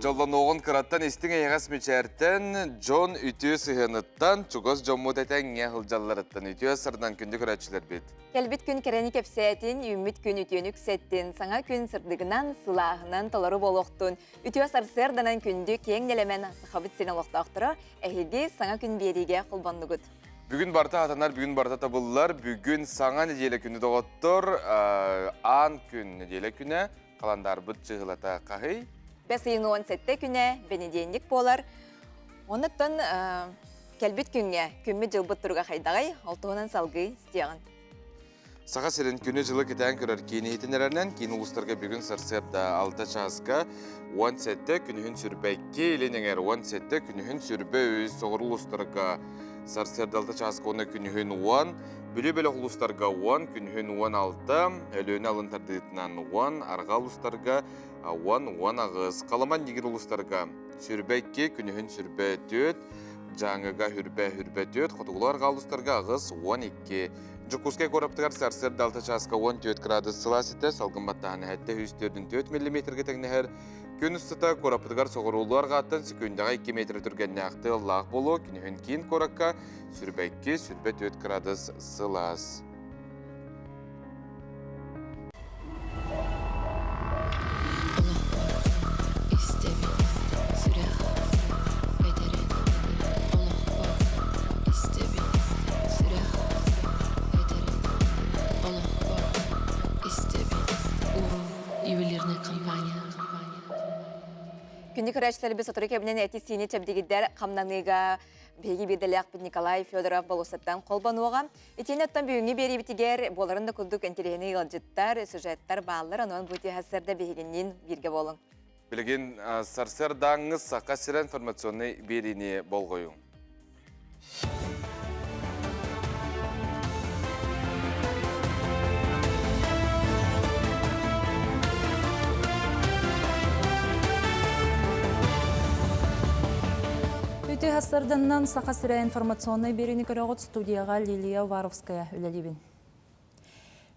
Дьоллонуоҕун кыраттан истиҥ эйэҕэс мичээртэн, дьон үтүө сыһыаныттан, чугас дьоммут этэҥҥэ сылдьалларыттан үтүө сырынан күндү көрөөччүлэрбит. Кэлбит күн кэрэни кэпсээтин, үүммүт күн үтүөнү үксэттин, саҥа күн сырдыгынан, сылааһынан толору буолуохтун, үтүө сарсыарданан күндү киэҥ нэлэмэн Сахабыт сирин олохтоохторо эһиги саҥа күн биэриигэ холбоннугут. Бүгүн барыта хатанар, бүгүн барыта табыллар, бүгүн саҥа нэдиэлэ күнү доҕоттор, аан күн нэдиэлэ күнэ, Халандаарбыт чыһылата хаһый? Бэс ыйын 17 күнэ, бэнидиэнньик буолар. Оннуттан кэлбит күҥҥэ күммүт-дьылбыт туруга хайдаҕый? Ол туһунан салгыы истиэҕин. Саха сирин күнү-дьылы кэтээн көрөр киин иһитиннэрэринэн киин улуустарга бүгүн сарсыарда 6 чааска 17 күнүһүн сүрбэкки, илин эҥэр 17 күнүһүн сүрбэ үс, соҕуруу улуустарга сарсыарда 6 чааска уонна күнүһүн 10, Бүлүү бөлөх улуустарга 10, күнүһүн 16, Өлүөнэ алын тардыытынан 10, арҕаа улуустарга 10, 18, Халыма Нигир улуустарга сүрбэ 2, күнүһүн сүрбэ 4, Дьааҥыга хүрбэ хүрбэ 4, хотугулуу арҕаа улуустарга 8, 12. Дьокуускай куораттыгар сарсыарда 6 чааска 14 градус сылаас этэ, салгын баттааһына 704 миллиметргэ тэҥнэһэр. Күн устата куораппытыгар соҕуруулуу арҕааттан секундаҕа 2 метр түргэннээх тыаллаах буолуо, күнүһүн киин куоракка Сүрбэкки, 24 градус сылаас. Ювелирная компания. Күндү көрөөччүлэрбит сотору кэминэн эти-сиини чэбдигирдэр хамнаныыга Биһиги биирдэлээхпит Николай Федоров болуоссаттан холбонуоҕа. Итиэннэ оттон бүгүҥҥү биэриибитигэр буоларын да курдук интэриэһинэй ыалдьыттар, сюжеттар бааллар, онон бу сарсыарда биһигинниин бииргэ буолуҥ. Билигин сарсыардааҥҥы Саха сирэ информационнай биэриини болҕойуҥ. Үтүө сарсыарданнан Саха сирэ информационнай биэриини көрөҕүт студияҕа Лилия Уваровская үлэлиибин.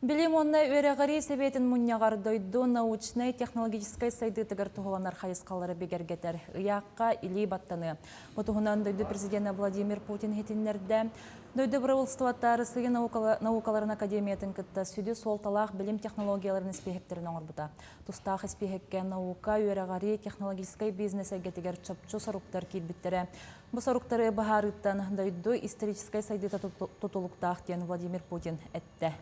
Билим уонна үөрэҕирии сэбиэтин мунньаҕар дойду научнай-технологическай сайдыытыгар туһуланар хайысхалары бигэргэтэр ыйаахха илии баттаныа. Бу туһунан дойду президенэ Владимир Путин иһитиннэрдэ. Дойду бырабыыталыстыбата Арассыыйа наукаларын академиятын кытта сүдү суолталаах билим технологияларын испииһэктэрин оҥорбута. Тустаах испииһэккэ наука, үөрэҕирии, технологическай бизнес эйгэтигэр чопчу соруктар киирбиттэрэ. Бу соруктары быһаарыыттан дойду историческай сайдыыта тутулуктаах диэн Владимир Путин эттэ.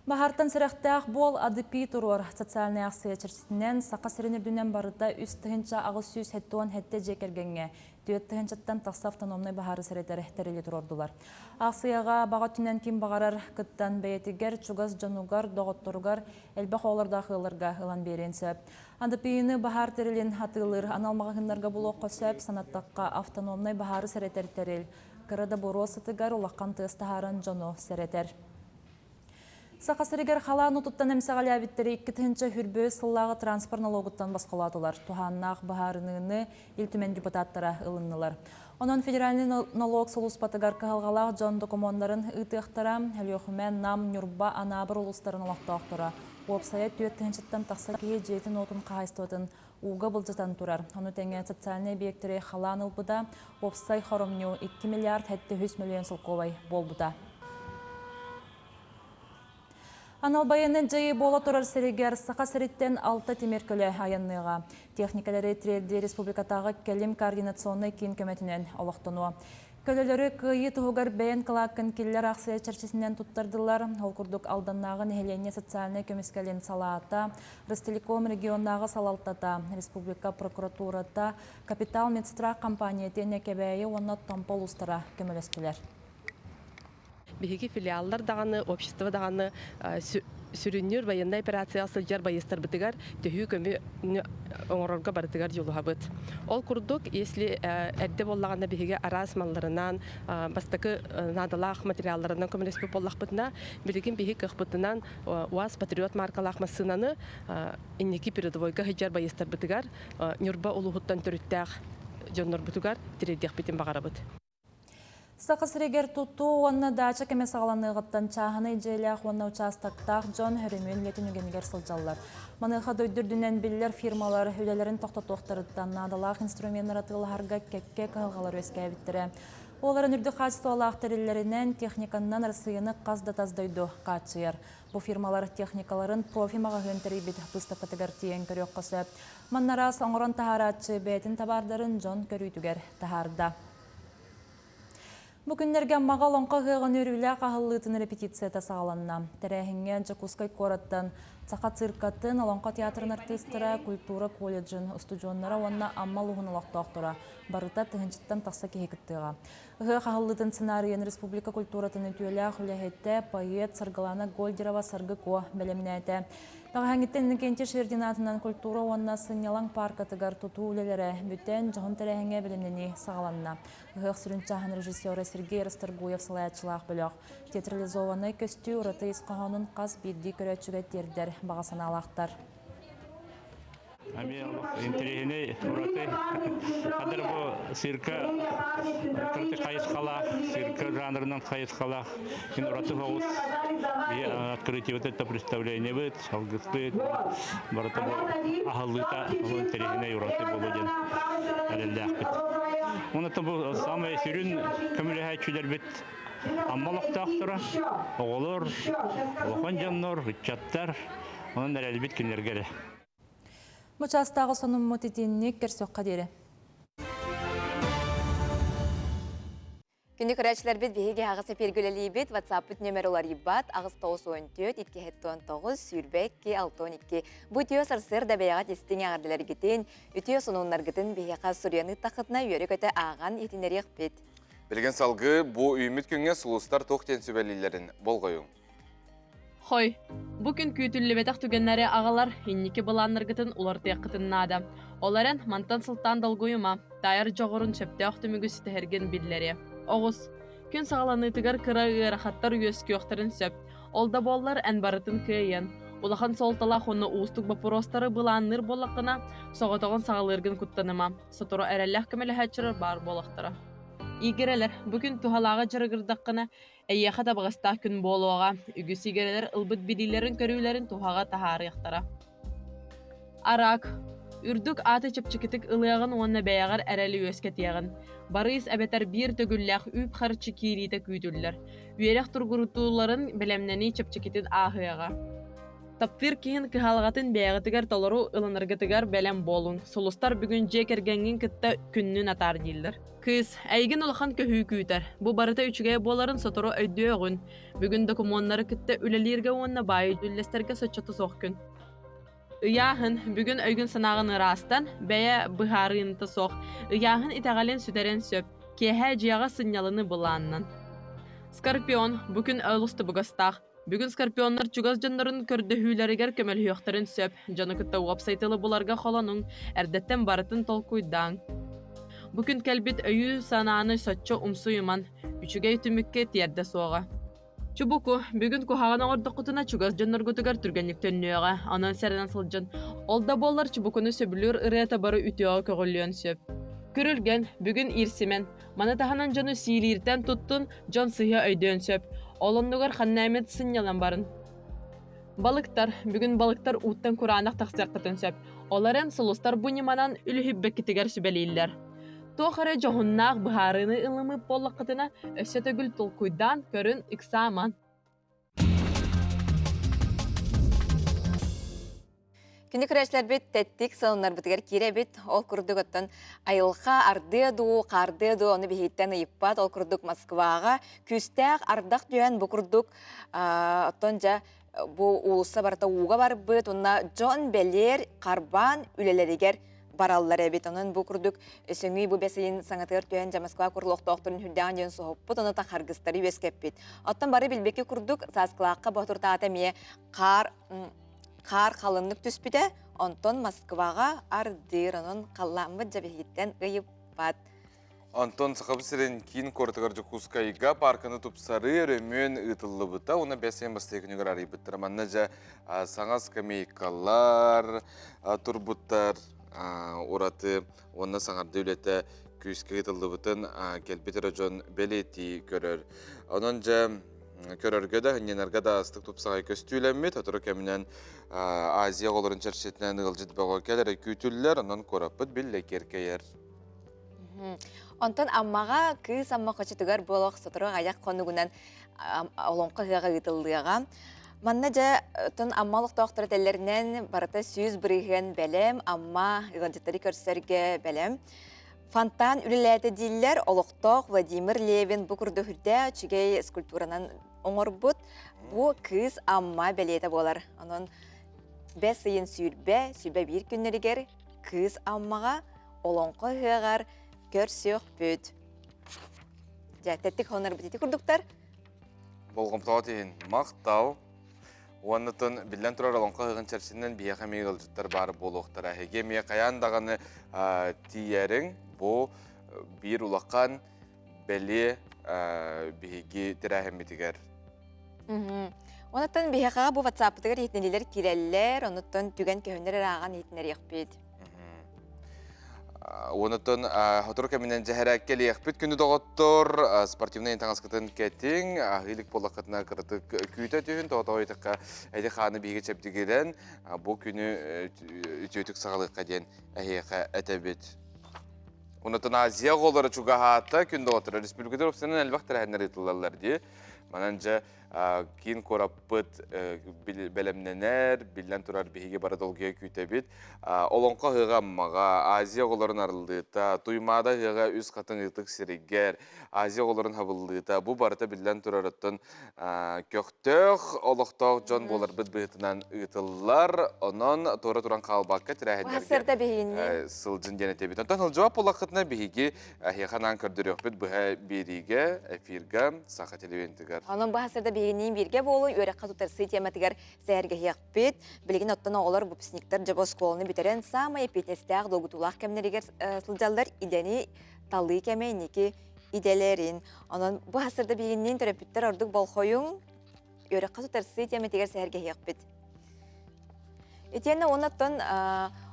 Баһаартан сэрэхтээх буол АДП туруор социальнай аахсыйа чэрчитинэн Саха сирин үрдүнэн барыта 3877 дьиэ кэргэҥҥэ 4 тыһыынчаттан тахса автономнай баһаары сэрэтэр тэрили туруордулар. Аахсыйаҕа баҕа өттүнэн ким баҕарар кыттан бэйэтигэр, чугас дьонугар, доҕотторугар элбэх оҕолордоох ыалларга ылан биэриэн сөп. АДПИ-ны баһаар тэрилин атыылыыр анал маҕаһыыннарга булуохха сөп, санаттахха автономнай баһаары сэрэтэр тэрил кыра да буруо сытыгар улахан тыас таһааран дьону сэрэтэр. Саха сиригэр халаан уутуттан эмсэҕэлээбиттэри 2023 сыллааҕы транспорт нолуогуттан босхолоотулар. Туһааннаах быһаарыныыны Ил Түмэн депутаттара ылыннылар. Онон федеральнай нолуок сулууспатыгар кыһалҕалаах дьон докумуоннарын ыытыахтара. Өлүөхүмэ, Нам, Ньурба, Анаабыр улуустарын олохтоохторо. Уопсайа 4 тыһыынчаттан тахса киһи дьиэтин-уотун хаһаайыстыбатын ууга былдьатан турар. Ону тэҥэ социальнай эбийиэктэри халаан ылбыта, уопсай хоромньу 2 миллиард 700 мөлүйүөн солкуобай буолбута. Анал байыаннай дьайыы буола турар сиригэр Саха сириттэн алта тимир көлө айанныаҕа. Техникалары тириэрдии республикатааҕы кэлим координационнай киин көмөтүнэн олохтонуо. Көлөлөрү кыайыы туһугар бэйэн кылааккын киллэр аахсыйа чэрчитинэн туттардылар. Ол курдук Алданнааҕы нэһилиэнньэ социальнай көмүскэлин салаата, Ростелеком регионнааҕы салалтата, республика прокуратурата, Капитал Медстрах компания итиэннэ Кэбээйи уонна Томпо улуустара көмөлөстүлэр. Биһиги филиаллар даҕаны, общество даҕаны сүрүннүүр военнай операцияҕа сылдьар байыастарбытыгар төһүү көмө оҥорорго барытыгар дьулуһабыт. Ол курдук, если эрдэ буоллаҕына биһиги араас малларынан, бастакы наадалаах материалларынан көмөлөспүт буоллахпытына, билигин биһиги кыахпытынан УАЗ Патриот маркалаах массыынаны инники передовойга сылдьар байыастарбытыгар Ньурба улууһуттан төрүттээх дьоннорбутугар тириэрдиэхпитин баҕарабыт. Саха сиригэр тутуу уонна даача кэмэ саҕаланыаҕыттан чааһынай дьиэлээх уонна учаастактаах дьон өрөмүөн үлэтин үгэнигэр сылдьаллар. Маныаха дойду үрдүнэн биллэр фирмалар үлэлэрин тохтотуохтарыттан наадалаах инструменнары атыылаһарга кэккэ кыһалҕалар үөскээбиттэрэ. Оларын үрдүк хаачыстыбалаах тэриллэринэн, техниканнан Арассыыйаны хас да тас дойду хааччыйар. Бу фирмалар техникаларын профи маҕаһыын тэрийбит быыстапкатыгар тиийэн көрүөххэ сөп. Манна араас оҥорон таһаарааччы бэйэтин табаардарын дьон көрүүтүгэр таһаарда. Бу күннэргэ Аммаҕа Олоҥхо ыһыаҕын үөрүүлээх аһыллыытын репетицията саҕаланна. Тэрээһиҥҥэ Дьокуускай куораттан Саха циркатын, Олоҥхо театрын артыыстара, культура колледжын устудьуоннара уонна Амма улууһун олохтоохторо барыта тыһыынчаттан тахса киһи кыттыаҕа. Ыһыах аһыллыытын сценарийын республика культуратын үтүөлээх үлэһитэ, поэт Саргылана Гольдерова-Саргы Куо бэлэмнээтэ. Бэҕэһээҥҥиттэн Иннокентий Шердин аатынан культура уонна сынньалаҥ пааркатыгар тутуу үлэлэрэ бүтэн, дьоһун тэрээһиҥҥэ бэлэмнэнии саҕаланна. Ыһыах сүрүн чааһын режиссера Сергей Расторгуев салайааччылаах бөлөх театрализованнай көстүү ураты ис хоһоонун хас биирдии көрөөччүгэ тиэрдэр баҕа санаалаахтар. Эмиэ интэриэһинэй ураты хадыр бу цирка кыраты хайысхалаах, цирка жанрынан хайысхалаах кин ураты соҕус открытиебыт это представлениебыт, алгыспыт барыта бу аһыллыыта бу интэриэһинэй ураты буолуо диэн эрэллээхпит. Онон бу самай сүрүн көмөлөһөөччүлэрбит Амма олохтоохторо, оҕолор, улахан дьоннор, ыччаттар, онон эрэлбит кинилэргэ эрэ. Бу чаастааҕы сонуммут итинник көрсөххө диэри. Күндү көрөөччүлэрбит биһиги аҕыс эпииргэ үлэлиибит. WhatsApp-пыт нөмер уларыйбат 894 219 22 62. Бу үтүө сарсыарда бэйэҕит истиҥ эҕэрдэлэргитин, үтүө сонуннаргытын биһиэхэ суруйан ыыттаххытына үөрэ-көтө ааҕан иһитиннэриэхпит. Билигин салгыы бу үүммүт күҥҥэ сулустар туох диэн сүбэлииллэрин болҕойуҥ. Хой, бу күн күүтүллүбэтэх түгэннэри аҕалар, инники былааннаргытын уларытыаххытын наада. Ол эрэн, мантан сылтаан долгуйума, таайар дьоҕурун сөптөөх түмүгү ситиһэргин биллэриэ. Оҕус, күн саҕаланыытыгар кыра ыарахаттар үөскүөхтэрин сөп. Ол да буоллар, эн барытын кыайыан. Улахан суолталаах уонна уустук боппуруостары былаанныыр буоллаххына, соҕотоҕун саҕалыыргын куттаныма. Сотору эрэллээх көмөлөһөөччүлэр баар буолуохтара. Игирэлэр, бу күн туһалааҕы дьарыгырдаххына, Эйиэхэ табыгастаах күн буолуоҕа, үгүс игирэлэр ылбыт билиилэрин-көрүүлэрин туһаҕа таһаарыахтара. Араак. Үрдүк ааты чэпчэкитик ылыаҕын уонна бэйэҕэр эрэли үөскэтиэҕин. Барыыс эбэтэр биир төгүллээх үп-харчы киириитэ күүтүллэр. Үөрэх тургутууларын бэлэмнэнии чэпчэкитин ааһыаҕа. Таптыыр киһин кыһалҕатын бэйэҕитигэр толору ылынаргытыгар бэлэм буолуҥ. Сулустар бүгүн дьиэ кэргэҥҥин кытта күннүн атаар дииллэр. Кыыс, эйигин улахан көһүү күүтэр. Бу барыта үчүгэй буоларын сотору өйдүөҕүн. Бүгүн докумуоннары кытта үлэлииргэ уонна баайы үллэстэргэ соччото суох күн. Ыйааһын, бүгүн өйгүн-санааҕын ыраастан, бэйэ быһаарыыната суох. Ыйааһын итэҕэлин сүтэрэн сөп. Киэһэ дьиэҕэ сынньаланы былааннан. Скорпион, бу күн олус табыгастаах. Бүгүн скорпионнар чугас дьоннорун көрдөһүүлэригэр көмөлөһүөхтэрин сөп. Дьону кытта уопсай тылы буларга холонуҥ, эрдэттэн барытын толкуйдааҥ. Бу күн кэлбит өйү-санааны соччо умсуйуман, үчүгэй түмүккэ тиэрдэ суоҕа. Чубуку, бүгүн куһаҕан оҥордоххутуна чугас дьонноргутугар түргэнник төннүөҕэ, онон сэрэнэн сылдьын. Ол да буоллар чубукуну сөбүлүүр ырыата бары үтүөҕэ көҕүлүөн сөп. Күрүлгэн, бүгүн иирсимэн, Маны таһынан дьону сиилииртэн туттун, дьон сыһыа өйдүөн сөп. Ол оннугар ханна эмит сынньалан барын. Балыктар. Бүгүн балыктар ууттан кураанах тахсыаххытын сөп. Ол эрэн сулустар бу ньыманан үлүһүйбэккитигэр сүбэлииллэр. Туох эрэ дьоһуннаах быһаарыыны ылыммыт буоллаххытына, өссө төгүл толкуйдаан көрүн, ыксааман. Күнү көрөөччүлэрбит тэттик сонуннарбытыгар киирэбит. Ол курдук оттон айылҕа ардыа дуу, хаардыа дуу ону биһиттэн ыйыппат. Ол курдук Москваҕа күүстээх ардах түһэн бу курдук оттон дьэ бу уулусса барыта ууга барбыт. Уонна дьон бэлиэр харбаан үлэлэригэр бараллар эбит. Онон бу курдук сөҥүй бу бэс ыйын саҥатыгар түһэн дьэ Москва курлуохтоохторун үрдэҕин диэн соһуппут, ону харгыстары үөскэппит. Оттон бары билбикки курдук Сааскылаахха Боотуртаата эмиэ хаар хаар халыннык түспүтэ, онтон Москваҕа ардыыр, онон халлааммыт дьэбиһиттэн ыйыппат. Онтон Сахабыт сирин киин куоратыгар Дьокуускайга паарканы тупсарыы өрөмүөн ыытыллыбыта уонна бэс ыйын бастакы күнүгэр арыйбыттара. Манна дьэ саҥа скамейкалар турбуттар. ураты уонна саҥардыы үлэтэ күүскэ ыытыллыбытын кэлбит эрэ дьон бэлиэтии көрөр. Онон дьэ көрөргө да, ынньанарга да астык тупсаҕай көстүүлэммит. Сотору кэминэн Азия оҕолорун чэрчитинэн ыалдьыт бөҕө кэлэрэ күүтүллэр, онон куораппыт биллэ киэркэйэр. Онтон Аммаҕа Кыыс Амма хочотугар буолуох сотору аҕыйах хонугунан олоҥхо ыһыаҕа ыытыллыаҕа. Манна дьэ оттон Амма олохтоохторо этэллэринэн барыта 100% бэлэм, Амма ыалдьыттары көрсөргө бэлэм. Фонтан үлэлээтэ дииллэр, олохтоох Владимир Левин бу курдук үрдээх үчүгэй скульптуранан оҥорбут. Бу Кыыс Амма бэлиэтэ буолар. Онон бэс ыйын сүүрбэ, 21 күннэригэр Кыыс Аммаҕа олоҥхо ыһыаҕар көрсүөхпүт. Дьэ, тэттик хонорбут ити курдуктар. Болҕомтоҕут иһин махтал. Уоннатын биллэн турар олоҥхо ыһыаҕын чэрчитинэн биһиэхэ эмиэ ыалдьыттар баар буолуохтара. Эһиги эмиэ хайаан даҕаны тиийэриҥ бу биир улахан бэлиэ биһиги тэрээһиммитигэр. Онуттан биһиэхэ бу WhatsApp-ытыгар иһитиннэрилэр киирэллэр, онуттан түгэн көһүннэр эрэ ааҕан иһитиннэриэхпит. Онутун сотору кэминэн дьэһэрэ кэлиэхпит күнү доҕоттор спортивнай таҥаскытын кэтиҥ аһыылык буоллаххытына кыратык күүтэ түһүн тоҕо ыйытыкка эти хааны биһиги чэбдигирэн бу күнү үтүөтүк саҕалыахха диэн эһиэхэ этэбит. Онутун Азия оҕолоро чугаһаата күн доҕоттор республикада уопсайынан элбэх тэрээһиннэр ыытыллаллар дии. Манан дьэ киин куораппыт бэлэмнэнэр, биллэн турар биһиги бары долгуйа күүтэбит. Олоҥхо ыһыаҕа Аммаҕа, Азия оҕолорун арыллыыта, Туймаада ыһыаҕа Үс Хатыҥ ытык сиригэр, Азия оҕолорун хабыллыыта, бу барыта биллэн турар оттон көхтөөх олохтоох дьон буоларбыт быһыытынан ыытыллар. Онон туора туран хаалбакка тэрээһиннэргэ сылдьын диэн этэбит. Онтон сылдьыбат буоллаххытына биһиги Эһиэхэ анаан көрдөрүөхпүт быһа биэриигэ, эфирга, Саха телевидениетыгар. Онон бу сырда биһигинниин бииргэ буолуу үөрэххэ туттарсыы тематыгар сэһэргэһиэхпит. Билигин оттон оҕолор выпускниктар дьобо оскуоланы бүтэрэн саамай эппиэтинэстээх долгутуулаах кэмнэригэр сылдьаллар идэни талыы кэмэ инники идэлэрин. Онон бу сырда биһигинниин төрөппүттэр ордук болхойуҥ үөрэххэ туттарсыы тематыгар сэһэргэһиэхпит. Итиэннэ оннуттан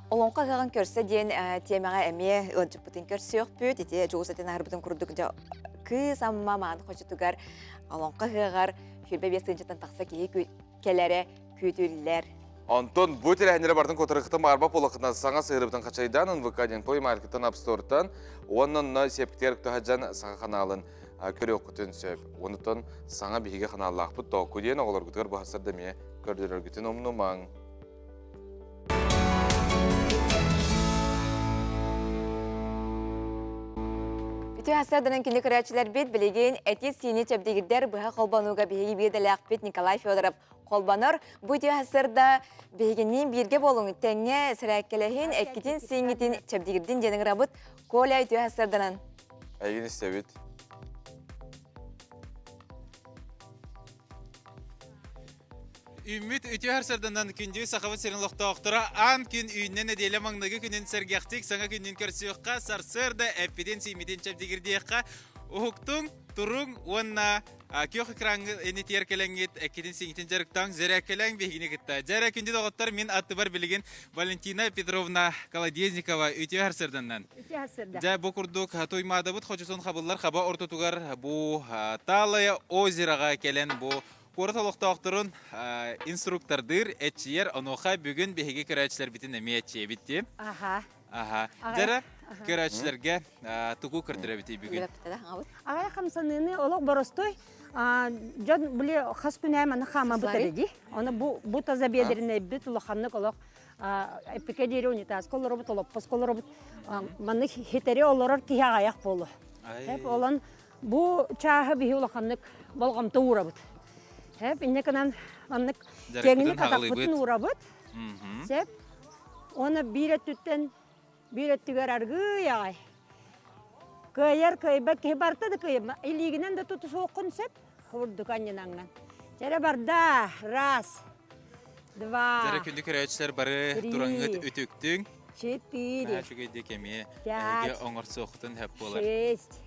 Олоҥхо ыһыаҕын көрсө диэн тиэмэҕэ эмиэ ыалдьыппытын көрсүөхпүт. Ити дьулус этин аһарбытын курдук дьэ кыыс Амма мааны хочотугар Олоҥхо ыһыаҕар 25 тыһыынчаттан тахса киһи кэлэрэ күүтүллэр. Онтон бу тэрээһиннэри барытын куотарыхтан баарба буолахытынан саҥа сыһырыбытын хачайдаан НВК диэн Play Market-тан App Store-тан уонна онно септер туһаджан саха ханаалын көрүөххүтүн сөп. Онутон саҥа биһиги ханааллаахпыт току диэн оҕолоргутугар быһасар да эмиэ көрдөрөргүтүн умнумаҥ. Үтүө сарсыарданан күндү көрөөччүлэрбит билигин эти-сиини чэбдигирдэр быһа холбонууга биһиги биирдэлээхпит Николай Федоров холбонор. Бу үтүө сарсыарда биһигинниин бииргэ буолуҥ, тэҥҥэ сэрээккэлэһин, эккитин-сииҥҥитин чэбдигирдин диэн ыҥырабыт. Коля үтүө сарсыарданан. Эйигин истэбит. Үүммүт үтүө сарсыарданан күндү Сахабыт сирин олохтоохторо аан күн үүннэ нэдиэлэ маҥнайгы күнүн сэргэхтик саҥа күнүн көрсүөххэ, сарсыарда эппитин-сииммитин чэбдигирдиэххэ, уһуктуҥ, туруҥ уонна күөх экраҥҥа инитиэр кэлэҥҥит эккитин-сииҥҥитин дьарыктааҥ, зэрээккэлээҥ биһигини кытта. Дьэ эрэ күндү доҕоттор, мин аттыбар билигин Валентина Петровна Колодезникова үтүө сарсыарданнан. Үтүө сарсыарда. Дьэ бу курдук Туймаадабыт хочотун хабыллар хаба ортотугар бу Талая озероҕа кэлэн бу Куорат олохтоохторун инструктордыыр, эччийэр, онуоха бүгүн биһиги көрөөччүлэрбитин эмиэ эччийэбит дии. Аха. Аха. Дьэрэ, көрөөччүлэргэ тугу көрдөрөбүтүй бүгүн? Аҕай хамсаныыны олох боростой дьон били хас күн ээ маны хаамабыт эрэ дии. Оны бу бу таза биэдэринэйбит улаханнык олох эппикэ диэри унитазка олоробут, олоппоско олоробут. Маннык хитэри олорор киһи аҕайах буолуо. Олон Бу чааһы биһи улаханнык болҕомто уурабыт. Сөп, инньэ гынан маннык киэҥник атахпытын уурабыт. Сөп. Уонна биир өттүттэн биир өттүгэр аргыый аҕай. Кыайар кыайбат киһи барыта да кыайар. Илиигинэн да тутусуоххун сөп. Курдук анньынаҥҥын. Чэрэ барда. Раз. Два. Дьэрэ күндү көрөөччүлэр бары тураҥҥыт үтүктүҥ. Четыре. Үчүгэйдик эмиэ эһиги оҥорсуоххутун сөп буолар. Шесть.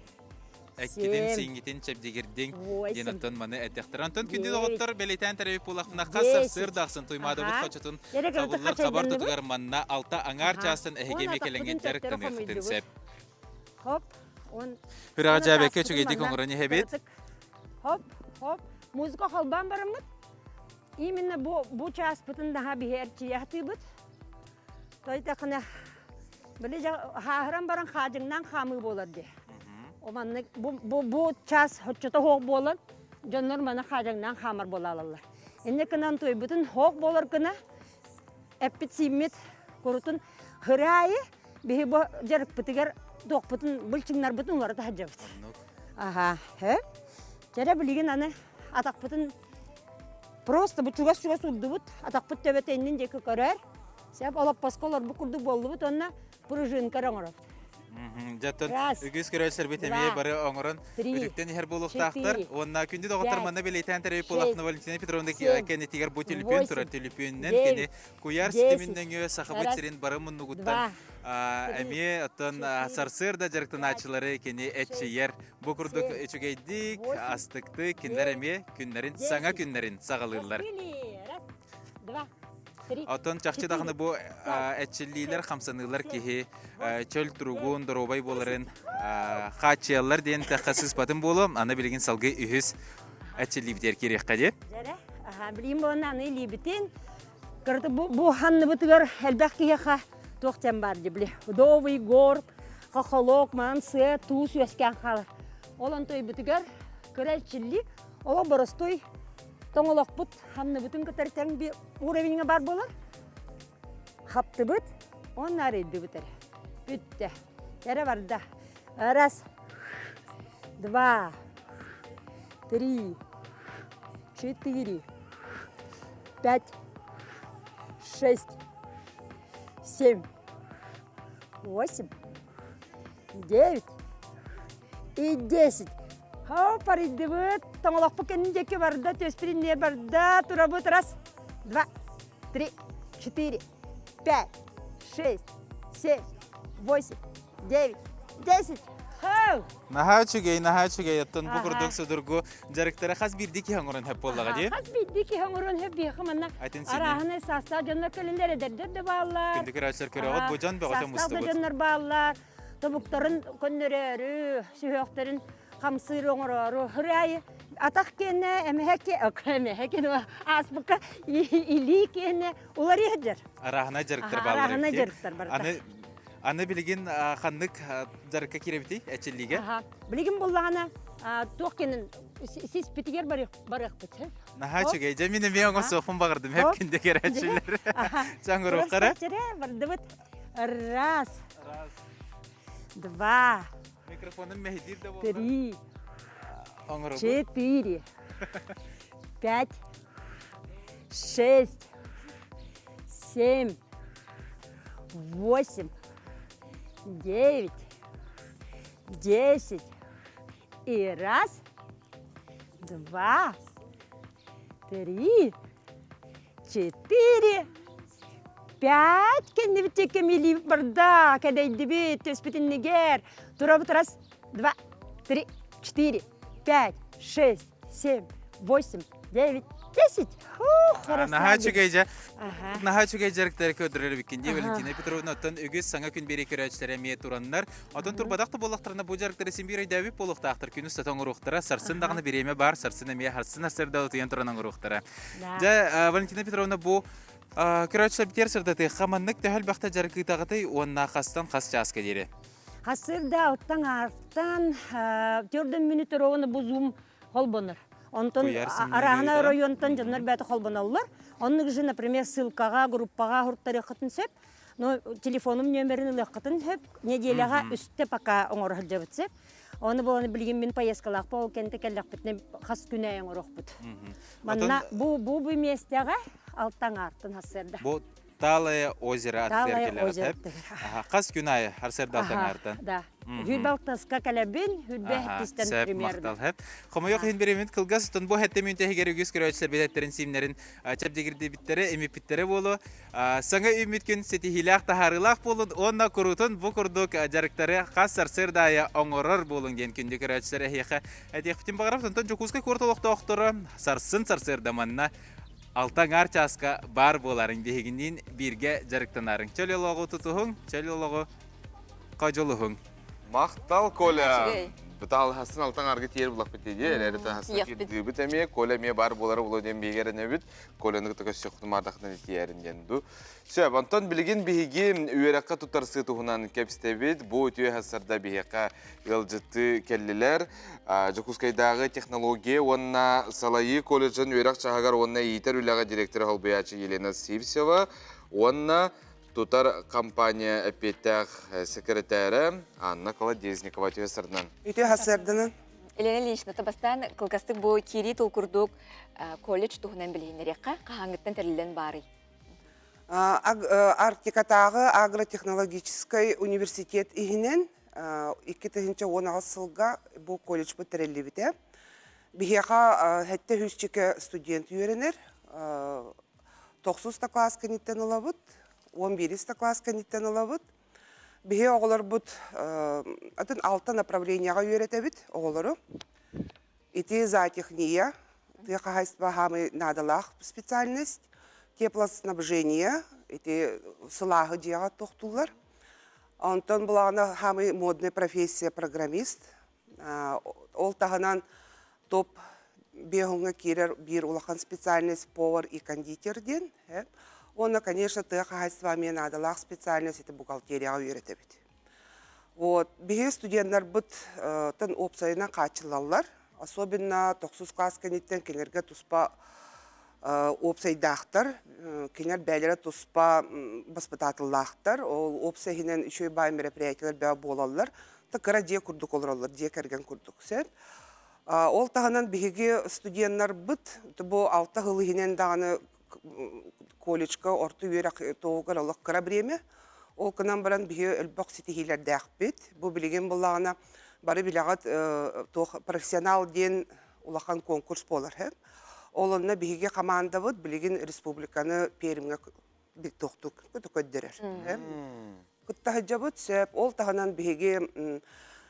Эккитин, семь, сиҥҥитин чэбдигирдиҥ восемь, диэн оттон маны этиэхтэр. Онтон күндү доҕоттор бэлиэтээн тэрэбит буоллахпына хас 10. сарсыарда Туймаадабыт Аха. хочотун Эрэ кыратык хабыллар хабар хачайданныбыт. тутугар манна алта аҥаар Аха. чаастан эһиги Уон эмиэ атахпытын кэлэҥҥит төттөрү дьарыктаныаххытын хомуйдубут. сөп. Хоп, он Үрэҕэ уон дьээбэккэ атаспытын үчүгэйдик манна оҥорон иһэбит. кыратык хоп, хоп. Музыка холбоон бараммыт. Именно бу бу чааспытын наһаа биһи эрчийэ сатыыбыт. Тойтахына били хааһыран баран хаадьыҥнаан хаамыы буолар дии. О маннык бу бу бу час оччото суох буолан дьоннор маны хаадьыҥнаан хаамар буолалаллар. Инньэ гынан туйбутун хоох буолар гына эппит-сииммит курутун хыраайы биһи бу дьарыкпытыгар туохпутун былчыҥнарбытын уларыта сылдьабыт. Аха, һэ. Чэрэ билигин аны атахпытын Просто бу чугас-чугас урдубут, атахпыт төбөтө иннин диэки көрөр. Сөп олоппоско олорбут курдук буоллубут уонна пружинка оҥоробут. Дьаттан Раз, үгүс көрөөччүлэрбит эмиэ два, бары оҥорон три, үтүктэн иһэр буолуохтаахтар. четыре, Уонна күндү доҕоттор пять, манна бэлиэтээн төрөөбүт шесть, буоллахпына Валентина Петровна семь, кэннитигэр бу түлүпүөн турар. восемь, Түлүпүөнүнэн кини девять, куйаар ситимин 10. нөҥүө Сахабыт Раз, сирин бары муннугуттан два, три, эмиэ оттон четыре, сарсыарда пять, дьарыктанааччылары кини шесть, эччийэр. Бу курдук семь, үчүгэйдик, восемь, астыктык кинилэр девять, эмиэ күннэрин, саҥа 10. күннэрин саҕалыыллар. Пошли. Раз, два, три, Оттон чахчы даҕаны четыре, бу пять, эрчиллиилэр, шесть, хамсаныылар семь, киһи восемь, чөл девять, туругун, доруобай 10. буоларын хааччыйаллар диэн тэххэ сыыспатын буолуо. Аны билигин салгыы үһүс эрчиллиибитигэр киириэххэ диэн. Дьэрэ, аха, билигин буолан аны илиибитин Кыраты бу, бу ханныбытыгар элбэх киһиэхэ туох диэн баар дии били Удовый горб, хохолок, маан сыа, туус үөскээн хаалар. Ол онтойбутугар кыра эрчиллии, олох боростуой тоҥолохпут ханныбытын кытары тэҥ би уровеньҥа баар буолар. Хаптыбыт, уонна арыйдыбыт эрэ. Бүттэ. Эрэ барда. Раз, два, три, четыре, пять, шесть, семь, восемь, 9 и 10. Хоп, арыйдыбыт. Тоҥолохпут кэннин диэки барда, түөспүт иннигэр барда. Турабыт. Раз, два, три, четыре, пять, шесть, семь, восемь, 9, 10. Хоу! Наһаа үчүгэй, наһаа үчүгэй. Оттон бу Аха. курдук судургу дьарыктары хас биирдии киһи оҥорон сөп буоллаҕа дии. Хас биирдии киһи оҥоруон сөп биһиэхэ манна Атын сини. арааһынай саастаах дьоннор кэлэллэр, эдэрдэр да бааллар. Күндү көрөөччүлэр көрөҕүт, бу дьон бөҕөтө Саастаах да мустубут. дьоннор бааллар. Тобуктарын көннөрөөрү, сүһүөхтэрин хамсыыр оҥороору. Хырыайы атах киэнэ, эмэһэ эмэһэ киэнэ ааспыкка илии киэнэ уларыйа сылдьар. Арааһынай дьарыктар бааллар Арааһынай эбит. дьарыктар барыта. Аны аны билигин ханнык дьарыкка киирэбитий эчиллиигэ? Билигин буллаҕына туох кэнин сиспитигэр барыахпыт. Наһаа үчүгэй. Дьэ мин эмиэ оҥорсуохпун баҕардым. Хэп кинде керээччилэр. Чаҥыруоххара. Бардыбыт. Раз. Два. Микрофонум мэһийдиир да буолла. Три. Четыре. Пять. Шесть. Семь. Восемь. 9. 10. И раз. Два. Три. Четыре. Пять кэннибит кэмилиибит барда, кэдэйдибит, түспүтүннигэр. Турабыт раз, два, три, четыре, пять, шесть, семь, восемь, 9, 10. Ух, Наһаа үчүгэй дьэ. Наһаа үчүгэй дьарыктары көрдөрөр эбиккин дии Валентина Петровна. Оттон үгүс саҥа күн биэрии көрөөччүлэрэ эмиэ тураннар. Оттон турбатах да буоллахтарына бу дьарыктары син биир өйдөөбүт буолуохтаахтар. Күнүс сата оҥоруохтара. Сарсын даҕаны бириэмэ баар. Сарсын эмиэ харсын сарсыарда утуйан туран оҥоруохтара. Дьэ, Валентина Петровна бу көрөөччүлэр битиэр сырдатыахха маннык төһө элбэхтэ дьарык ыытаҕытый уонна хастан хас чааска диэри? Хасырда оттан аартан төрдөн мүнү ровно бу зум холбонор. Онтон арааһына оройуонтан дьоннор бэйэтэ холбоноллор. Оннук же, например, ссылкаҕа, группаҕа хуруттарыаххытын сөп. Но телефонум нөмерин ылыаххытын сөп. Неделяҕа үстэ пока оҥоро сылдьабыт сөп. Оны буолан билигин мин поездкалаахпын ол кэннэ кэллэхпитинэ хас күн айан оҥоруохпут. Манна бу бу бу миэстэҕэ алтан аартын хасыарда. Бу. Талое озеро Талое озеро. Хас күн айы харсырда алтаңартан. Да. Хүрбалтаска кэлэбин, хүрбэ хеттистен примерно. Мактал Хомойох иһин биремит кылгас тон бу хетте мүнтэ үгүс көрөөччүлэр билеттерин сиимнэрин чэбдигирдибиттере, эмиппиттере болу. Саҥа үүммүт күн ситиһиилээх таһаарыылаах буолун уонна куруутун бу курдук дьарыктары хас сарсыарда оҥорор буолуҥ диэн күндү көрөөччүлэр эһиэхэ этиэхпитин баҕарабыт. Онтон Дьокуускай куорат олохтоохторо сарсын сарсыарда манна алта аҥаар чааска баар буоларыҥ биһигинниин бииргэ дьарыктанарыҥ. Чөл олоҕу тутуһуҥ, чөл олоҕу дьулуһуҥ. Махтал, Коля! Бытаалыһасын алтан аргы тиэр булахпыт дии, эрээри таһасын кирдыыбыт эмиэ, Коля эмиэ баар буолара буолуо диэн биһиги эрэнэбит. Коляны кытта көрсүөхпүтүн маардахтан итиэрин диэн ду. Сөп, онтон билигин биһиги үөрэххэ туттарсыы туһунан кэпсэтэбит. Бу үтүө сарда биһиэхэ ыалдьытты кэллилэр. Дьокуускайдааҕы технология уонна салайыы колледжын үөрэх чаһыгар уонна иитэр үлэҕэ директора холбуйааччы Елена Сивцева уонна тутар компания эппиэттээх секретарэ Анна Колодезникова үтүө сарданан. Үтүө сарданан. Елена Ильинична, бастаан кылгастык бу киирии тыл курдук колледж туһунан билиһиннэриэххэ хаһааҥҥыттан тэриллэн баарый? Арктикатааҕы агротехнологическай университет иһинэн 2018 сылга бу колледжпыт тэриллибитэ. Биһиэхэ сэттэ сүүсчэкэ студент үөрэнэр. Тохсус да класс кэнниттэн ылабыт, 11 да класс кэнниттэн ылабыт. Биһи оҕолорбут атын алта направлениеҕа үөрэтэбит оҕолору. Ити зоотехния, тыа хаһаайыстыба хаамый наадалаах специальность, теплоснабжение, ити сылааһы дьиэҕэ тохтууллар. Онтон былаана хаамый модная профессия программист. Ол таһынан топ биэһуҥҥа киирэр биир улахан специальность повар и кондитер диэн. Уонна, конечно, тыа хаһаайыстыба эмиэ наадалаах специальность ити бухгалтерияҕа үөрэтэбит. Вот, биһиги студеннарбыт тан уопсайынан хааччыллаллар. Особенно тохсус класс кэнниттэн кинилэргэ туспа уопсайдаахтар, кинилэр бэйэлэрэ туспа баспытаатыллаахтар. Ол уопсай иһинэн үчүгэй баай мероприятиелар бөҕө буолаллар. Та кыра дьиэ курдук олороллор, дьиэ кэргэн курдук. Сөп. Ол таһынан биһиги студеннарбыт бу алта сыл иһинэн даҕаны колледжка орто үөрэх туһугар олох кыра бириэмэ. Ол гынан баран биһи элбэх ситиһиилэрдээхпит. Бу билигин буллаҕына бары билэҕит туох профессионал диэн улахан конкурс буолар. Ол онно биһиги хамаандабыт билигин республиканы Пермьҥэ туохтук көрдөрөр. Кытта сылдьабыт сөп. Ол таһынан биһиги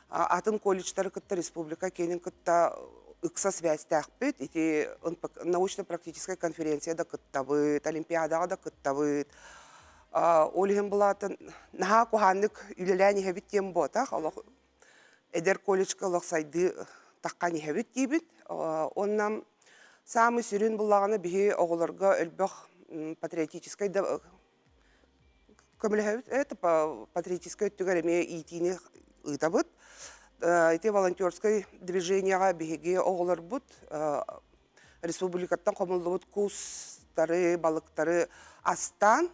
атын колледжтары кытта республика киэнин кытта ыкса связьтаахпыт. Ити научно-практическай конференция да кыттабыт, олимпиадаҕа да кыттабыт. Ол иһин былаатын наһаа куһааннык үлэлээн иһэбит диэн буотах. Олох эдэр колледжка олох сайдыы таххан иһэбит диибит. Онно саамай сүрүн буллаҕына биһи оҕолорго элбэх патриотическай да көмөлөһөбүт. Это патриотическай өттүгэр эмиэ иитиини ыытабыт. Ити волонтерскай движениеҕа биһиги оҕолорбут республикаттан хомуллубут кустары, балыктары астаан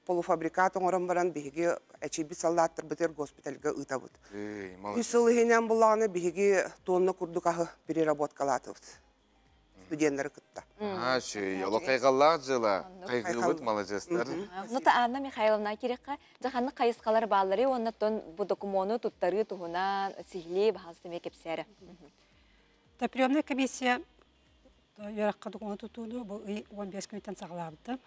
полуфабрикат оҥорон баран биһиги эчийбит саллааттарбытыгар госпитальга ыытабыт. Үс сыл иһинэн буллаҕына биһиги тонна курдук аһы переработкалаатыбыт студеннары кытта. Аа, шүй, олох хайҕаллаах дьыла. Хайгыыбыт маладьыастар. Ну та Анна Михайловна кириэххэ дьаханнык хайысхалар бааллары уонна тон бу докумуону туттарыы туһунан сиһилии баһаалыста эмиэ кэпсээрэ. Приемная комиссия үөрэххэ докумуону тутууну бу ый 15 күнүттэн саҕалаабыта.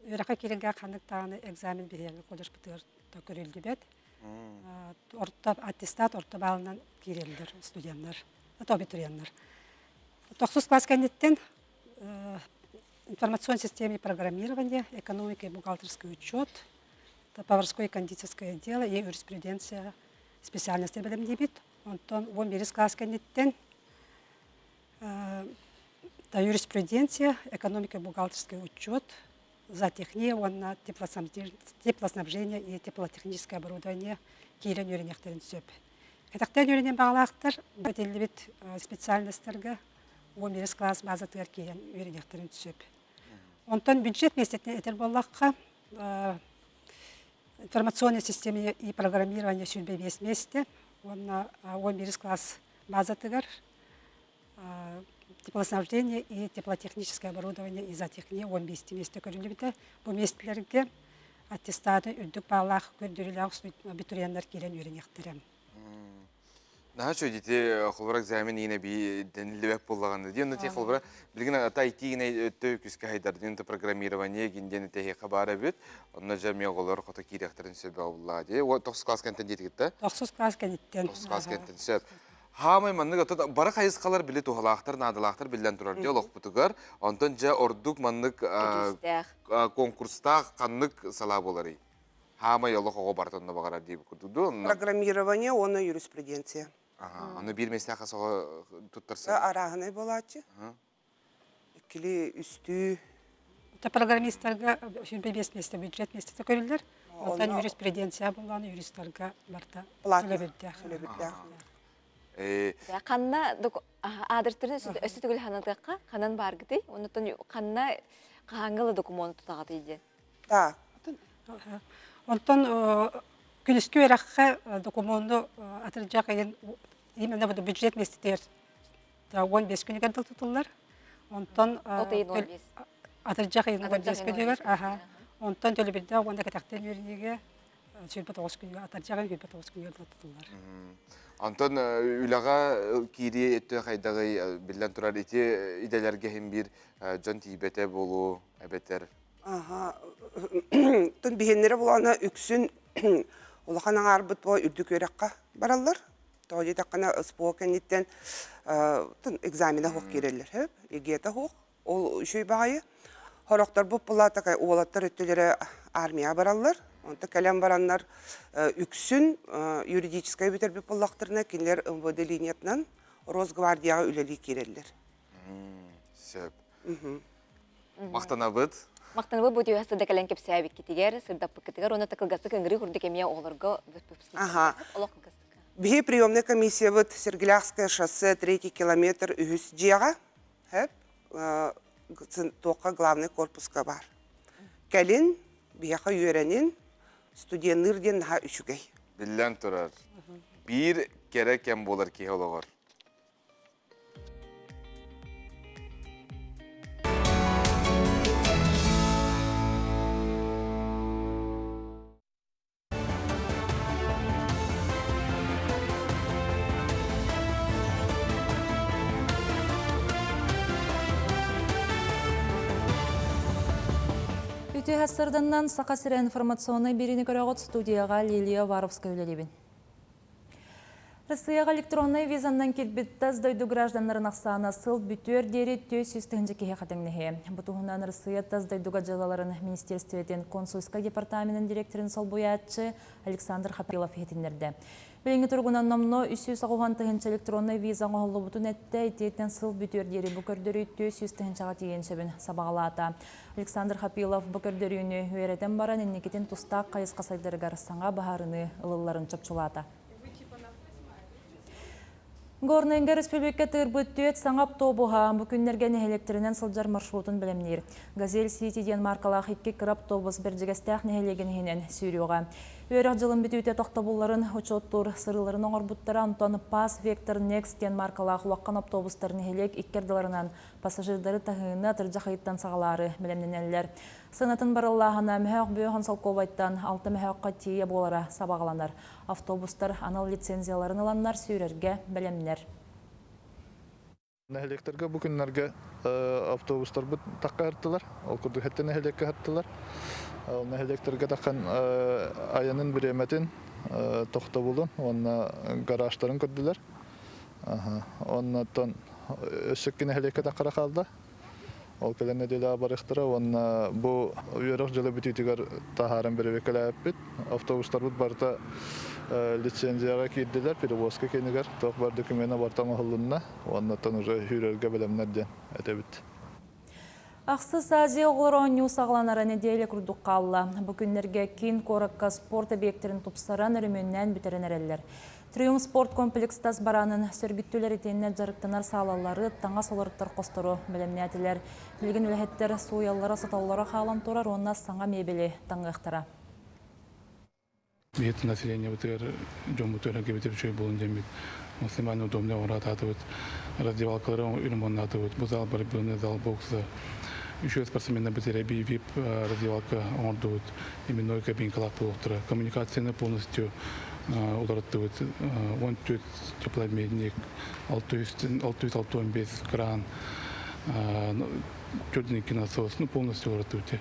Үөрэххэ киирэргэ ханнык даҕаны экзамен биһиэхэ колледжпытыгар да көрүллүбэт. Орто аттестат орто баалынан киирэллэр студеннар, это абитуриеннар. Тохсус класс кэнниттэн информационной системе программирования, экономика и бухгалтерский учет, поварское и кондитерское дело и юриспруденция специальности бэлэмниибит. Онтон 11 класс кэнниттэн юриспруденция, экономика, бухгалтерский учет, зоотехния уонна теплоснабжение и теплотехническое оборудование киирэн үөрэниэхтэрин сөп. Кэтэхтэн үөрэнэн баҕалаахтар этиллибит специальностарга 11 класс базатыгар киирэн үөрэниэхтэрин сөп. Онтон бюджет миэстэтин этэр буоллахха, информационной системе и программирование 25 миэстэ уонна 11 класс базатыгар. Теплоснабжение и теплотехническое оборудование и зоотехния 15 миэстэ көрүллүбүтэ. Бу миэстэлэргэ аттестаты үрдүк баалаах көрдөрүүлээх абитуриеннар киирэн үөрэниэхтэрэ. Наһаа үчүгэй ити холобура экзамен иинэ би дэниллибэт буоллаҕына дии. Онно ти холобура билигин ата IT гинэ өттө күскэ хайдар дин программирование гин диэн тэһиэхэ баар эбит. Онно дьэ эмиэ оҕолор хото киириэхтэрин сөбө буоллаа дии. Тохсус класс кэнтэн диэтигит да? Тохсус класс кэнниттэн. Тохсус класс кэнниттэн сөп. Хаамай маннык отут бары хайысхалар били туһалаахтар, наадалаахтар биллэн турар дии олохпутугар. Онтон дьэ ордук маннык конкурстаах ханнык салаа буоларый? Хаамай олох оҕо барыта онно баҕарар дии курдук дуу? Программирование уонна юриспруденция. Аны биир миэстээх хас оҕо туттарсар? Арааһынай буолааччы. Иккили, үстүү. Программистарга 25 миэстэ бюджет миэстэтэ көрүллэр. Онтон юриспруденция буоллаҕына юристарга барыта төлөбүрдээх. Төлөбүрдээх. Ханна аадырыстарын өссө төгүл ханатыахха ханан бааргытый? Оннуттан ханна хаһааҥҥы докумуону тутаҕытый диэн? Так. Онтон күнүскү үөрэххэ докумуону атырдьах ыйын именно бюджет миэстэтигэр 15 күнүгэр дыл тутуллар. Онтон атырдьах ыйын 15 күнүгэр, аха. Онтон төлөбүрдээх уонна кэтэхтэн үөрэниигэ 29 күнүгэр, атырдьах ыйын 29 күнүгэр дыл тутуллар. Онтон үлэҕэ киирии өттө хайдаҕый биллэн турар ити идэлэргэ иһин биир дьон тиийбэтэ буолуо эбэтэр Аха. Тон биһиэннэрэ булаана үксүн улахан аҥаарбыт бу үрдүк үөрэххэ бараллар. Тоҕо диэтэххинэ СПО кэнниттэн экзамена суох киирэллэр сөп, ЕГЭ-тэ суох. Ол үчүгэй баҕайы. Сорохторбут була такай уолаттар өттүлэрэ армияҕа бараллар. Онто кэлэн бараннар үксүн юридическай бүтэрбит буоллахтарына кинилэр МВД линиятынан Росгвардияҕа үлэлии киирэллэр. Сөп. Махтанабыт. Махтанабыт бу түһэ сырда кэлэн кэпсээбиккитигэр, сырдаппыккытыгар уонна кылгастык ыҥырыы курдук эмиэ оҕолорго Аха. олох кылгастык. Биһи приемная комиссиябыт Сергеляхское шоссе третий километр үһүс дьиэҕэ хэп туохха главный корпуска бар. Кэлин биһиэхэ үөрэнин студенныыр диэн наһаа үчүгэй. Биллэн турар. Биир кэрэ кэм буолар киһи олоҕор. Үтүө сарданнан Саха сирэ информационнай биэриини көрөҕүт студияҕа Лилия Уваровская үлэлиибин. Россияҕа электроннай визаннан киирбит тас дойду гражданнарын ахсаана сыл бүтүөр диэри 400 тыһыынча киһиэхэ тэҥнэһиэ. Бу туһунан Россия тас дойдуга дьыалаларын министерствотын консульскай департаменын директорын солбуйааччы Александр Хапилов иһитиннэрдэ. Билиҥҥи туругунан номнуо 390 тыһыынча электроннай виза оҥоһуллубутун эттэ, итиэннэ сыл бүтүөр диэри бу көрдөрүү 400 тыһыынчаҕа тиийэн сөбүн сабаҕалаата. Александр Хапилов бу көрдөрүүнү үөрэтэн баран инникитин тустаах хайысха сайдарыгар саҥа быһаарыныы ылылларын чопчулаата. Горнайга республика тыырбыт түөрт саҥа автобуһа бу күннэргэ нэһилиэктэринэн сылдьар маршрутун бэлэмниир. «Газель Сити» диэн маркалаах икки кыра автобус Бэрдьигэстээх нэһилиэгин иһинэн сүүрүөҕэ. Үөрэх дьылын бүтүүтэ тохтобулларын учуоттуур сырыыларын оҥорбуттара, онтон «Пас Вектор Некст» диэн маркалаах улахан автобустар нэһилиэк икки ардыларынан пассажирдары таһыыны атырдьах ыйыттан саҕалаары бэлэмнэнэллэр. Сыанатын барыллааһына мөһөөх бүөһүн солкуобайтан алта мөһөөххө тиийэ буолара сабаҕаланар. Автобустар анал лицензияларын ыланнар сүүрэргэ бэлэмнэр. Нэһилиэктэргэ бу күннэргэ автобустарбыт тахха ыһыттылар. Ол курдук хэттэ нэһилиэккэ ыһыттылар. Ол нэһилиэктэргэ таххан айанын бириэмэтин, тохтобулун уонна гаражтарын көрдүлэр. Оннуттан өссө икки нэһилиэккэ таххара хаалла. Ол кэлэн нэдиэлэҕэ барыахтара уонна бу үөрэх дьыла бүтүүтүгэр таһааран бэрэбиэркэлээбиппит. Автобустарбыт барыта лицензияҕа киирдилэр, перевозка киинигэр туох бар докумена барыта оҥоһуллунна. Уоннаттан уже сүүрэргэ бэлэмнэр диэн этэбит. Ахсыс Азия оҕолоро оонньуу саҕаланара нэдиэлэ курдук хаалла. Бу күннэргэ киин куоракка спорт объектарын тупсаран, өрөмүөннээн бүтэрэн эрэллэр. Триумф спорт комплекс тас бараанын сөргүттүлэр итиэннэ дьарыктанар саалалары, таҥас олоруттар хостору бэлэмнээтилэр. Билигин үлэһиттэр сууйаллара-сотоллоро хаалан турар уонна саҥа мебели таҥыахтара. Биһиги населениебытыгар дьоммутугар кэбитэр үчүгэй буолун диэммит. Максимально удобно оҥоратаатыбыт. Раздевалкалары ремоннаатыбыт. Бу зал борьбыны, зал бокса. Еще спортсмены битэрэ VIP раздевалка оҥордубут. Именной кабинкалаах буолуохтара. Коммуникацияны полностью уларыттыбыт. 14 теплообменник, 665 кран, 4 насос, ну полностью уларыттыбыт.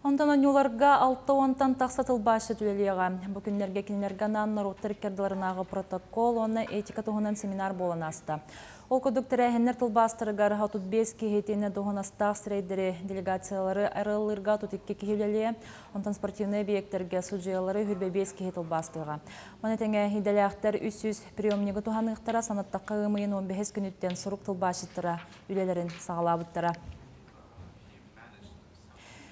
Онтон оонньууларга алта уонтан тахса тылбаасчыт үлэлиэҕэ. Бу күннэргэ кинилэргэ анаан норуоттар иккардыларынааҕы протокол уонна этика туһунан семинар буолан ааста. Ол курдук тэрээһиннэр тылбаастарыгар 35 киһи итиэннэ дуоһунастаах сирэйдэри, делегациялары арыаллыырга 32 киһи үлэлиэ, онтон спортивнай эбийиэктэргэ судьуйалары 25 киһи тылбаастыаҕа. Маны тэҥэ идэлээхтэр 300 приемнигы туһаныахтара, санаттахха ыам ыйын 15 күнүттэн сурук тылбаасчыттара үлэлэрин саҕалаабыттара.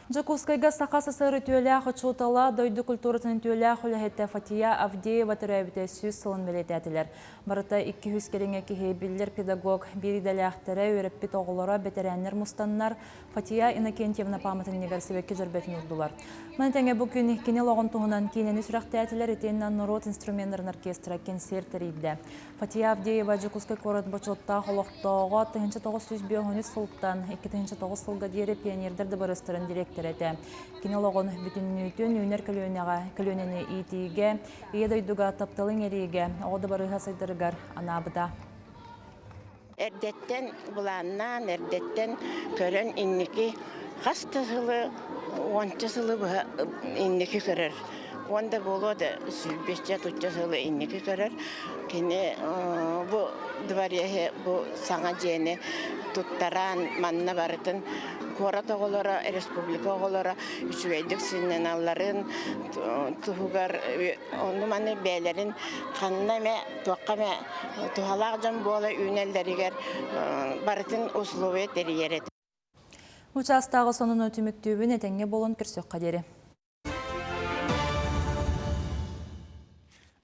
Дьокуускайга Саха СССР үтүөлээх учуутала, дойду культуратын үтүөлээх үлэһитэ Фатия Авдеева төрөөбүтэ 100 сылын бэлиэтээтилэр. Барыта 200 кэриҥэ киһи биллэр педагог, биир идэлээхтэрэ, үөрэппит оҕолоро, бэтэрээннэр мустаннар Фатия Иннокентьевна пааматынньыгар сибэкки дьөрбөтүн уурдулар. Маны тэҥэ бу күн кини олоҕун туһунан киинэни сүрэхтээтилэр итиэннэ норуот инструменнарын оркестра кэнсиэр тэрийдэ. Фатия Авдеева Дьокуускай куорат бочуоттаах олохтооҕо 1953 сылтан 2009 сылга диэри пионердар дыбарыастарын дириэктэрэ этэ. Кини олоҕун бүтүннүүтүн үүнэр көлүөнэҕэ көлүөнэни иитиигэ, Ийэ дойдуга тапталы иҥэриигэ, оҕо дыбарыаһа сайдарыгар анаабыта. Эрдэттэн былааннаан, эрдэттэн көрөн инники хас да сылы, уонча сылы быһа инники көрөр. Уон да буолуо да сүүрбэччэ отучча сылы инники көрөр. Кини бу двореһы, бу саҥа дьиэни туттаран, манна барытын куорат оҕолоро, республика оҕолоро үчүгэйдик сынньаналларын туһугар ону-маны бэйэлэрин ханна эмэ, туохха эмэ туһалаах дьон буола үүнэллэригэр барытын условия тэрийэр этэ. Учаастагы сонуну түмүктүүбүн этэҥҥэ буолан көрсөххө диэри.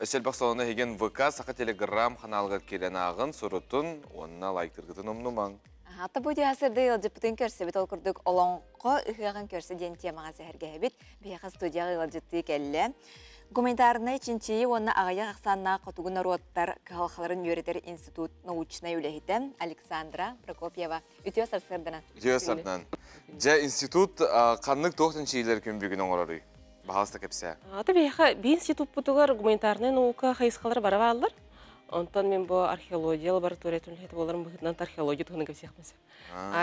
Өссө элбэх сонуну эһигин ВК Саха Телеграм ханаалыгар киирэн ааҕын, сурутун уонна лайктыргытын умнумаҥ. Ата бу диасырды ыалдьыппытын көрсөбүт ол курдук олоҥхо ыһыаҕын көрсө диэн темаҕа сэһэргэһэбит. Биһиэхэ студияҕа ыалдьыттыы кэллэ. Гуманитарнай чинчийии уонна аҕыйах ахсааннаах хотугу норуоттар кыһалҕаларын үөрэтэр институт научнай үлэһитэ Александра Прокопьева. Үтүө сарсыарданан. Үтүө сарсыарданан. Дьэ, институт ханнык туох чинчийиилэр күн бүгүн оҥороруй? Баһаалыста кэпсээ. Аты биһиэхэ биир институппутугар гуманитарнай наука хайысхалара бара бааллар. Онтон мин бу археология лабораториятын үлэһитэ буоларым быһыытынан археология туһунан кэпсиэхпин сөп.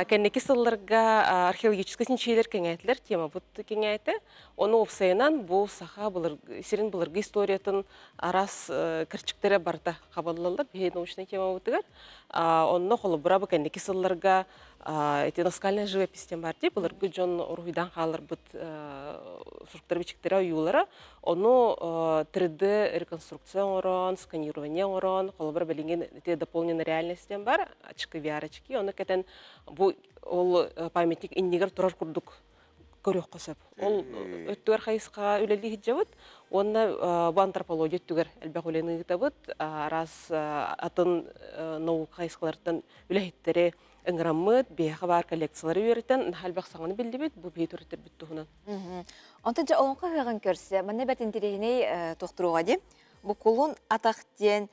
Кэнники сылларга археологическай чинчийиилэр кэҥээтилэр, темабыт кэҥээтэ. Ону уопсайынан бу саха сирин былыргы историятын араас кэрчиктэрэ барыта хабыллаллар биһиги научнай темабытыгар. Онно холобура бу кэнники сылларга ити наскальная живопись диэн баар дии былыргы дьон уруһуйдаан хаалларбыт суруктара-бичиктэрэ ойуулара ону 3D реконструкция оҥорон сканирование оҥорон холобура билигин ити дополненная реальность диэн бар очки VR очки ону кэтэн бу ол памятник иннигэр турар курдук көрүөххэ сөп. Ол өттүгэр хайысхаҕа үлэлии сылдьабыт уонна бу антропология өттүгэр элбэх үлэни ыытабыт. Араас атын наука хайысхаларыттан үлэһиттэри ыҥыраммыт, биһиэхэ баар коллекциялары үөрэтэн, наһаа элбэх саҥаны биллибит, бу биһи төрүттэрбит туһунан. Онтон дьэ олоҥхо ыһыаҕын көрсө, манна бэрт интэриэһинэй туохтуруоҕа дии. Бу кулун атах диэн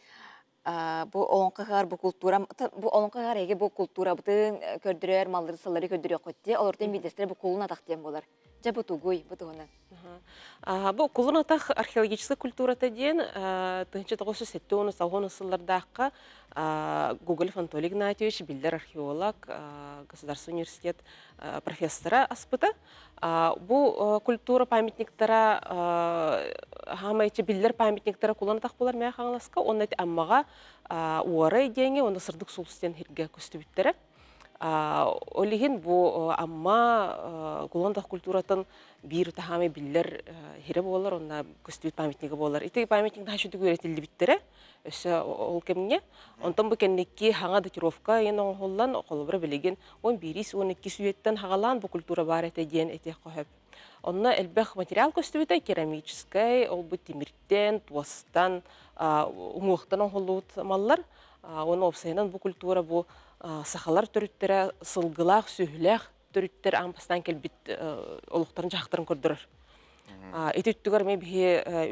бу олоҥхо ыһыаҕар бу култуура бу олоҥхо ыһыаҕар эһиги бу култуурабытын көрдөрөр, маллары сыллары көрдөрүөххүт дии. Олортон биирдэстэрэ бу кулун атах диэн буолар. Дьэ бу тугуй, бу туһунан? Бу кулун атах археологическай культурата диэн 1970 сыллардаахха Гоголев Анатолий Игнатьевич биллэр археолог, Государственный университет профессора аспыта. Бу культура памятниктара хаамай биллэр памятниктара кулун атах буолар Мэҥэ Хаҥаласка уонна Аммаҕа Уорай диэҥҥэ уонна Сырдык Сулус диэн сиргэ көстүбүттэрэ. Ол иһин бу Амма Кулун-Атах культуратын биир таһаамай биллэр сирэ буолар уонна көстүбүт памятнига буолар. Ити памятник наһаа үчүгэй үөрэтиллибиттэрэ өссө ол кэмҥэ. Онтон бу кэнники хаҥа датировка ыйан оҥоһуллан, холобура билигин 11 12 үйэттэн хаҕалаан бу культура баар этэ диэн этиэххэ сөп. Онно элбэх материал көстүбүтэ, керамическай, ол бу тимиртэн, туостан, уҥуохтан оҥоһуллубут маллар. Уонна уопсайынан бу культура бу сахалар төрүттэрэ сылгылаах, сүөһүлээх төрүттэр аан бастаан кэлбит олохторун-дьаһахтарын көрдөрөр. Ити өттүгэр эмиэ биһи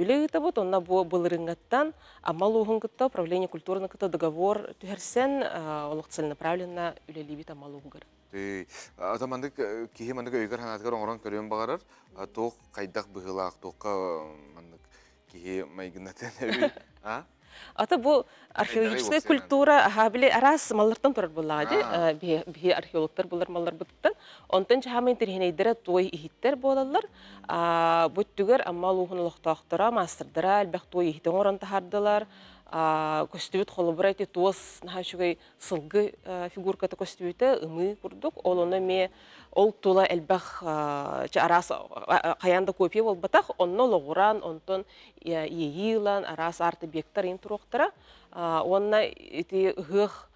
үлэ ыытабыт, онно бу былырыыҥҥаттан Амма улууһун кытта управление культураны кытта договор түһэрсэн, олох целенаправленно үлэлиибит Амма улууһугар. Ата маннык киһи маннык өйүгэр санаатыгар оҥорон көрүөн баҕарар, туох хайдах быһыылаах, туохха маннык киһи майгыннатыан эбит, а? Ата бу археологическая культура аха били араас маллартан турар буоллаҕа дии биһи археологтар булар малларбытыттан онтон чаһаама интэриэһинэйдэрэ туой иһиттэр буолаллар бу өттүгэр Амма улууһун олохтоохторо маастардара элбэх туой иһити оҥорон таһаардылар көстүбүт холобура ити туос наһаа үчүгэй сылгы фигурката көстүбүтэ ымыы курдук ол ону эмиэ ол тула элбэх араас хайаан да копия буолбатах онно олоҕуран онтон иэйии ылан араас арт-объектар иин туруохтара уонна ити ыһыах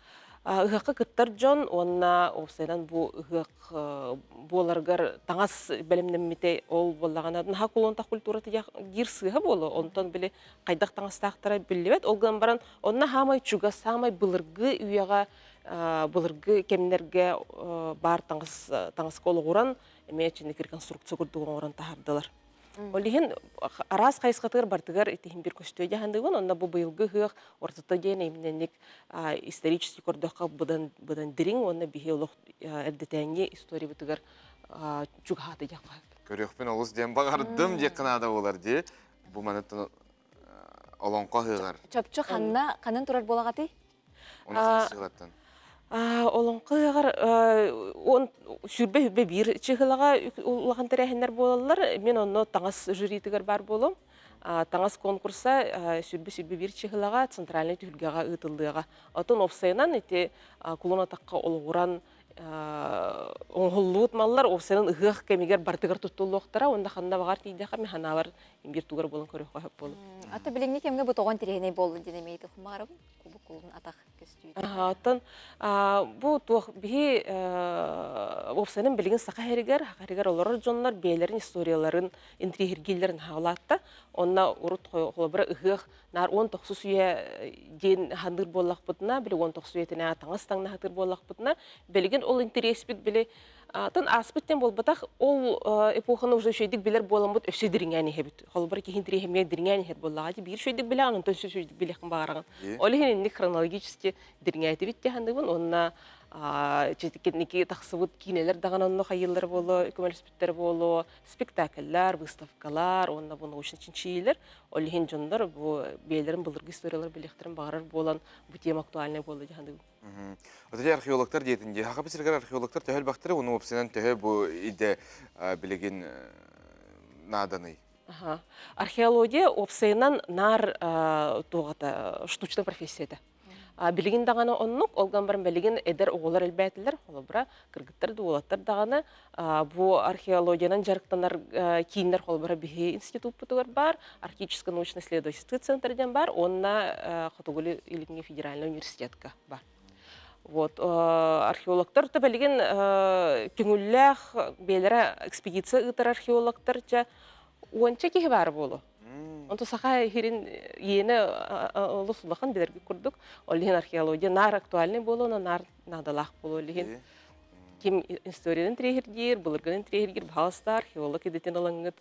ыһыахха кыттар дьон уонна уопсайынан бу ыһыах буоларыгар таҥас бэлэмнэммитэ ол буоллаҕына наһаа кулунтах культурата диир сыыһа буолуо онтон били хайдах таҥастаахтара биллибэт ол гынан баран онно саамай чугас саамай былыргы үйэҕэ былыргы кэмнэргэ баар таҥас таҥаска олоҕуран эмиэ чинник реконструкция курдук оҥорон таһаардылар Ол иһин араас хайысхатыгар бартыгар итиһин бир көстүө дьаһандыгын, онно бу быйылгы ыһыах ортото диэн имнэнник исторический көрдөххө быдан быдан дириҥ уонна биһи олох эрдэтээҥҥи историябытыгар чугаһааты диэххэ Көрүөхпүн олус диэн баҕардым диэххэ наада буолар дии. Бу манытын олоҥхо ыһыаҕар. Чопчу ханна ханан турар буолаҕатый? Оны хас Олоҥхо ыһыаҕар он сүүрбэ биир чыһылаҕа улахан тэрээһиннэр буолаллар. Мин онно таҥас жюритигэр баар буолуом. Таҥас конкурса 121 чыһылаҕа центральнай түһүлгэҕэ ыытыллыаҕа. Оттон уопсайынан ити кулун атахха олоҕуран оҥоһуллубут маллар уопсайынан ыһыах кэмигэр барытыгар туттуллуохтара уонна ханна баҕар тиийдэххэ мин санаабар биир тугар буолан көрүөххэ сөп буолуо. Ата билиҥҥи кэмҥэ бу тоҕон тириһинэй буоллун диэн эмиэ тухмаарабын кубукулун атах көстүүтэ. Оттон бу туох биһи уопсайынан билигин саха сиригэр саха сиригэр олорор дьоннор бэйэлэрин историяларын интриэһиргииллэрин хаалаатта. Онно урут холобура ыһыах наар 19 үйэ диэн хандыыр буоллахпытына, били 19 үйэтинэ таҥас таҥнаһатыыр буоллахпытына, билигин ол интэриэспит били Атын ааспыт диэн буолбатах, ол эпоханы уже үчүгэйдик билэр буоламмыт өссө дириҥээн иһэбит. Холобура киһи интэриэһимиэ дириҥээн иһэр буоллаҕа дии. Биир үчүгэйдик билэҕин, онтон өссө үчүгэйдик билиэххин баҕараҕын. Ол иһин инник хронологически дириҥээтибит дии саныыбын уонна кэнники тахсыбыт киинэлэр даҕаны онно хайыыллара буолуо, көмөлөспүттэрэ буолуо, спектакльлар, выставкалар уонна бу научнай чинчийиилэр. Ол иһин дьоннор бу бэйэлэрин былыргы историяларын билиэхтэрин баҕарар буолан, бу тема актуальнай буолла дии саныыбын. Оту археологтар диэтин дии. Саха сиригэр археологтар төһө элбэхтэрэ, уонна уопсайынан төһө бу идэ билигин нааданый? Археология уопсайынан наар туоҕата штучная профессия этэ. Билигин даҕаны оннук, ол гынан баран билигин эдэр оҕолор элбээтилэр, холобура, кыргыттар да уолаттар даҕаны бу археологиянан дьарыктанар кииннэр холобура биһи институппутугар баар, Арктический научно-исследовательский центр диэн баар уонна Хотугу Илиҥҥи федеральный университетка баар. Вот, археологтар да билигин көҥүллээх бэйэлэрэ экспедиция ыытар археологтар чэ уонча киһи баар буолуо. Онто саха иһирин иэнэ олус улахан билэргит курдук. Ол иһин археология наар актуальный буолуо, наар наадалаах буолуо ол иһин ким историянын тириэһиргиир, былыргынын тириэһиргиир, баһаалыста археолог идэтин ылаҥҥыт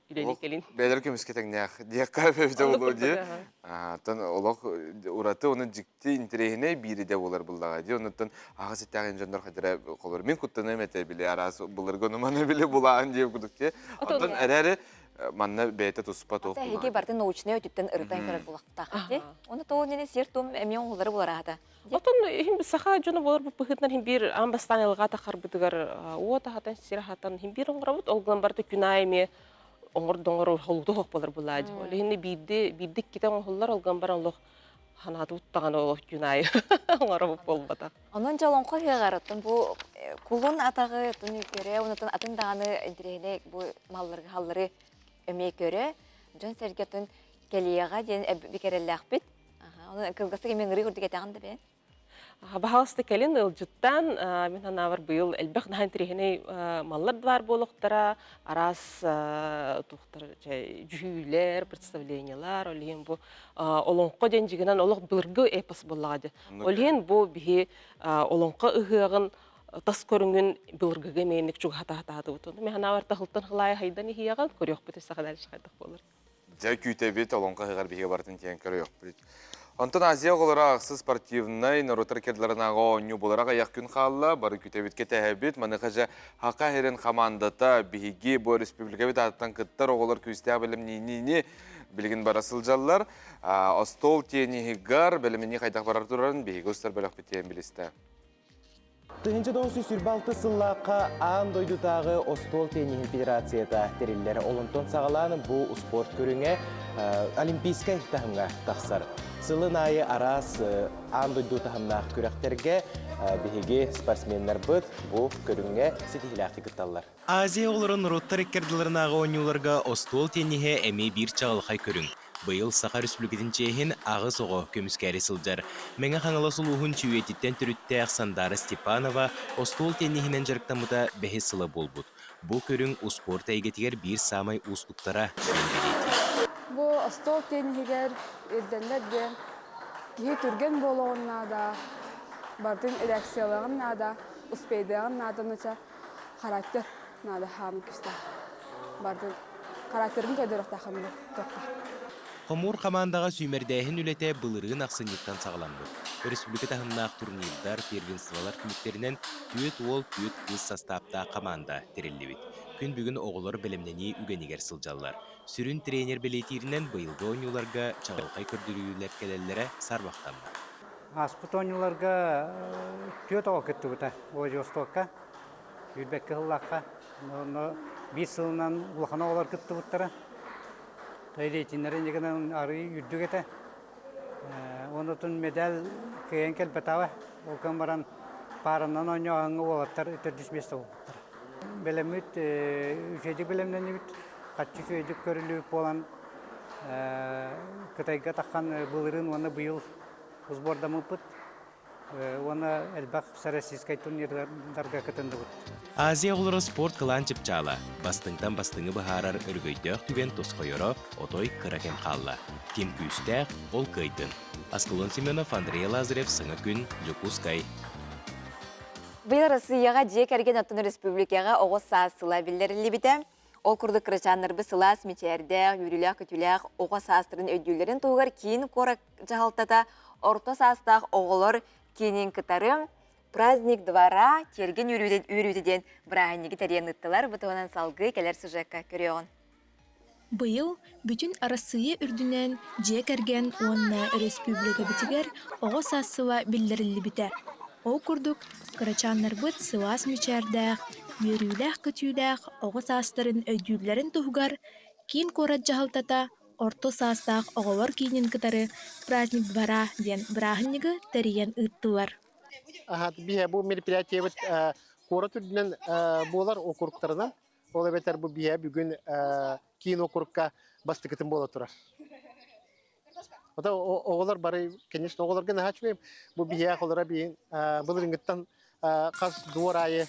үлэлии кэлин. Бэйэлэр көмүскэ тэҥнээх диэххэ эбитэ буолуо дии. Оттон олох ураты уонна дьикти интэриэһинэй биир идэ буолар буллаҕа дии. Оннуттан аҕа ситтээх дьоннор хадара холор мин куттаныам этэ били араас былыргы ону-маны били булаан диэ курдук дии. Оттон эрээри манна бэйэтэ туспа туох Эһиги барытын научнай өттүттэн ырытан көрөр булахтаах дии. Оны тоҕо нene сиэр-туом эмиэ оҥоһуллары булараата. Отон иһин саха дьоно буолар быһыытынан иһин биир аан бастаан ылҕа тахарбытыгар уот аһатан, сир аһатан иһин биир оҥоробут. Ол гынан барыта күн аайы эмиэ оҥордоҥор холууту суох буолар булаа дии. Ол иһин биирди биирди иккитэ оҥоһуллар, ол гынан баран олох ханааты уттаҕына олох күн аайы оҥоробут буолбатах. Онон дьолоҥхо ыһыаҕар оттон бу кулун атаҕы оттон көрө, онтон атын даҕаны интэриэһинэй бу маллары халлары эмиэ көрө, дьон-сэргэ оттон кэлиэҕэ диэн бикэрэллээхпит. Оны кылгастык эмиэ ыҥырыы курдук этэҕин да бэйэн. Баһаалыста кэлин ыалдьыттаан мин санаабар быйыл элбэх наһаа интэриэһинэй маллар баар буолуохтара, араас туохтар дьүһүүлэр, представлениелар, ол иһин бу олоҥхо диэн дьигинэн олох былыргы эпос буоллаҕа дии. Ол иһин бу биһи олоҥхо ыһыаҕын. тас көрүҥүн былыргыга мэйник чугаһатаатаатыбыт. Мен ханаабар тахылтан хылаайа хайдан иһиэҕин көрүөхпүт өссө дальше хайдах буолар. Дьэ күүтэбит, олоҥхо ыһыҕар биһиги барытын тиийэн көрүөхпүт. Онтон Азия оҕолоро ахсыс спортивнай норуоттар кырдыларынааҕы оонньуу буларах айах күн хаалла. Бары күтэбит кэтэһэбит. Маныаха дьэ Хака сирин хамаандата биһиги бу республикабыт аатыттан кыттар оҕолор күүстээх бэлэмниниини билигин бара сылдьаллар. Остуол тенниһигэр бэлэмнэнии хайдах барар турарын биһиги устар бөлөхпүт тиийэн билистэ. 1926 сыллаахха аан дойдутааҕы остуол тенниһин федерацията тэриллэр. Олонтон саҕалаан бу спорт көрүҥэ олимпийскай таһымҥа тахсар. Сылын аайы араас аан дойду таһымнаах күрэхтэргэ биһиги спортсменнарбыт бу көрүҥҥэ ситиһиилээхтик кытталлар. Азия оҕолоро норуоттар иккардыларынааҕы оонньууларга остуол тенниһэ эмиэ биир чаҕылхай көрүҥ. Быйыл Саха Республикатын чиэһин аҕыс оҕо көмүскээри сылдьар. Мэҥэ Хаҥалас улууһун Чүүйэтиттэн төрүттээх Сандаара Степанова остуол тенниһинэн дьарыктаммыта бэһис сыла буолбут. Бу көрүҥ успуорт эйгэтигэр биир саамай уустуктара диэн бэлиэтиир. Бу остуол тенниһигэр ирдэннэр диэн киһи түргэн буолуоҕун наада, барытын реакциялыаҕын наада, успейдыаҕын наада нуча характер наада хаамын күүстээх. Бардын характерын көрдөрүөхтээххин бу туохха. Хомуур хамаандаҕа сүүмэрдээһин үлэтэ былырыын ахсынньыттан саҕаламмыт. Өрөспүүбүлүкэ таһымнаах турнирдар, первенстволар түмүктэринэн түөрт уол, түөрт кыыс састааптаах хамаанда тэриллибит. Күн бүгүн оҕолор бэлэмнэнии үгэнигэр сылдьаллар. Сүрүн тренер бэлиэтииринэн быйылгы оонньууларга чаҕылхай көрдөрүүлэр кэлэллэрэ саарбахтаммат. Ааспыт оонньууларга түөрт оҕо кыттыбыта Владивостокка, сүүрбэккэ сыллаахха. Онно биир сылынан улахан оҕолор кыттыбыттара. Рейтиннэрэ иннигинэн арыый үрдүк этэ. Онутун медаль кыайан кэлбэтэҕэ. Ол гынан баран пааранан оонньооһуҥҥа уолаттар төрдүс миэстэ буолбуттара. Бэлэммит үчүгэйдик бэлэмнэннибит, харчы үчүгэйдик көрүллүбүт буолан Кытайга таххан былырыын уонна быйыл сбордаммыппыт уонна элбэх всероссийскай турнирдарга кытынныбыт. Азия оҕолоро спорт кылаан чыпчаала, бастыҥтан бастыҥы быһаарар өрөгөйдөөх түгэн тосхойоро отой кыра кэм хаалла. Ким күүстээх, ол кыайдын. Аскалон Семенов, Андрей Лазарев, Саҥа күн, Дьокуускай. Быйыл Россияҕа дьиэ кэргэн оттон республикаҕа оҕо саас сыла биллэриллибитэ. Ол курдук кырачааннарбыт сылаас мичээрдээх, үөрүүлээх-көтүүлээх оҕо саастарын өйдүүллэрин туһугар киин куорат дьаһалтата орто саастаах оҕолор киинин кытары «Праздник двора» тиэргэн үөрүүтэ диэн бырааһынньыгы тэрийэн ыыттылар. Бу туһунан салгыы кэлэр сюжекка көрүөҕүн. Быйыл бүтүн Арассыыйа үрдүнэн дьиэ кэргэн уонна өрөспүүбүлүкэбитигэр оҕо саас сыла биллэриллибитэ. Ол курдук, кырачааннарбыт сылаас мичээрдээх, үөрүүлээх-көтүүлээх оҕо саастарын өйдүүллэрин туһугар киин куорат дьаһалтата орто саастаах оҕолор киинин кытары «Праздник двора» диэн бырааһынньыгы тэрийэн ыыттылар. Биһэ бу мероприятиебыт куорат үрдүнэн буолар округтарынан Ол эбэтэр бу биһэ бүгүн киин округка бастакытын буола турар. Ото оҕолор бары, конечно, оҕолорго наһаа үчүгэй. Бу биһиэх олоро биһин былырыҥҥыттан хас дуор аайы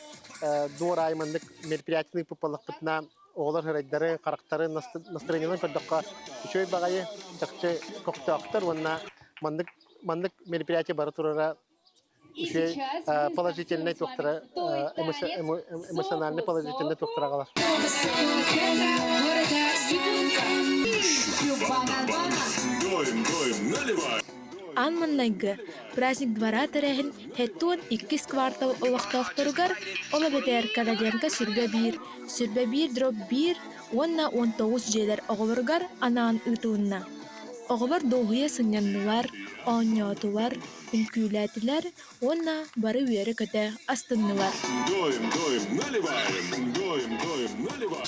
дуор аайы маннык мероприятияны ыыппыппаллахпытына оҕолор ырайдары, харахтары, настроениеларын көрдөххө үчүгэй баҕайы, чахчы көхтөөхтөр уонна маннык маннык мероприятие бара турара үчүгэй положительнай туохтара эмоциональный положительный туохтара аҕалар. Аан маҥнайгы праздник двора тэрээһин хэттуон иккис квартал олохтоохторугар, ол эбэтэр Короленко сүргэ биир, сүрбэ биир дроп биир уонна 19 дьиэлэр оҕолоругар анаан ыытылынна. Оҕолор дуоһуйа сынньаннылар, оонньоотулар, үҥкүүлээтилэр уонна бары үөрэ-көтө астыннылар. Дуем, дуем, наливаем, дуем, дуем, наливаем.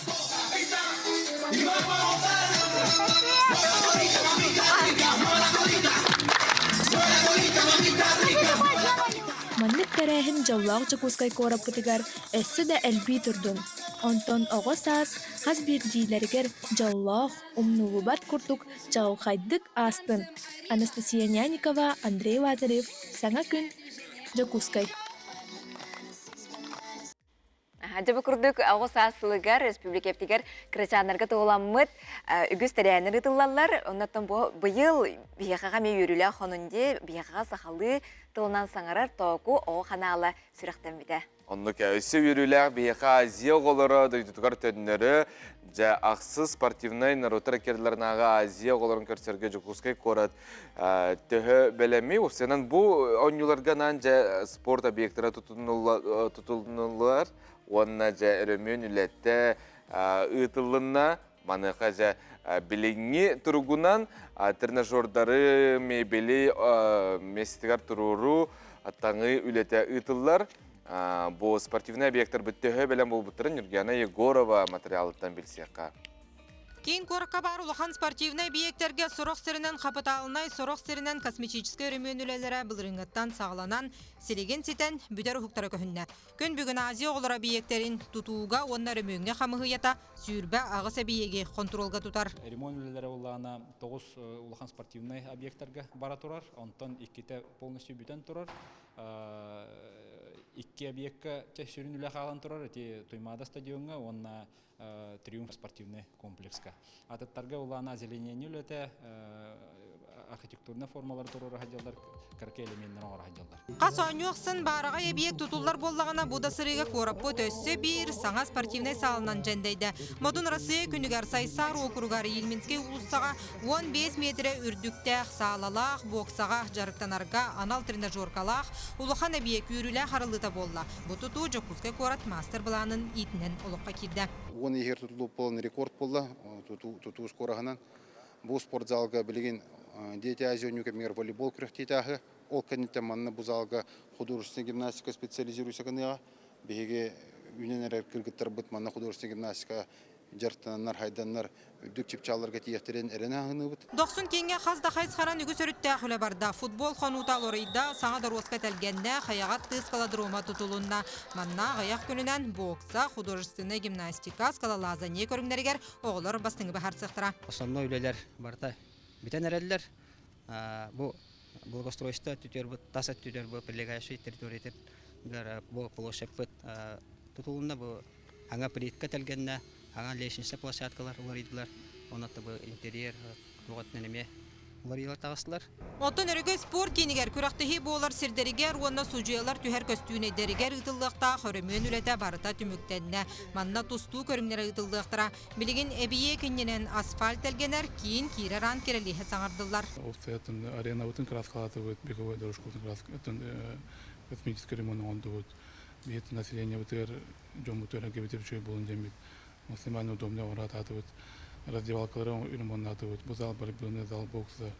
Маннык тэрээһин дьоллоох Дьокуускай куораппытыгар өссө да элбии турдун. Онтон оҕо саас хас биирдиилэригэр дьоллоох, умнуллубат курдук чаҕылхайдык аастын. Анастасия Няникова, Андрей Лазарев, Саҥа күн, Дьокуускай. Дьэ бу курдук оҕо саас сылыгар республикабытыгар кырачааннарга туһуламмыт үгүс тэрээһиннэр ыытыллаллар. Оннуттан бу быйыл биһиэхэҕэ эмиэ үөрүүлээх хонун дии, биһиэхэҕэ сахалыы тылынан саҥарар тооку оҕо ханаала сүрэхтэммитэ. Оннук өссө үөрүүлээх биһиэхэ Азия оҕолоро дойдутугар төннөрө, дьэ ахсыс спортивнай норуоттар иккиардыларынааҕы Азия оҕолорун көрсөргө Дьокуускай куорат төһө бэлэми уопсайынан бу оонньууларга анаан дьэ спорт объектара тутулнуллар уонна дьэ өрөмүөн үлэтэ ыытыллынна. Маныаха дьэ билиҥҥи туругунан тренажердары, мебели миэстэтигэр туруоруу, таҥыы үлэтэ ыытыллар. Бу спортивнай объектарбыт төһө бэлэм буолбуттарын Нюргиана Егорова материалыттан билсиэххэ. Киин куоракка баар улахан спортивнай объектэргэ сорох сиринэн хапытаалынай, сорох сиринэн косметическай өрөмүөн үлэлэрэ былырыыҥҥыттан саҕаланан, силигин ситэн, бүтэр уһуктара көһүннэ. Күн бүгүн Азия оҕолоро объектэрин тутууга уонна өрөмүөҥҥэ хамыһыйата 28 эбийиэги хонтуруолга тутар. Ремонт үлэлэрэ буоллаҕына 9 улахан спортивнай объектарга бара турар, онтон иккитэ полностью бүтэн турар. Икки объекка сүрүн үлэ хаалан турар, ити Туймаада стадиоҥҥа уонна Триумф спортивный комплекска. Атыттарга улаана озеленение үлэтэ, архитектурнай формалары туруора сылдьаллар, кыракый элеменнэр оҥоро сылдьаллар. Хас оонньуу ахсын баараҕай эбийиэк тутуллар буоллаҕына, бу да сырыыга куораппыт өссө биир саҥа спортивнай саалынан дьэндэйдэ. Модун Россия күнүгэр Сайсаар уокуругар Ильминскэй уулуссаҕа 15 миэтэрэ үрдүктээх саалалаах, боксаҕа дьарыктанарга анал тренажеркалаах улахан эбийиэк үөрүүлээх арыллыыта буолла. Бу тутуу Дьокуускай куорат маастар-былаанын иитинэн олоххо киирдэ. Уон иһигэр тутуллубут буолан рекорд буолла тутуу скороһынан. Бу спортзалга билигин Дети Азии оонньуу кэмигэр волейбол күрэхтиитэ ааһыа. Ол кэнниттэн манна бу залга художественная гимнастика специализируйса гыныаҕа. Биһиги үүнэн эрэр кыргыттарбыт манна художественная гимнастика дьарыктананнар, хайданнар үрдүк чыпчаалларга тиийиэхтэрин эрэнэ аһыныыбыт. Дохсун кииҥҥэ хас да хайысханан үгүс өрүттээх үлэ барда. Футбол хонуута уларыйда, саҥа доруоска тэлгэннэ, хайаҕат тыы скалодрома тутулунна. Манна аҕыйах күнүнэн бокса, художественнай гимнастика, скалолазание көрүҥнэригэр оҕолор бастыҥы быһаарсыахтара. Основной үлэлэр барыта бүтэн эрэллэр. Бу благоустройство өттүтүгэр тас өттүтүгэр бу прилегающий территориятыгар бу площадьпыт тутулунна бу Аҥа плитка тэлгэннэ, аҥа лестница площадкалар уларыйдылар, онно бу интерьер туоҕатынан эмиэ уларыйыылар таҕыстылар. Оттон Өрөгөй спорт киинигэр күрэхтэһии буолар сирдэригэр уонна судьуйалар түһэр көстүүнэйдэригэр ыытыллыахтаах өрөмүөн үлэтэ барыта түмүктэннэ. Манна тустуу көрүҥнэрэ ыытыллыахтара. Билигин эбийиэк иннинэн асфальт тэлгэнэр, киин киирэр аан кирэлиэһэ саҥардыллар. Ол аренабытын краскалаатыбыт, беговой дорожкабытын косметический ремонт оҥордубут. Биһиги населениебытыгар дьоммутугар эргэбитигэр үчүгэй буолун диэммит максимально удобно оҥоро раздевалкалары ремоннаатыбыт. Бу зал борьбыны, зал бокса.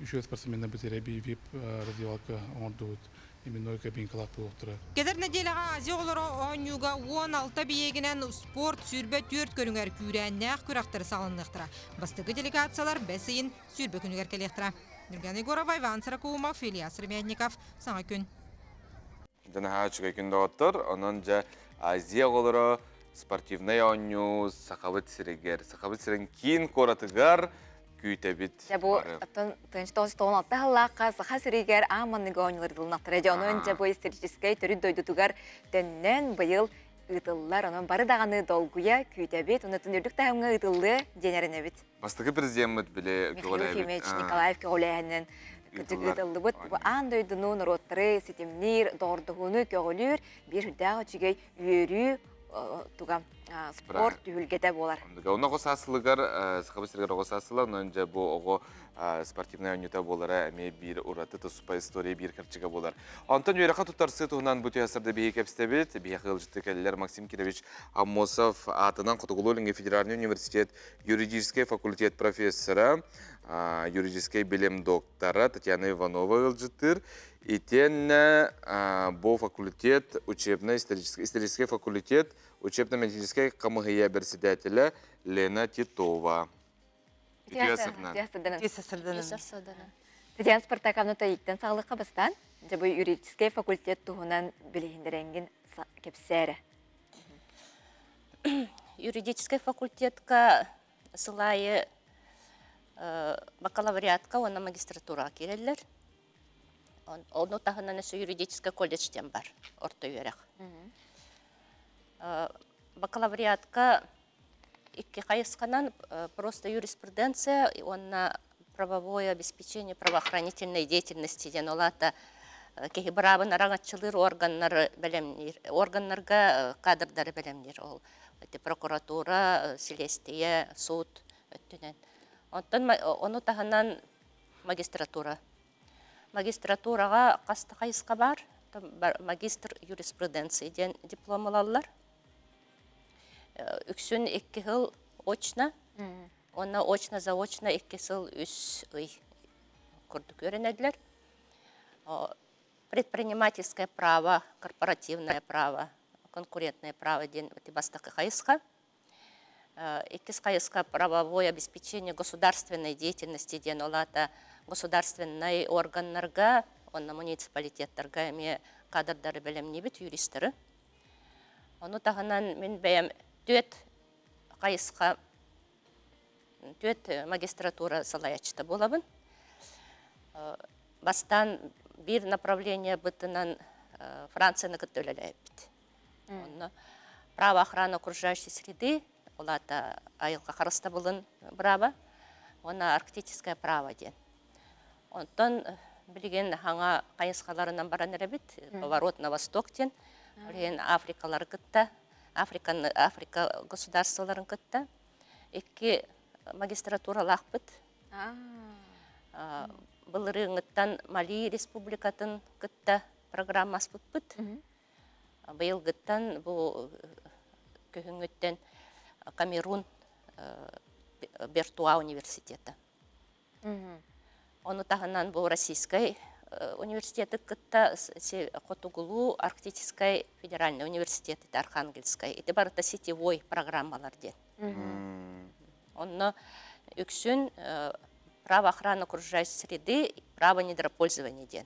Үчүгэй спортсменнарбыт эрэби вип раздевалка оҥордубут. Именной кабинкалаах буолуохтара. Кэлэр нэдиэлэҕэ Азия оҕолоро оонньууга 16 биэйэгинэн спорт 24 көрүҥэр күүрээннээх күрэхтэр саҕаланыахтара. Бастакы делегациялар бэс ыйын 20 күнүгэр кэлиэхтэрэ. Нюргана Егорова, Иван Сорокоумов, Илья Сремятников. Саҥа күн. Дьэ наһаа үчүгэй күн доҕоттор. Онон дьэ Азия оҕолоро спортивнай оонньуу Сахабыт сиригэр, Сахабыт сирин киин куоратыгар күүтэбит. Дьэ бу оттон 1996 сыллаахха Саха сиригэр аан маныгы оонньуулар ыытылыннахтара. Дьэ онон дьэ бу историческай төрүт дойдутугар төннөн быйыл ыытыллар. Онон бары даҕаны долгуйа күүтэбит. Онон үрдүк таһымҥа ыытыллыа диэн эрэнэбит. Бастакы президеммит били Михаил Ефимович Николаев көҕүлээһинэн кырдьык ыытыллыбыт бу аан дойдуну норуоттары ситимниир, доҕордоһууну көҕүлүүр биир үрдээх үчүгэй үөрүү туга спорт түһүлгэтэ буолар. Онно оҕо саас сылыгар Сахабыт сиригэр оҕо саас сыла, онон дьэ бу оҕо спортивнай оонньуута буолара эмиэ биир ураты туспа история биир кырдьыга буолар. Онтон үөрэххэ туттарсыы туһунан бу түһэ биһиги кэпсэтэбит. Биһиэхэ ыалдьытты кэллилэр Максим Кирович Аммосов аатынан Хотугулуу-Илиҥҥи федеральный университет юридическай факультет профессора, юридическай билим доктора Татьяна Иванова ыалдьыттыыр. Итиэннэ бу факультет учебно-исторический факультет учебно-методическай хамыһыйа председателэ Лена Титова. Татьяна Спартаковна Таиктан саҕалыкка бастаан, дьэ бу юридическай факультет туһунан билиһиннэрэнгин кэпсээрэ. Юридическай факультетка сыл аайы бакалавриатка уонна магистратураҕа киирэллэр. Ону таһынан өссө юридическай колледж диэн бар, орто үөрэх. Бакалавриатка икки хайысханан просто юриспруденция уонна правовое обеспечение правоохранительной деятельности диэн ол аата. киһи быраабын араҥаччылыыр органнары бэлэмниир, органнарга кадрдары бэлэмниир. Ол прокуратура, силиэстийэ, суут өттүнэн. Онтон ону таһынан магистратура. Магистратураҕа хас да хайысха баар. Магистр юриспруденции диэн диплом ылаллар. Үксүн икки сыл очно, уонна очно-заочно икки сыл үс ый курдук үөрэнэллэр. Предпринимательское право, корпоративное право, конкурентное право диэн бастакы хайысха. Иккис хайысха правовое обеспечение государственной деятельности диэн ол аата государственнай органнарга уонна муниципалитеттарга эмиэ кадрдары бэлэмниибит юристары. Ону таһынан мин бэйэм түөрт хайысха түөрт магистратура салайааччыта буолабын. Бастаан биир направление бытынан Францияны кытта үлэлээбиппит. Онно право охраны окружающей среды, ол аата айылҕа харыстабылын бырааба, уонна арктическое право диэн. Онтон билигин хаҥа хайысхаларынан баран эрэбит, поворот на восток диэн, билигин Африкалары кытта, Африканы, Африка государстволарын кытта икки магистратуралаахпыт. Былырыыҥҥыттан Мали республикатын кытта программаспыппыт. Быйылгыттан бу күһүҥҥүттэн Камерун Бертуа университета. Ону таһынан бу Российскай университеты кытта Хотугулуу Арктическай федеральный университет Архангельскай. Ити барыта сетевой программалар диэн. Онно үксүн право охраны окружающей среды, право недропользования диэн.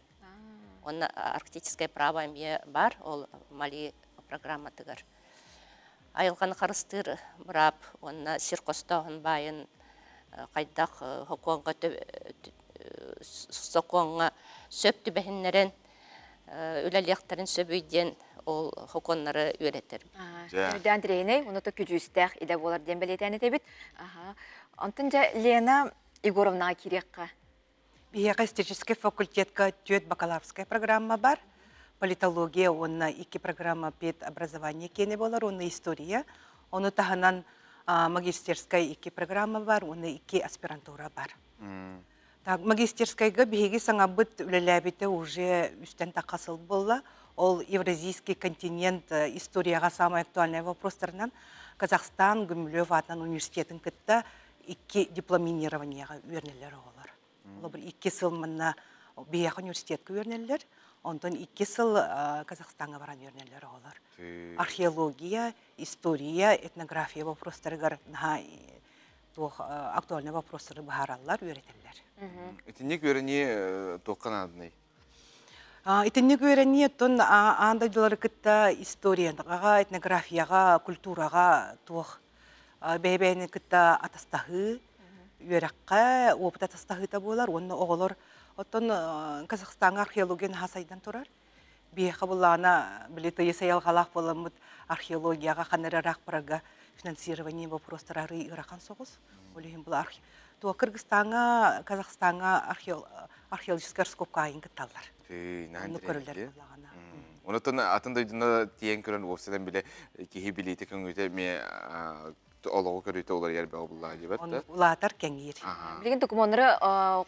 Онно арктическое право эмиэ бар, ол Мали программатыгар. Айылҕаны харыстыыр быраап уонна сир хостооһун баайын хайдах сокуоҥҥа сокуоҥҥа сөп түбэһиннэрэн үлэлиэхтэрин сөбүй диэн ол сокуоннары үөрэтэр. Үрдээн тирэйинэй, оното күдьүүстээх идэ буолар диэн бэлиэтээн этэбит. Онтон дьэ Лена Егоровнаҕа киириэххэ. Биһиэхэ историческай факультетка түөрт бакалаврскай программа бар. Политология уонна икки программа педобразование киэнэ буолар уонна история. Ону таһынан магистерскай икки программа бар уонна икки аспирантура бар. Так, магистерскайга биһиги саҥабыт үлэлээбитэ уже үстэн тахха сыл буолла. Ол Евразийский континент историяҕа самый актуальный вопростарынан Казахстан Гумилев аатынан университетын кытта икки дипломинированиеҕа үөрэнэллэр оҕолор. Холобур, икки сыл манна биһиэхэ университетка үөрэнэллэр, онтон икки сыл Казахстаҥҥа баран үөрэнэллэр оҕолор. Археология, история, этнография вопростарыгар наһаа туох актуальный вопростары быһаараллар, үөрэтэллэр. Итинник үөрэнии туохха наадыный? Итинник үөрэнии оттон аан дойдулары кытта историяҕа, этнографияҕа, культураҕа туох бэйэ-бэйэни кытта атастаһыы, үөрэххэ опыт атастаһыыта буолар уонна оҕолор оттон Казахстаҥҥа археология наһаа сайдан турар. Биһиэхэ буллаҕына били тыйыс айылҕалаах буоламмыт археологияҕа ханна эрэ ыраах барарга финансирование вопростара арыый ыарахан соҕус. Ол иһин бу туох Кыргызстаҥҥа, Казахстаҥҥа археологическай раскопка айын кытталлар. Оннук көрүллэр буоллаҕына. Онотон атын дойдуна тиийэн көрөн уопсайдан биле киһи билиитэ көҥүтэ эмиэ олоҕу көрүүтэ уларыйар бөҕө буллаҕа диэбэт да. Улаатар кэҥиир. Билигин докумуоннары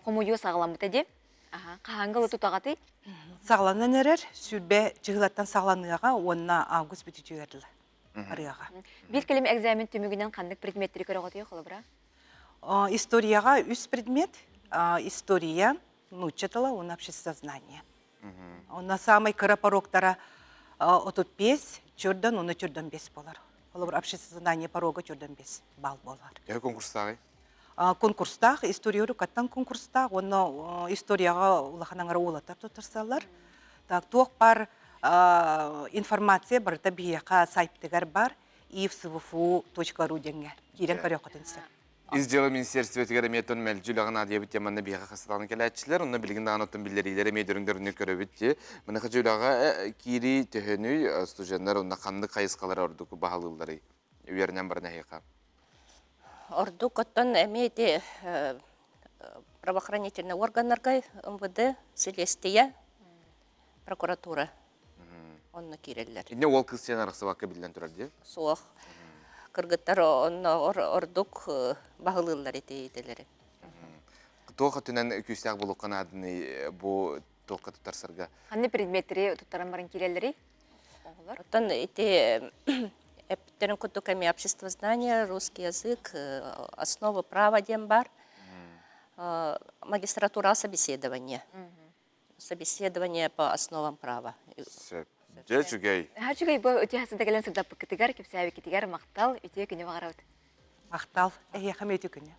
хомуйуу саҕаламмыта дии. Хаһааҥҥы ылы тутаҕатый? Саҕаланан эрэр сүүрбэ чыһылаттан саҕаланыаҕа уонна август бүтүтүгэр дылы арыаҕа. Биир кэлим экзамен түмүгүнэн ханнык предметтэри көрөҕүтүй холобура? Историяҕа үс предмет. История, нуучча тыла уонна обществознание. Онно саамай кыра порогтара 35, чөрдөн уонна чөрдөн бес болар. Холобур, обществознание порога чөрдөн бес балл болар. Төһө конкурстааҕый? Конкурстаах, история рукаттан конкурстаах, уонна историяҕа улахан аҥара уолаттар туттарсаллар. Так, туох бар информация барыта биһиэхэ сайтыгар бар ивсвфу.ру диэҥҥэ киирэн көрүөххүтүн сөп. Ис дьыала министерствотыгар эмиэ оттон мэлдьи үлэҕэ наадыйабыт диэн манна биһиэхэ хастаан кэлээччилэр, онно билигин даҕаны оттон биллэриилэр эмиэ дөрүн-дөрүннүк көрөбүт дии. Маныаха үлэҕэ киирии төһөнүй, студеннар онно ханнык хайысхалары ордук баһылыылларый? Үөрэнэн баран эһиэхэ. Ордук оттон эмиэ ити правоохранительный органнарга МВД, силиэстийэ. Прокуратура. Онно киирэллэр. Инне уол кыыс сиэн арахсыбакка биллэн турар дии. Суох. Кыргыттар онно ордук баһылыыллар ити идэлэри. Туох өттүнэн күүстээх булукка наадыный бу туохха туттарсарга? Ханны предметтери туттаран баран киирэллэрий? Оттон ити эппиттерин курдук эми общество знания, русский язык, основы права диэн бар. Магистратура собеседование. Собеседование по основам права. Сөп. Дьэ үчүгэй. Үчүгэй бу үтүө хасыда кэлэн сырдаппыккытыгар, кэпсээбиккитигэр махтал, үтүө күнү баҕарабыт. Махтал. Эһиэхэ үтүө күнү.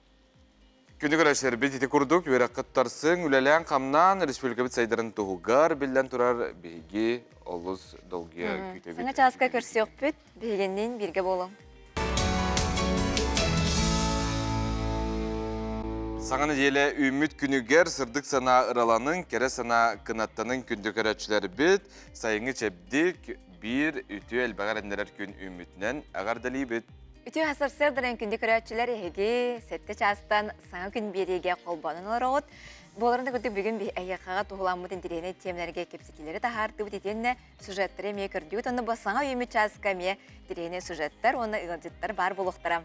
Күнү көрөсөрбүт ити курдук үөрэххит тарсыҥ, үлэлээн-хамнаан республикабыт сайдарын туһугар биллэн турар биһиги олус долгуйа күүтэбит. Саҥа чааска көрсүөхпүт, биһигинниин бииргэ буолуҥ. Саҥа нэдиэлэ үүммүт күнүгэр сырдык санаа ыраланыҥ, кэрэ санаа кынаттаныҥ күндү көрөөччүлэрбит, сайыҥҥы чэбдик, биир үтүө элбэҕи эрэннэрэр күн үүммүтүнэн эҕэрдэлиибит. Үтүө сарсыарданан күндү көрөөччүлэр эһиги сэттэ чаастан саҥа күн биэриигэ холбонон олороҕут. Буоларын да курдук бүгүн эһиэхэҕэ туһуламмыт интэриэһинэй тиэмэлэргэ кэпсэтиилэри таһаартыбыт итиэннэ сюжеттары эмиэ көрдүгүт. Онно бу саҥа үүммүт чааска эмиэ интэриэһинэй сюжеттар уонна ыалдьыттар баар буолуохтара.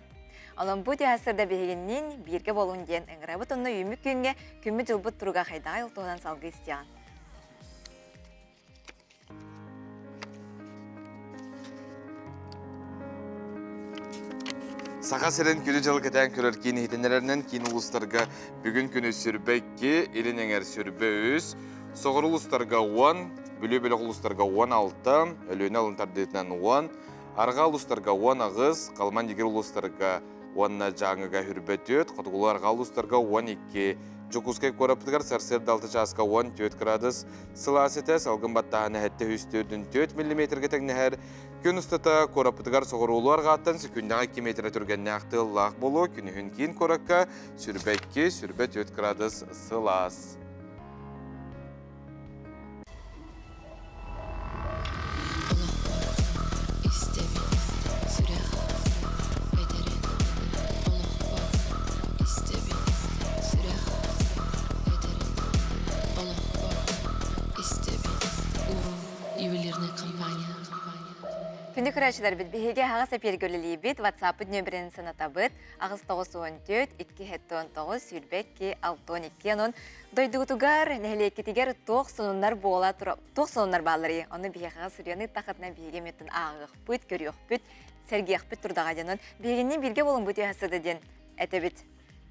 Онон бу сарсыарда биһигинниин бииргэ буолуҥ диэн ыҥырабыт. Онно үүммүт күҥҥэ күммүт-дьылбыт туруга хайдаҕай ол туһунан салгыы истиэҕиҥ. Саха сирин күнү-дьылы кэтээн көрөр киин иһитиннэрэринэн киин улуустарга бүгүн күнү сүрбэ 2, илин эҥэр сүрбэ 3, соҕуруу улуустарга 10, Бүлүү бөлөх улуустарга 16, Өлүөнэ алын тардыытынан 10, арҕаа улуустарга 18, Халыман Дигир улуустарга уонна Дьааҥыга хүрбэ 4, хотугулуу арҕаа улуустарга 12, Дьокуускай куораппытыгар сарсыарда 6 чааска 14 кыраадыс, Сылаас этэ салгын баттааһына 704 миллиметргэ тэҥнэһэр. Күн устата куораппытыгар соҕуруулуу арҕааттан сөкүүндэҕэ 2 метрэ түргэннээх тыаллаах буолуо. Күнүһүн киин куоракка сүрбэ 2, сүрбэ 4 кыраадыс сылаас. Күндү көрөөччүлэрбит, биһиги аһаҕас эпиэргэ үлэлиибит, WhatsApp-ыт нөмерин санатабыт, аҕыс 94 279 22 62 онон дойдугутугар, нэһилиэккитигэр туох сонуннар буола туох сонуннар баалларый? Ону биһиэхэҕэ суруйан ыыттаххытына биһиги эмиэттэн ааҕыахпыт, көрүөхпүт, сэргиэхпит турдаҕа диэн. Биһигинниин бииргэ буолуҥ бу түһэ сыда диэн этэбит.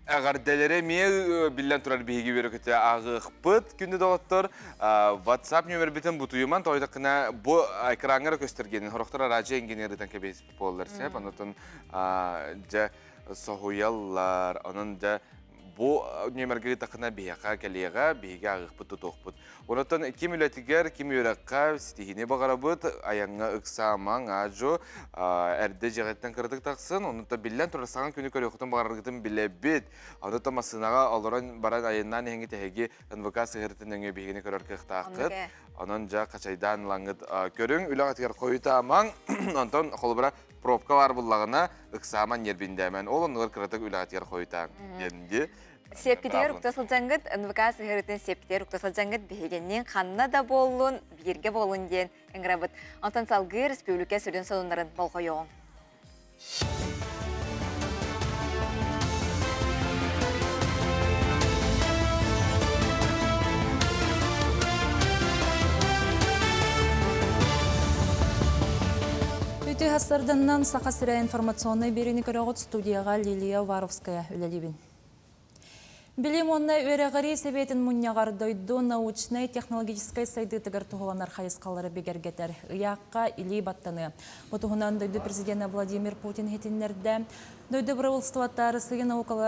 Эҕэрдэлэри эмиэ биллэн турар биһиги үөрэ-көтө ааҕыахпыт күндү доҕоттор. WhatsApp нөмербитин бутуйуман тоойдоххуна бу экраҥҥа эрэ көстөр диэн сорохтор араадьыйа инженеритэн кэбиһиспит буоллар сөп. Онотон дьэ соһуйаллар. Онон дьэ бу нүөмэргэ ыытаххына биһиэхэ кэлиэҕэ, биһиги ааҕыахпыт тутуохпут. Онотон ким үлэтигэр, ким үөрэххэ ситиһиини баҕарабыт, айаҥҥа ыксаамаҥ, аажу, эрдэ дьиэҕиттэн кыратык тахсын, онута биллэн турар саҥа күнү көрүөххүтүн баҕараргытын билэбит. Онута массыынаҕа олорон баран айаннаан иһэҥҥит эһиги НВК сыһыарытын нөҥүө биһигини көрөр кыахтааххыт. Онон дьэ хачайдаан ылаҥҥыт көрүҥ, үлэҕитигэр хойутаамаҥ, онтон холобура пробка баар буллаҕына ыксааман ньиэрбиндээмэн, ол оннугар кыратык үлэҕитигэр хойутааҥ диэн дии. Сиэпкитигэр укта сылдьаҥҥыт, НВК сыһыарытын сиэпкитигэр укта сылдьаҥҥыт биһигинниин ханна да буоллун, бииргэ буолун диэн ыҥырабыт. Онтон салгыы республика сүрүн сонуннарын болҕойуоҕуҥ. Үтүө сарданнан Саха сирэ информационнай биэриини көрөҕүт студияҕа Лилия Уваровская үлэлиибин. Билим уонна үөрэҕирии сэбиэтин мунньаҕар дойду научнай-технологическай сайдыытыгар туһуланар хайысхалары бигэргэтэр ыйаахха илии баттаныа. Бу туһунан дойду президенэ Владимир Путин иһитиннэрдэ. Дойду бырабыыталыстыбата Арассыыйа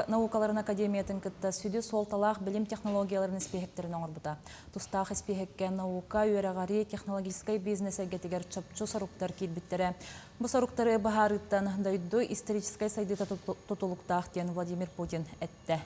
наукаларын академиятын кытта сүдү суолталаах билим технологияларын испииһэктэрин оҥорбута. Тустаах испииһэккэ наука, үөрэҕирии, технологическай бизнес эйгэтигэр чопчу соруктар киирбиттэрэ. Бу соруктары быһаарыыттан дойду историческай сайдыыта тутулуктаах диэн Владимир Путин эттэ.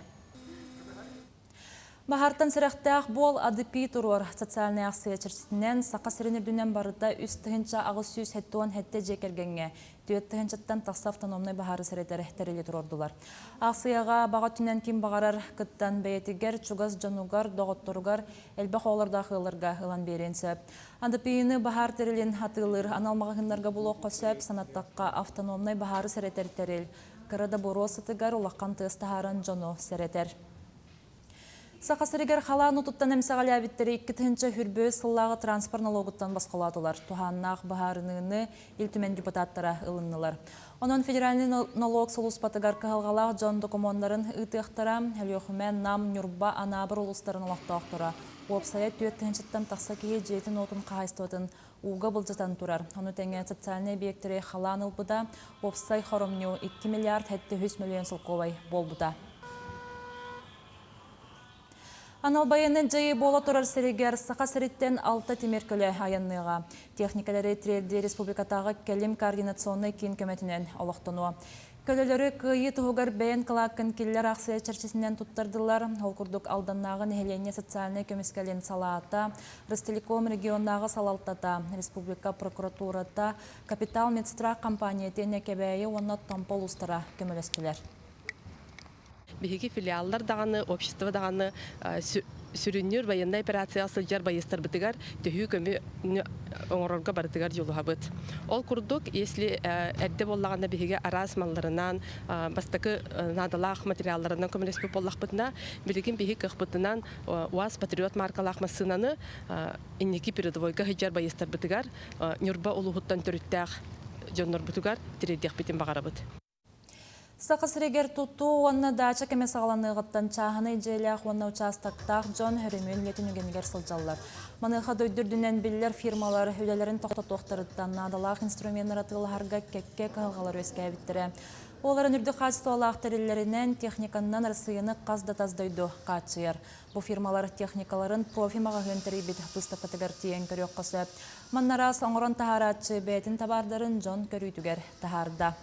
Баһартан сэрэхтээх буол АДП туруор социальнай аахсыйа чэрчитинэн Саха сирин үрдүнэн барыта 3877 дьиэ кэргэҥҥэ 4 тыһыынчаттан тахса автономнай баһаары сэрэтэр тэрили туруордулар. Аахсыйаҕа баҕа өттүнэн ким баҕарар кыттан бэйэтигэр, чугас дьонугар, доҕотторугар, элбэх оҕолордоох ыалларга ылан биэриэн сөп. АДПИ-ны баһаар тэрилин атыылыыр анал маҕаһыыннарга булуохха сөп, санаттахха автономнай баһаары сэрэтэр тэрил кыра да буруо сытыгар улахан тыас таһааран дьону сэрэтэр. Саха сиригэр халаан утуттан эмсэҕэлээбиттэри 2023 сыллааҕы транспорт налогуттан босхолоотулар. Туһааннаах быһаарыныыны Ил Түмэн депутаттара ылыннылар. Онон федеральнай налог сулууспатыгар кыһалҕалаах дьон докумуоннарын ыытыахтара. Өлүөхүмэ, Нам, Ньурба, Анаабыр улуустарын олохтоохторо. Уопсайа 4 тыһыынчаттан тахса киһи дьиэтин-уотун хаһаайыстыбатын ууга былдьатан турар. Ону тэҥэ социальнай эбийиэктэри халаан ылбыта, уопсай хоромньу 2 миллиард 700 мөлүйүөн солкуобай буолбута. Анал байыаннай дьайыы буола турар сиригэр Саха сириттэн алта тимир көлө айанныаҕа. Техникалары тириэрдии республикатааҕы кэлим координационнай киин көмөтүнэн олохтонуо. Көлөлөрү кыайыы туһугар бэйэн кылааккын киллэр аахсыйа чэрчитинэн туттардылар. Ол курдук Алданнааҕы нэһилиэнньэ социальнай көмүскэлин салаата, Ростелеком регионнааҕы салалтата, республика прокуратурата, Капитал Медстрах компания итиэннэ Кэбээйи уонна Томпо улуустара көмөлөстүлэр. Биһиги филиаллар даҕаны, общество даҕаны сүрүннүүр военнай операцияҕа сылдьар байыастарбытыгар төһүү көмө оҥорорго барытыгар дьулуһабыт. Ол курдук, если эрдэ буоллаҕына биһиги араас малларынан, бастакы наадалаах материалларынан көмөлөспүт буоллахпытына, билигин биһиги кыахпытынан УАЗ Патриот маркалаах массыынаны инники передовойга сылдьар байыастарбытыгар Ньурба улууһуттан төрүттээх дьоннорбутугар тириэрдиэхпитин баҕарабыт. Саха сиригэр тутуу уонна даача кэмэ саҕаланыаҕыттан чааһынай дьиэлээх уонна учаастактаах дьон өрөмүөн үлэтин үгэнигэр сылдьаллар. Маныаха дойду үрдүнэн биллэр фирмалар үлэлэрин тохтотуохтарыттан наадалаах инструменнары атыылаһарга кэккэ кыһалҕалар үөскээбиттэрэ. Оларын үрдүк хаачыстыбалаах тэриллэринэн, техниканнан Арассыыйаны хас да тас дойду хааччыйар. Бу фирмалар техникаларын профи маҕаһыын тэрийбит быыстапкатыгар тиийэн көрүөххэ сөп. Манна араас оҥорон таһаарааччы бэйэтин табаардарын дьон көрүүтүгэр таһаарда.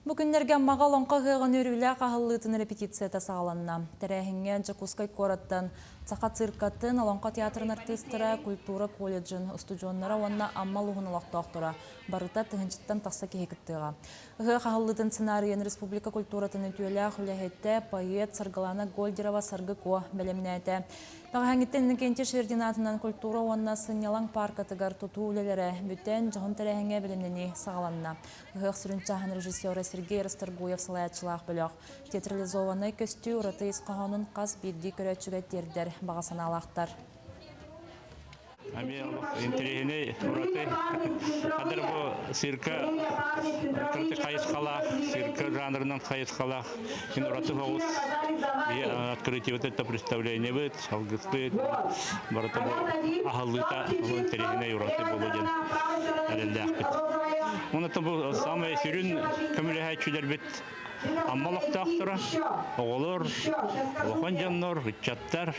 Бу күннэргэ Аммаҕа Олоҥхо ыһыаҕын үөрүүлээх аһыллыытын репетицията саҕаланна. Тэрээһиҥҥэ Дьокуускай куораттан Саха циркатын, Олоҥхо театрын артыыстара, культура колледжын устудьуоннара уонна Амма улууһун олохтоохторо барыта тыһыынчаттан тахса киһи кыттыаҕа. Ыһыах аһыллыытын сценарийын республика культуратын үтүөлээх үлэһитэ, поэт Саргылана Гольдерова-Саргы Куо бэлэмнээтэ. Бэҕэһээҥҥиттэн Иннокентий Шердин аатынан культура уонна сынньалаҥ пааркатыгар тутуу үлэлэрэ бүтэн, дьоһун тэрээһиҥҥэ бэлэмнэнии саҕаланна. Ыһыах сүрүн чааһын режиссера Сергей Расторгуев салайааччылаах бөлөх театрализованнай көстүү ураты ис хоһоонун хас биирдии көрөөччүгэ тиэрдэр баҕа санаалаахтар. Эмиэ интэриэһинэй ураты хадыр бу цирка кырты хайысхалаах, цирка жанрынан хайысхалаах ин ураты соҕус открытиебыт это представлениебыт, алгыспыт барыта бу аһыллыыта ол интэриэһинэй ураты буолуо диэн эрэллээхпит. Онон бу самай сүрүн көмөлөһөөччүлэрбит Амма олохтоохторо, оҕолор, улахан дьоннор, ыччаттар,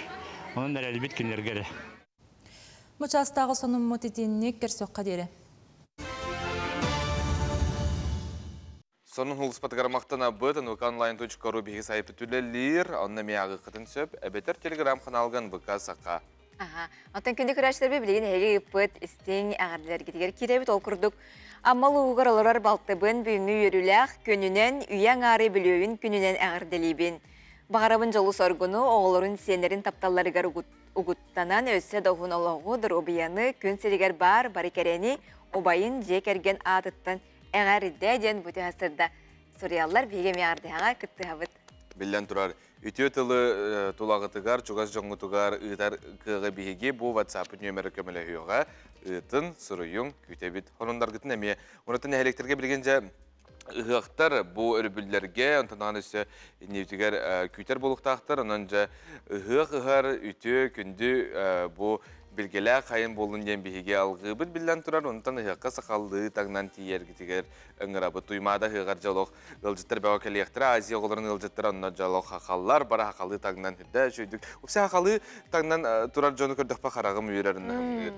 онон эрэлбит кинилэргэ эрэ. Бу чаастааҕы сонуммут итинник көрсүөххэ диэри. Сонун улуспатыгар махтанабыт nvkonline.ru биһиги сайпыт үлэлиир, онно эмиэ ааҕыаххытын сөп, эбэтэр телеграм-ханаалга НВК Саха. Аха. Оттон күндү көрөөччүлэрбит билигин эһиги ыыппыт истиҥ эҕэрдэлэргитигэр киирэбит. Ол курдук Амма улууһугар олорор балтыбын бүгүҥҥү үөрүүлээх күнүнэн үйэ аҥаары бүлүөйүн күнүнэн эҕэрдэлиибин. Баҕарабын дьолу-соргуну, оҕолорун, сиэннэрин тапталларыгар угуттанан өссө да уһун олоҕу, доруобуйаны, күн сиригэр баар бары кэрэни убайын дьиэ кэргэн аатыттан эҕэрдэ диэн бу түһэ суруйаллар. Биһиги эмиэ эҕэрдэһэҕэ кыттыһабыт. Биллэн турар, үтүө тылы тулаҕытыгар, чугас дьоҥҥутугар ыытар кыаҕы биһиги бу WhatsApp нүөмэрэ көмөлөһүөҕэ. Ыытын, суруйуҥ, күүтэбит. Хонуннаргытын эмиэ. Онон нэһилиэктэргэ билигин дьэ ыһыахтар бу өрөбүллэргэ, онтон даҕаны өссө иннибитигэр күүтэр буолуохтаахтар. Онон дьэ ыһыах ыһар үтүө күндү бу билгэлээх хайын буоллун диэн биһиги алгыыбыт биллэн турар. Онтон ыһыахха сахалыы таҥнан тиийэргитигэр ыҥырабыт. Туймаада ыһыаҕар дьэ олох ыалдьыттар бөҕө кэлиэхтэрэ. Азия оҕолорун ыалдьыттара онно дьэ олох хахаллар, бары хахалыы таҥнан үрдэ үчүгдүк. Упса хахалыы таҥнан турар дьону көрдөхпө хараҕым үөрэр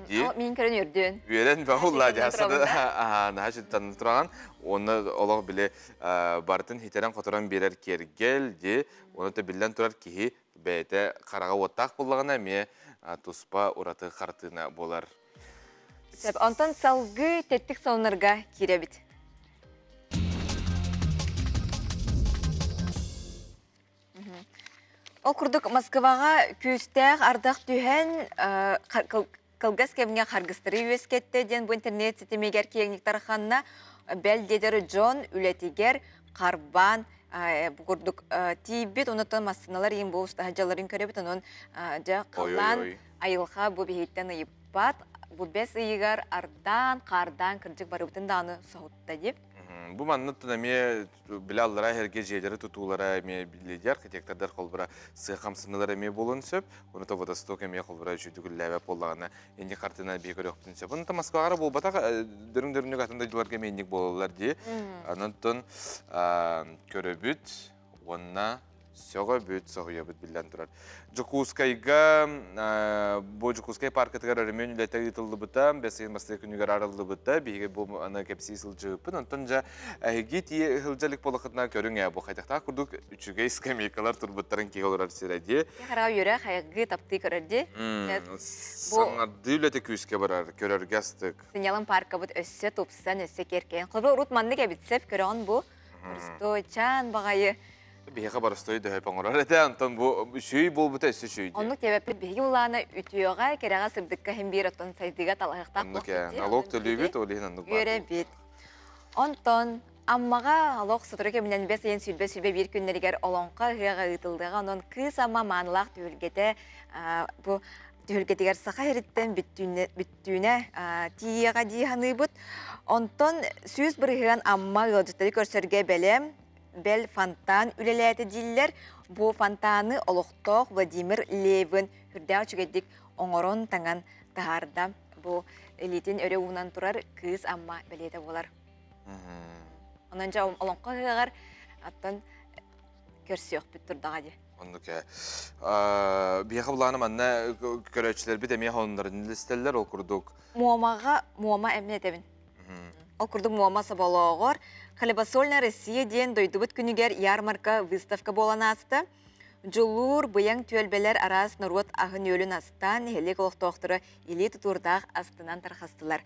дии. Мин көрөн үөрдүөн. Үөрэн баҕулла дьаһасада наһаа сүттан тураҕан. Онно олох били барытын хитерен-хоторон биэрэр киэргэл дии. Онон биллэн турар киһи бэйэтэ хараҕа уоттаах буоллаҕына эмиэ туспа ураты хартыына буолар. Сөп. Онтон салгыы тэттик сонуннарга киирэбит. Ол курдук Москваҕа күүстээх ардах түһэн кылгас кэмҥэ харгыстары үөскэттэ диэн бу интернет ситимигэр киэҥник тарханна. Бэл диэтэр дьон үлэтигэр харбаан бу курдук тиийбит, онуттан массыыналар иин бу устаһадьаларын көрөбүт, онон дьэ халлаан айылҕа бу биһиттэн ыйыппат. Бу бэс ыйыгар ардаан, хаардаан кырдьык барыбытын даҕаны соһутта дип. Бу манныттан эмиэ билэ аллараа иһэргэ дьиэлэри тутуулара эмиэ биллидии архитектордар холбура сыа хамсаныылар эмиэ буолуон сөп. Ону то Водосток эмиэ холбура үчүгдүк үлэлээбэт буоллаҕына инник хартыына биһи көрүөхпүтүн сөп. Онон Москваҕа буолбатах дөрүҥ-дөрүҥнүк атын дойдуларга эмиэ инник буолаллар дии. Онон көрөбүт уонна сөҕөбүт, соһуйабыт биллэн турар. Дьокуускайга бу Дьокуускай паркатыгар өрөмүөн үлэтэ ыытыллыбыта, бэс ыйын бастакы күнүгэр арыллыбыта. Биһиги бу аны кэпсии сылдьыбыппын. Онтон дьэ эһиги тиийэ сылдьа илик буоллаххытына көрүҥ ээ, бу хайдахтаах курдук үчүгэй скамейкалар турбуттарын киһи олорор сирэ дии. Хараҕа үөрэ хайгыы таптыы көрөр дии. Саҥардыы үлэтэ күүскэ барар, көрөргө астык. Сынньалаҥ паркабыт өссө тупсан, өссө киэркэйэн. Холобур, урут маннык эбит сөп, көрөҕүн бу. Боростуой чаан баҕайы. Биһиэхэ боростуой дөһөп оҥорор этэ, онтон бу үчүгэй буолбута өссө үчүгэй дии. Оннук диэбэппит биһиги улаана үтүөҕэ, кэрэҕэ, сырдыкка иһин биир оттон сайдыыга талаһыахтаах Оннук ээ, налог төлүүбүт, ол иһин оннук баар. Үөрэбит. Онтон Аммаҕа олох сотору кэминэн бэс ыйын 21 күннэригэр Олоҥхо ыһыаҕа ыытыллыаҕа. Онон Кыыс Амма маанылаах түһүлгэтэ бу түһүлгэтигэр саха сириттэн бүттүүнэ тиийиэҕэ дии саныыбыт. Онтон 100% Амма ыалдьыттары көрсөргө бэлэм, бэл фонтан үлэлээтэ дииллэр. Бу фонтаны олохтоох Владимир Левин үрдээх үчүгэйдик оҥорон таҥан таһаарда. Бу илиитин өрө уунан турар Кыыс Амма бэлиэтэ буолар. Онон дьэ олоҥхо ыһыаҕар оттон көрсүөхпүт турдаҕа дии. Оннук ээ. Биһиэхэ былаана манна көрөөччүлэрбит эмиэ холоннорун илистэллэр ол курдук. Муомаҕа Муома эмиэ этэбин. Ол курдук Муома соболооҕор Хлебосольная Россия диэн дойдубут күнүгэр ярмарка выставка буолан ааста. Дьулуур, быйаҥ түөлбэлэр араас норуот аһын-үөлүн астаан, нэһилиэк олохтоохторо илии тутуурдаах астынан тарҕастылар.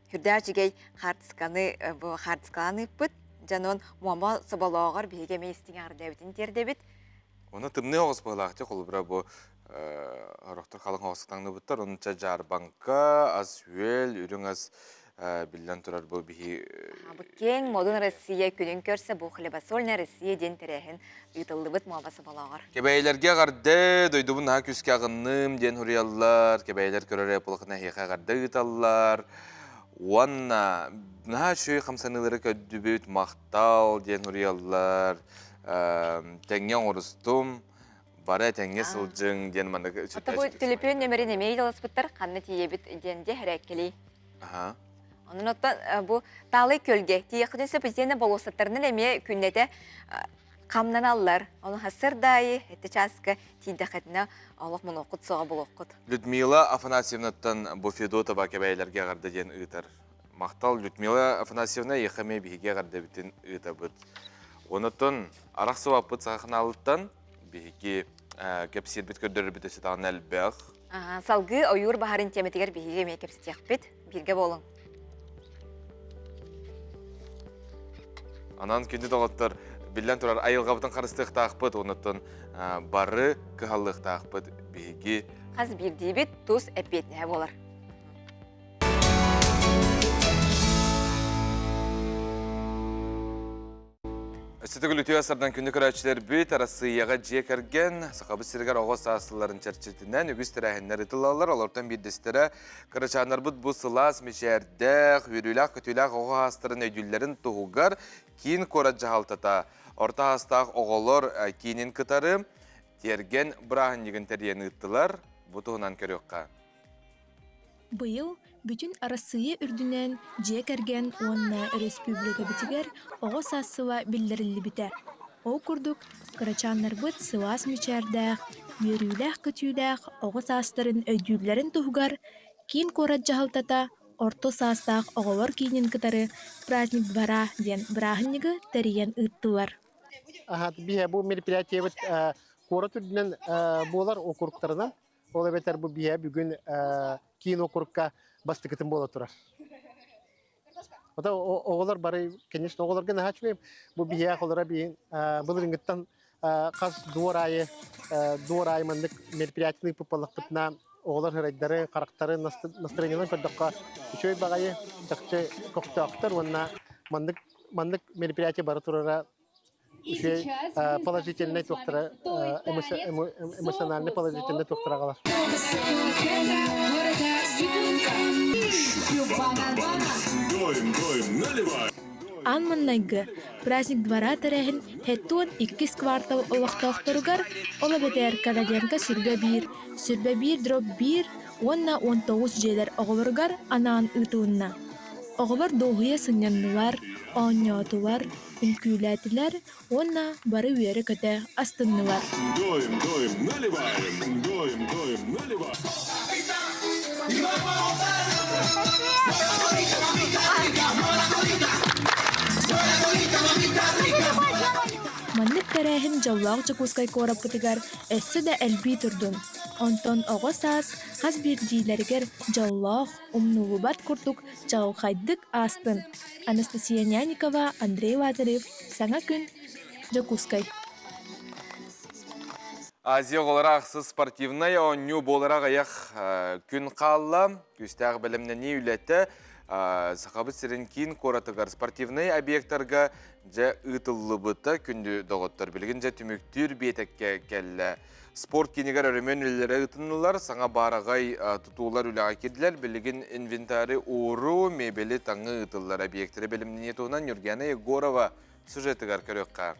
Сүрдээх үчүгэй хаартысканы бу хаартыскалаан ыыппыт. Дьонун Муома соболооҕор биһиги эмиэ истиҥ эҕэрдэбитин тиэрдэбит. Оны тымныы оҕус быһылаах дии холобура бу орохтор халыҥ оҕус таҥныбыттар. Онча дьаарбаҥка, ас-үөл, үрүҥ ас биллэн турар бу биһи Бу киэҥ модун Россия күнүн көрсө бу хлебосольная Россия диэн тэрээһин ыытыллыбыт Муома соболооҕор. Кэбээйилэргэ эҕэрдэ, дойдубун наһаа күүскэ аҕынным диэн суруйаллар. Кэбээйилэр көрөр эпоханы эһиэхэ эҕэрдэ ыыталлар. Уонна наһаа үчүгэй хамсаныылары көрдүбүт, махтал диэн суруйаллар. Тэҥҥэ оҥорустум, бары этэҥҥэ сылдьыҥ диэн маннык Ата бу төлөпүөн нөмерин эмиэ ыйыталаспыттар, ханна тиийэбит диэн дьэ хэрээккэлий. Онон оттон бу Таалай күөлгэ тиийэххитин сөп итиэннэ болуоссаттарынан эмиэ күннэтэ хамнаналлар. Ону сарсыардаайы эти чааска тиийдэххитинэ олох мунуоххут суоҕа булуоххут. Людмила Афанасьевнаттан бу Федотова кэбээйилэргэ эҕэрдэ диэн ыытар. Махтал Людмила Афанасьевна эйиэхэ эмиэ биһиги эҕэрдэбитин ыытабыт. Онотон арахсыбаппыт саха ханаалыттан биһиги кэпсиирбит көрдөрөрбүт өссө даҕаны элбэх. Салгыы ойуур баһарын тиэмэтигэр биһиги эмиэ кэпсэтиэхпит. Бииргэ буолуҥ. Анан күндү доҕоттор, биллэн турар айылҕабытын харыстыахтаахпыт, онуттан бары кыһаллыахтаахпыт биһиги. Хас биирдиибит тус эппиэтинэһэ буолар. Өссө төгүл үтүө сардан күндү көрөөччүлэрбит Арассыыйаҕа дьиэ кэргэн, Сахабыт сиригэр оҕо саас сылларын чэрчитинэн үгүс тэрээһиннэр ыытыллаллар. Олортон биирдэстэрэ кырачааннарбыт бу сылаас, мичээрдээх, үөрүүлээх-көтүүлээх оҕо саастарын өйдүүллэрин туһугар киин куорат дьаһалтата орто саастаах оҕолор киинин кытары тиэргэн бырааһынньыгын тэрийэн ыыттылар. Бу туһунан көрүөххэ. Быйыл бүтүн Арассыыйа үрдүнэн дьиэ кэргэн уонна өрөспүүбүлүкэбитигэр оҕо саас сыла биллэриллибитэ. Ол курдук, кырачааннарбыт сылаас мичээрдээх, үөрүүлээх-көтүүлээх оҕо саастарын өйдүүллэрин туһугар киин куорат дьаһалтата орто саастаах оҕолор киинин кытары «Праздник двора» диэн бырааһынньыгы тэрийэн ыыттылар. Биһэ бу мероприятиебыт. Куорат үрдүнэн буолар округтарынан, ол эбэтэр бу биһэ бүгүн киин округка бастакытын буола турар. Ото оҕолор бары, конечно, оҕолорго наһаа үчүгэй. Бу биһиэх олоро биһин былырыҥҥыттан хас дуор аайы дуор аайы маннык мероприятияны ыыппыт оҕолор ырайдары, харахтары настроениеларын көрдөххө үчүгэй баҕайы, чахчы көхтөөхтөр уонна маннык маннык мероприятие бара турара үчүгэй положительнай туохтара эмоциональный положительный туохтара аҕалар. Аан маҥнайгы праздник двора тэрээһин 72 квартал олохтоохторугар, ол эбэтэр Коваленко сүргэ биир, сүрбэ биир дроп биир уонна 19 дьиэлэр оҕолоругар анаан ыытылынна. Оҕолор дуоһуйа сынньаннылар, оонньоотулар, үҥкүүлээтилэр уонна бары үөрэ-көтө астыннылар. Доим, доим, наливаем, доим, доим, наливаем. Маннык тэрээһин дьоллоох Дьокуускай куораппытыгар өссө да элбии турдун. Онтон оҕо саас хас биирдиилэригэр дьоллоох, умнуллубат курдук чаҕылхайдык аастын. Анастасия Няникова, Андрей Лазарев, Саҥа күн, Дьокуускай. Азия оҕолоро ахсыс спортивнай оонньуу буолара аҕыйах күн хаалла. Күүстээх бэлэмнэнии үлэтэ Сахабыт сирин киин куоратыгар спортивнай объектарга дьэ ыытыллыбыта күндү доҕоттор. Билигин дьэ түмүктүүр биэтэккэ кэллэ. Спорт киинигэр өрөмүөн үлэлэрэ ыытыннылар, саҥа баараҕай тутуулар үлэҕэ киирдилэр. Билигин инвентары ууруу, мебели таҥыы ыытыллар объектары бэлэмнэнии туһунан Нюргиана Егорова сюжетыгар көрүөххэ.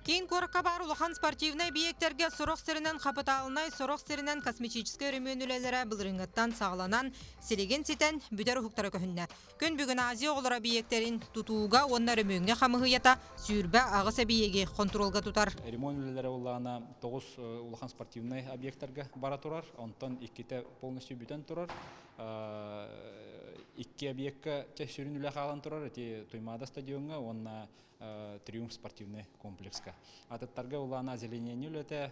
Киин куоракка баар улахан спортивнай объектэргэ сорох сиринэн хапытаалынай, сорох сиринэн косметическай өрөмүөн үлэлэрэ былырыыҥҥыттан саҕаланан, силигин ситэн, бүтэр уһуктара көһүннэ. Күн бүгүн Азия оҕолоро эбийиэктэрин тутууга уонна өрөмүөҥҥэ хамыһыйата 28 эбийиэги хонтуруолга тутар. Ремонт үлэлэрэ буоллаҕына тоҕус улахан спортивнай объектарга бара турар, онтон иккитэ полностью бүтэн турар. Икки объекка сүрүн үлэ хаалан турар, ити Туймаада стадиоҥҥа уонна Триумф спортивный комплекска. Атыттарга улаана озеленение үлэтэ,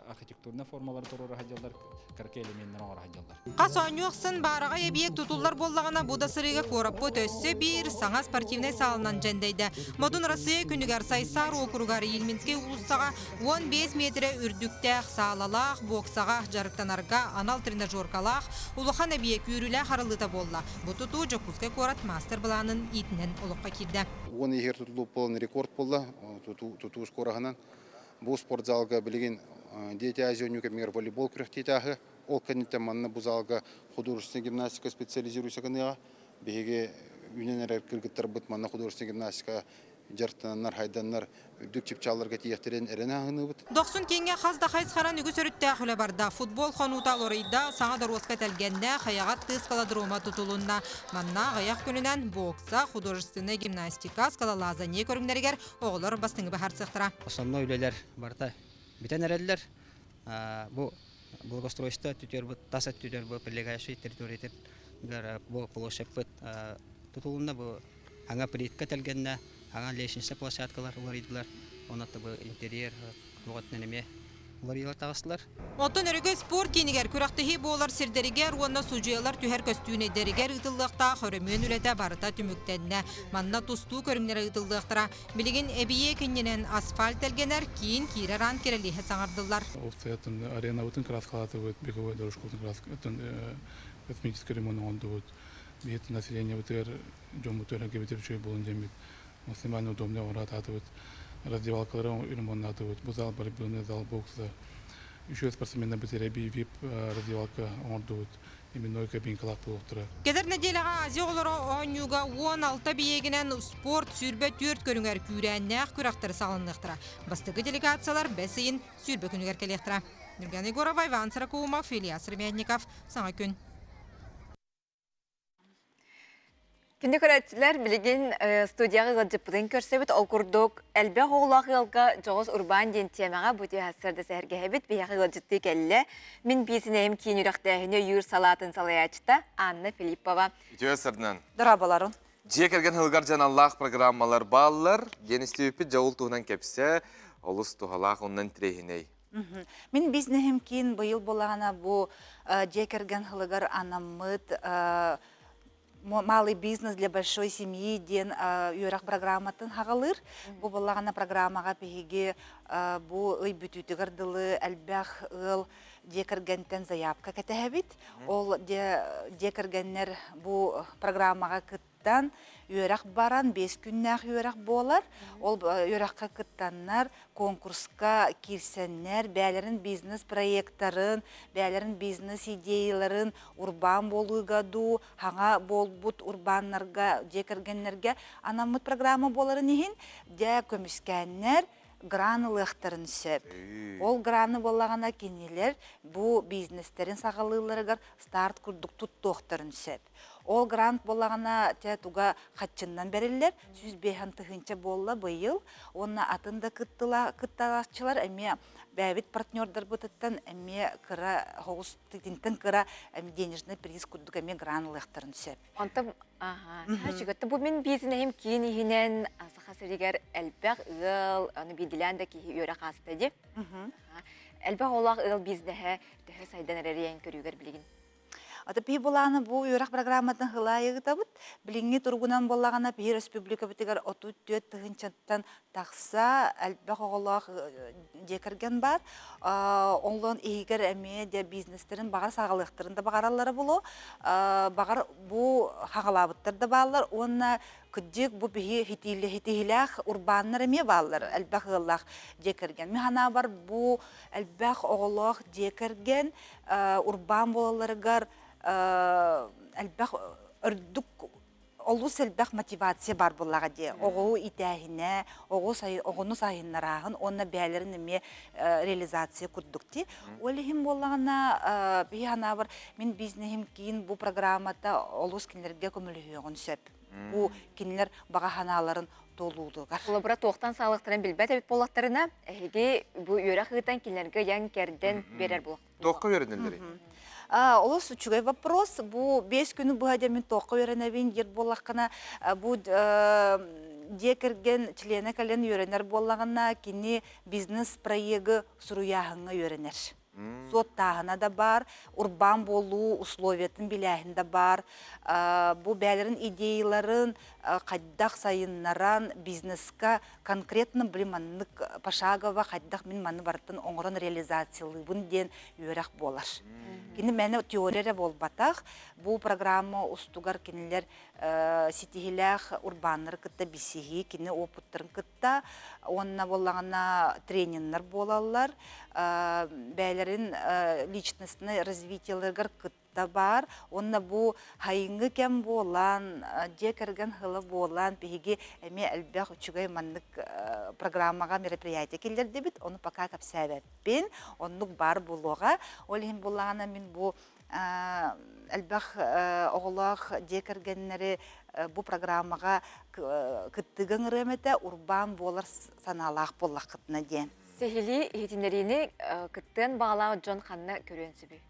архитектурнай формалары туруора сылдьаллар, кыракый элеменнэр оҥоро сылдьаллар. Хас оонньуу ахсын баараҕай эбийиэк тутуллар буоллаҕына, бу да сырыыга куораппыт өссө биир саҥа спортивнай саалынан дьэндэйдэ. Модун Россия күнүгэр Сайсаар уокуругар Ильминскэй уулуссаҕа 15 миэтэрэ үрдүктээх саалалаах, боксаҕа дьарыктанарга анал тренажеркалаах улахан эбийиэк үөрүүлээх арыллыыта буолла. Бу тутуу Дьокуускай куорат маастар-былаанын иитинэн олоххо киирдэ. Уон иһигэр тутуллубут буолан рекорд буолла тутуу скороһынан. Бу спортзалга билигин Дети Азии оонньуу кэмигэр волейбол күрэхтиитэ ааһыа. Ол кэнниттэн манна бу залга художественная гимнастика специализируйса гыныаҕа. Биһиги үүнэн эрэр кыргыттарбыт манна художественная гимнастика дьарыктананнар, хайданнар үрдүк чыпчаалларга тиийиэхтэрин эрэнэ аһыныыбыт. Дохсун кииҥҥэ хас да хайысханан үгүс өрүттээх үлэ барда. Футбол хонуута уларыйда, саҥа доруоска тэлгэннэ, хайаҕат тыы скалодрома тутулунна. Манна аҕыйах күнүнэн бокса, художественнай гимнастика, скалолазание көрүҥнэригэр оҕолор бастыҥы быһаарсыахтара. Основной үлэлэр барыта бүтэн эрэллэр. Бу благоустройство өттүтүгэр тас өттүтүгэр бу прилегающей территориятыгар бу площадьпыт тутулунна бу Аҥа плитка тэлгэннэ, аҥа лестница площадкалар уларыйдылар. Онон бу интерьер туоҕатынан эмиэ уларыйыылар таҕыстылар. Оттон Өрөгөй спорт киинигэр күрэхтэһии буолар сирдэригэр уонна судьуйалар түһэр көстүүнэйдэригэр ыытыллыахтаах өрөмүөн үлэтэ барыта түмүктэннэ. Манна тустуу көрүҥнэрэ ыытыллыахтара. Билигин эбийиэк иннинэн асфальт тэлгэнэр, киин киирэр аан кирэлиэһэ саҥардыллар. Уопсайатын аренабытын краскалаатыбыт, беговой дорожкабытын косметический ремонт оҥордубут. Биһиги населениебытыгар дьоммутугар эргибитир үчүгэй буолун диэммит максимально удобнай оҥоро раздевалкалары ремоннаатыбыт. Бу зал борьбыны, зал бокса. Үчүгэй спортсменнарбыт эрэби вип раздевалка оҥордубут. Именной кабинкалаах буолуохтара. Кэлэр нэдиэлэҕэ Азия оҕолоро оонньууга 16 биэйигинэн спорт 24 көрүҥэр күүрээннээх күрэхтэр саҕаланыахтара. Бастакы делегациялар бэс ыйын 20 күнүгэр кэлиэхтэрэ. Нюргана Егорова, Иван Сорокоумов, Илья Сремянников. Саҥа күн. Күндү көрөөччүлэр, билигин студияҕа ыалдьыппытын көрсөбүт. Ол курдук, элбэх оҕолоох ыалга дьоҕус урбаан диэн тиэмэҕэ бу сарда сэһэргэһэбит. Биһиэхэ ыалдьыттыы кэллэ. Мин биисинэһим киин үрэхтээһини өйүүр салаатын салайааччыта Анна Филиппова. Үтүө сырдынан. Дорооболорун. Дьиэ кэргэн сылыгар дьаналлаах программалар бааллар. Диэн истибиппит дьэ ол туһунан кэпсэ. олус туһалаах оннан тирэһинэй. Мин бизнеһим киин быйыл буолаҕына бу дьиэ кэргэн сылыгар анаммыт малый бизнес для большой семьи диэн үөрэх программатын хаҕалыыр. Бу буоллаҕына программаҕа биһиги бу ый бүтүүтүгэр дылы элбэх ыал дьиэ кэргэнтэн заявка кэтэһэбит. Ол дьиэ кэргэннэр бу программаҕа кыттан үөрэх баран 5 күннээх үөрэх буолар. Ол үөрэххэ кыттаннар конкурска киирсэннэр бэйэлэрин бизнес-проекттарын, бэйэлэрин бизнес-идеяларын урбаан буолууга дуу, хаҥа буолбут урбааннарга, дьиэ кэргэннэргэ анаммыт программа буоларын иһин дьэ көмүскээннэр гран ылыахтарын сөп. Ол граны буоллаҕына кинилэр бу бизнестэрин саҕалыылларыгар старт курдук туттуохтарын сөп. Ол грант буоллаҕына те туга хаччыннан бэриллэр 105 тыһыынча буолла быйыл уонна атын да кытталааччылар эмиэ бэйэбит партнердарбытыттан эмиэ кыра соҕус титинтэн кыра денежный приз курдук эмиэ грант ылыахтарын сөп. Онтон аха, чүгөттө бу мин бизнеһим киин иһинэн Саха сиригэр элбэх ыал, аны биирдилээн да киһи үөрэх ааста дии. Элбэх оҕолоох ыал бизнеһэ төһө сайдан эрэриэн көрүүгэр билигин. Ата пи булааны бу үөрэх программатын хылаайыгытабыт. Билиҥҥи туругунан буоллаҕына пи республикабытыгар 34 тыһыынчаттан тахса элбэх оҕолоох дьиэ кэргэн баар. Онлон иһигэр эмиэ дьэ бизнестэрин баҕар саҕалыахтарын да баҕараллара буолуо. Баҕар бу хаҕалаабыттар да бааллар уонна кырдьык бу биһи хитиилээх урбааннар эмиэ бааллар элбэх ыаллаах дьиэ кэргэн. Мин санаабар бу элбэх оҕолоох дьиэ кэргэн урбаан буолалларыгар элбэх өрдүк олус элбэх мотивация бар буоллаҕа дии. Оҕоу итээһинэ, оҕону сайыннарааһын уонна бэйэлэрин эмиэ реализация курдук дии. Ол иһин буоллаҕына, биһи санаабар мин бизнеһим киин бу программата олус кинилэргэ көмөлөһүөҕүн сөп. Бу кинилэр баҕа санааларын туолуулугар. Холобура, туохтан саалыктарын билбэт эбит буоллахтарына, эһиги бу үөрэх ыытан кинилэргэ ыйан кэрдэн биэрэр буолуох. Туохха үөрэнэллэрий? Олус үчүгэй вопрос. Бу 5 күнү быһа дьэ мин туохха үөрэнэбин диир буоллаххына, бу дьиэ кэргэн членэ кэлэн үөрэнэр буоллаҕына, кини бизнес-проегы суруйааһыҥҥа үөрэнэр. Суоттааһына да баар, урбаан буолуу условиятын билээһин да баар. Бу бэйэлэрин идеяларын хайдах сайыннаран бизнеска конкретно били маннык пошагово хайдах мин маны барытын оҥорон реализациялыыбын диэн үөрэх буолар. Кини мээнэ теория эрэ буолбатах, бу программа устугар кинилэр ситиһилээх урбааннары кытта билсиһии, кини опыттарын кытта уонна буоллаҕына трениннэр буолаллар, бэйэлэрин личностнай развитиеларыгар кытта баар. Уонна бу хайыҥҥы кэм буолан, дьиэ кэргэн сыла буолан, биһиги эмиэ элбэх үчүгэй маннык программаҕа мероприятие киллэрдибит. Ону пока кэпсээбэппин. Оннук баар буолуоҕа. Ол иһин буоллаҕына мин бу элбэх оҕолоох дьиэ кэргэннэри бу программаҕа кыттыыга ыҥырыам этэ, урбаан буолар санаалаах буоллаххытына диэн. Сиһилии иһитиннэриини кыттыан баҕалаах дьон ханна көрүөн сөбүй?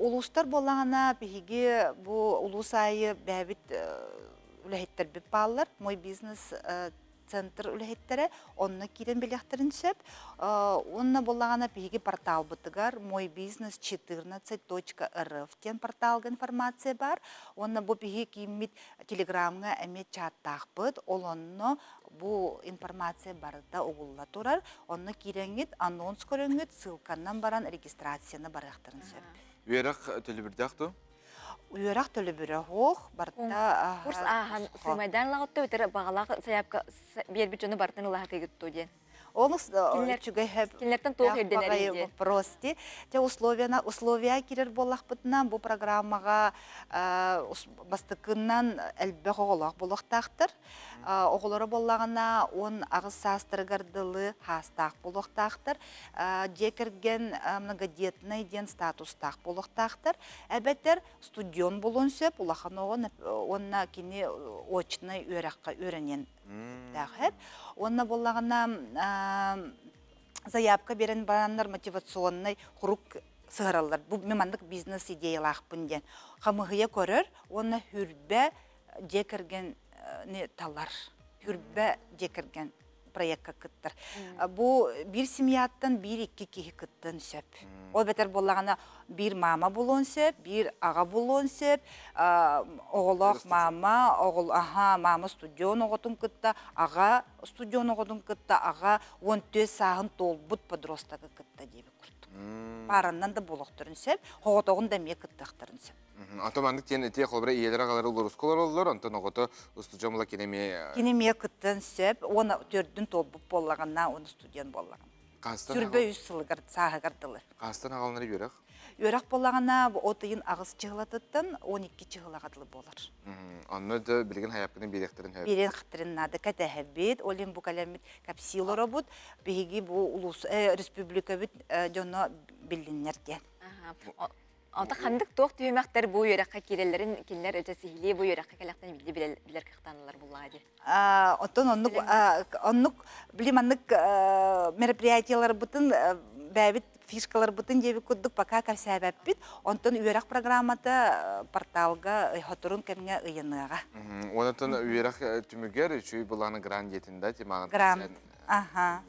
Улуустар буоллаҕына биһиги бу улуус аайы бэйэбит үлэһиттэрбит бааллар. Мой бизнес центр үлэһиттэрэ онно киирэн билиэхтэрин сөп. Уонна буоллаҕына биһиги порталбытыгар мой бизнес 14.рф диэн порталга информация баар. Уонна бу биһиги кииммит телеграмҥа эмиэ чаттаахпыт. Ол онно бу информация барыта угулла турар. Онно киирэҥҥит анонс көрөҥҥүт ссылканнан баран регистрацияны барыахтарын сөп. Үөрэх төлөбүрдээх дуо? Үөрэх төлөбүрэ суох, барыта Курс ааһан сыымайдаан ылаҕыт өтөр баҕалаах сайаапка биэрбит дьону барытын ылаһатыгыт дуо диэн. Олус үчүгэй Кинилэртэн туох ирдэнэрий диэн. вопрос ди. Те условияна условия кирер буоллахпытына бу программаҕа бастакыннан элбэх оҕолоох буолуохтаахтар. Оҕолоро буоллаҕына 18 саастарыгар дылы хаастаах буолуохтаахтар. Дьиэ кэргэн многодетный диэн статустаах буолуохтаахтар. Эбэтэр студент буолуон сөп, улахан оҕо уонна кини очнай үөрэххэ үөрэниэн сөптөөх. Уонна буоллаҕына заявка биэрэн бараннар мотивационнай хурук сыһараллар. Бу мен маннык бизнес идеялаахпын диэн. Хамыһыйа көрөр уонна хүрбэ дьиэ кэргэн талар. Хүрбэ дьиэ кэргэн. проекка кыттар. Бу биир семьяттан биир-икки киһи кыттыан сөп. Ол бэтэр буоллаҕына биир мама буолуон сөп, биир аҕа буолуон сөп, оҕолоох мама, оҕол аха, мама студион оҕотун кытта, аҕа студион оҕотун кытта, аҕа 14 сааһын туолбут подростогы кытта диэбит курдук. Паараннан да буолуохтарын сөп, оҕотоҕун да эмиэ кыттыахтарын сөп. Ото маннык диэн ити холобура ийэлэр аҕалара улууска олороллор, онтон оҕото устудьуон була кини эмиэ Кини эмиэ кыттыан сөп, уонна төрдүн туолбут буоллаҕына, уонна студент буоллаҕына. Хаастан Сүрбэ үс сылыгар сааһыгар дылы. Хаастан аҕалынар үөрэх? Үөрэх буоллаҕына, от ыйын аҕыс чыһылатыттан 12 чыһылаҕа дылы буолар. Онно да билигин хайапкыны биэриэхтэрин сөп. Биэрэн хаттарын наада кэтэһэбит, ол иһин бу кэлэммит кэпсиил оробут, биһиги бу улуус республикабыт дьоно биллиннэр диэн. Онто ханнык туох түһүмэхтэр бу үөрэххэ киирэллэрин кинилэр өтө сиһилии бу үөрэххэ кэлэхтэн билди билэр кыахтаналар буллаҕа дии. Оттон оннук оннук били маннык мероприятияларбытын бэйэбит фишкаларбытын диэбит курдук пока кэпсээбэппит. Онтон үөрэх программата порталга хоторун кэмҥэ ыйаныаҕа. Онтон үөрэх түмүгэр үчүгэй былааны грант диэтин да тимаҕын. Грант. Аха.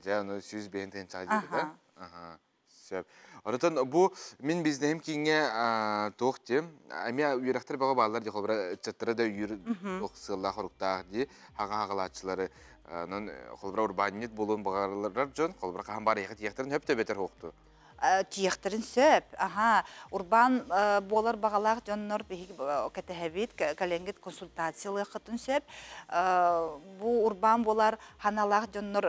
Дьэ, ону 105 тыһыынчаҕа диэри да? Аха. Сөп. Онтон бу мин бизнеһим кииҥҥэ туох диэм, эмиэ үөрэхтэр бөҕө бааллар дии, холобура, ыччаттара да өйүүр туох сыаллаах-соруктаах дии, хаҕа-хаҕалааччылары. Онон холобура урбаанньыт буолуон баҕараллар дьон, холобура хаһан баар эһиэхэ тиийиэхтэрин сөп да эбэтэр суохтуу? Тиийиэхтэрин сөп. Аха, урбаан буолар баҕалаах дьоннор биһиги кэтэһэбит, кэлэҥҥит консультация ылыаххытын сөп. Бу урбаан буолар ханалаах дьоннор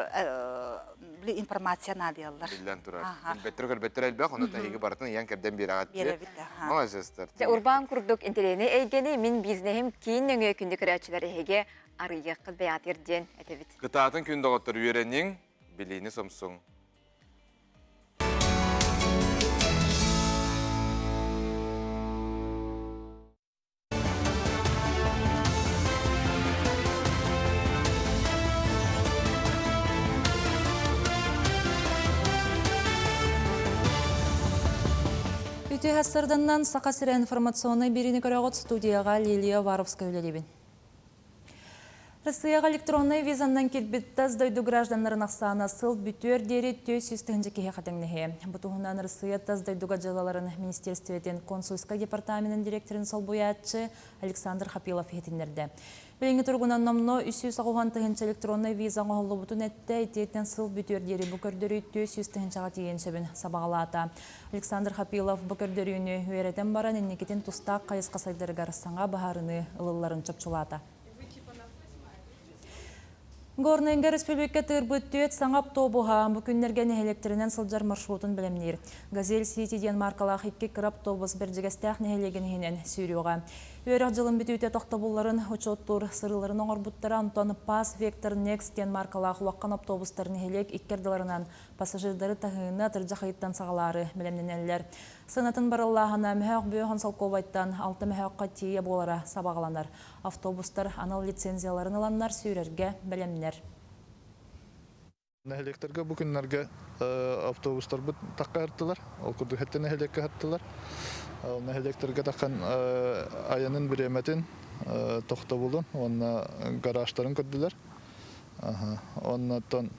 били информация наадыйаллар. Биллэн турар. Билбэттэр көрбөттөр элбэх, ону таһыгы барытын ыйан кэрдэн биэрэҕит. Биэрэбит, аха. Молодецтар. Дьэ, урбаан курдук интэриэһинэй эйгэни мин бизнеһим киин нөҥүө күндү көрөөччүлэр эһиги арыйыаххыт бэйэҕитигэр диэн этэбит. Кытаатын күн доҕоттор үөрэниҥ, билиини сомсуҥ. Үтүө сарданнан Саха сирэ информационнай биэриини көрөҕүт студияҕа Лилия Уваровская үлэлиибин. Россияҕа электроннай визаннан киирбит тас дойду гражданнарын ахсаана сыл бүтүөр диэри 400 тыһыынча киһиэхэ тэҥнэһиэ. Бу туһунан Россия тас дойдуга дьыалаларын министерствотын консульскай департаменын директорын солбуйааччы Александр Хапилов иһитиннэрдэ. Билиҥҥи туругунан номнуо 390 тыһыынча электроннай виза оҥоһуллубутун эттэ, итиэннэ сыл бүтүөр диэри бу көрдөрүү 400 тыһыынчаҕа тиийиэн сөбүн сабаҕалаата. Александр Хапилов бу көрдөрүүнү үөрэтэн баран инникитин тустаах хайысха сайдарыгар саҥа быһаарыныы ылылларын чопчулаата. Горнайга республика тыырбыт түөрт саҥа автобуһа бу күннэргэ нэһилиэктэринэн сылдьар маршрутун бэлэмниир. «Газель Сити» диэн маркалаах икки кыра автобус Бэрдьигэстээх нэһилиэгин иһинэн сүүрүөҕэ. Үөрэх дьылын бүтүүтэ тохтобулларын учуоттуур сырыыларын оҥорбуттара, онтон «Пас Вектор Некст» диэн маркалаах улахан автобустар нэһилиэк икки ардыларынан пассажирдары таһыыны атырдьах ыйыттан саҕалаары бэлэмнэнэллэр. Сыанатын барыллааһына мөһөөх бүөһүн солкуобайтан алта мөһөөххө тиийэ буолара сабаҕаланар. Автобустар анал лицензияларын ыланнар сүүрэргэ бэлэмнэр. Нэһилиэктэргэ бу күннэргэ автобустарбыт тахха ыртылар. Ол курдук хэттэ нэһилиэккэ ыртылар. Нэһилиэктэргэ таххан айанын бириэмэтин, тохтобулун уонна гаражтарын көрдүлэр. Оннуттан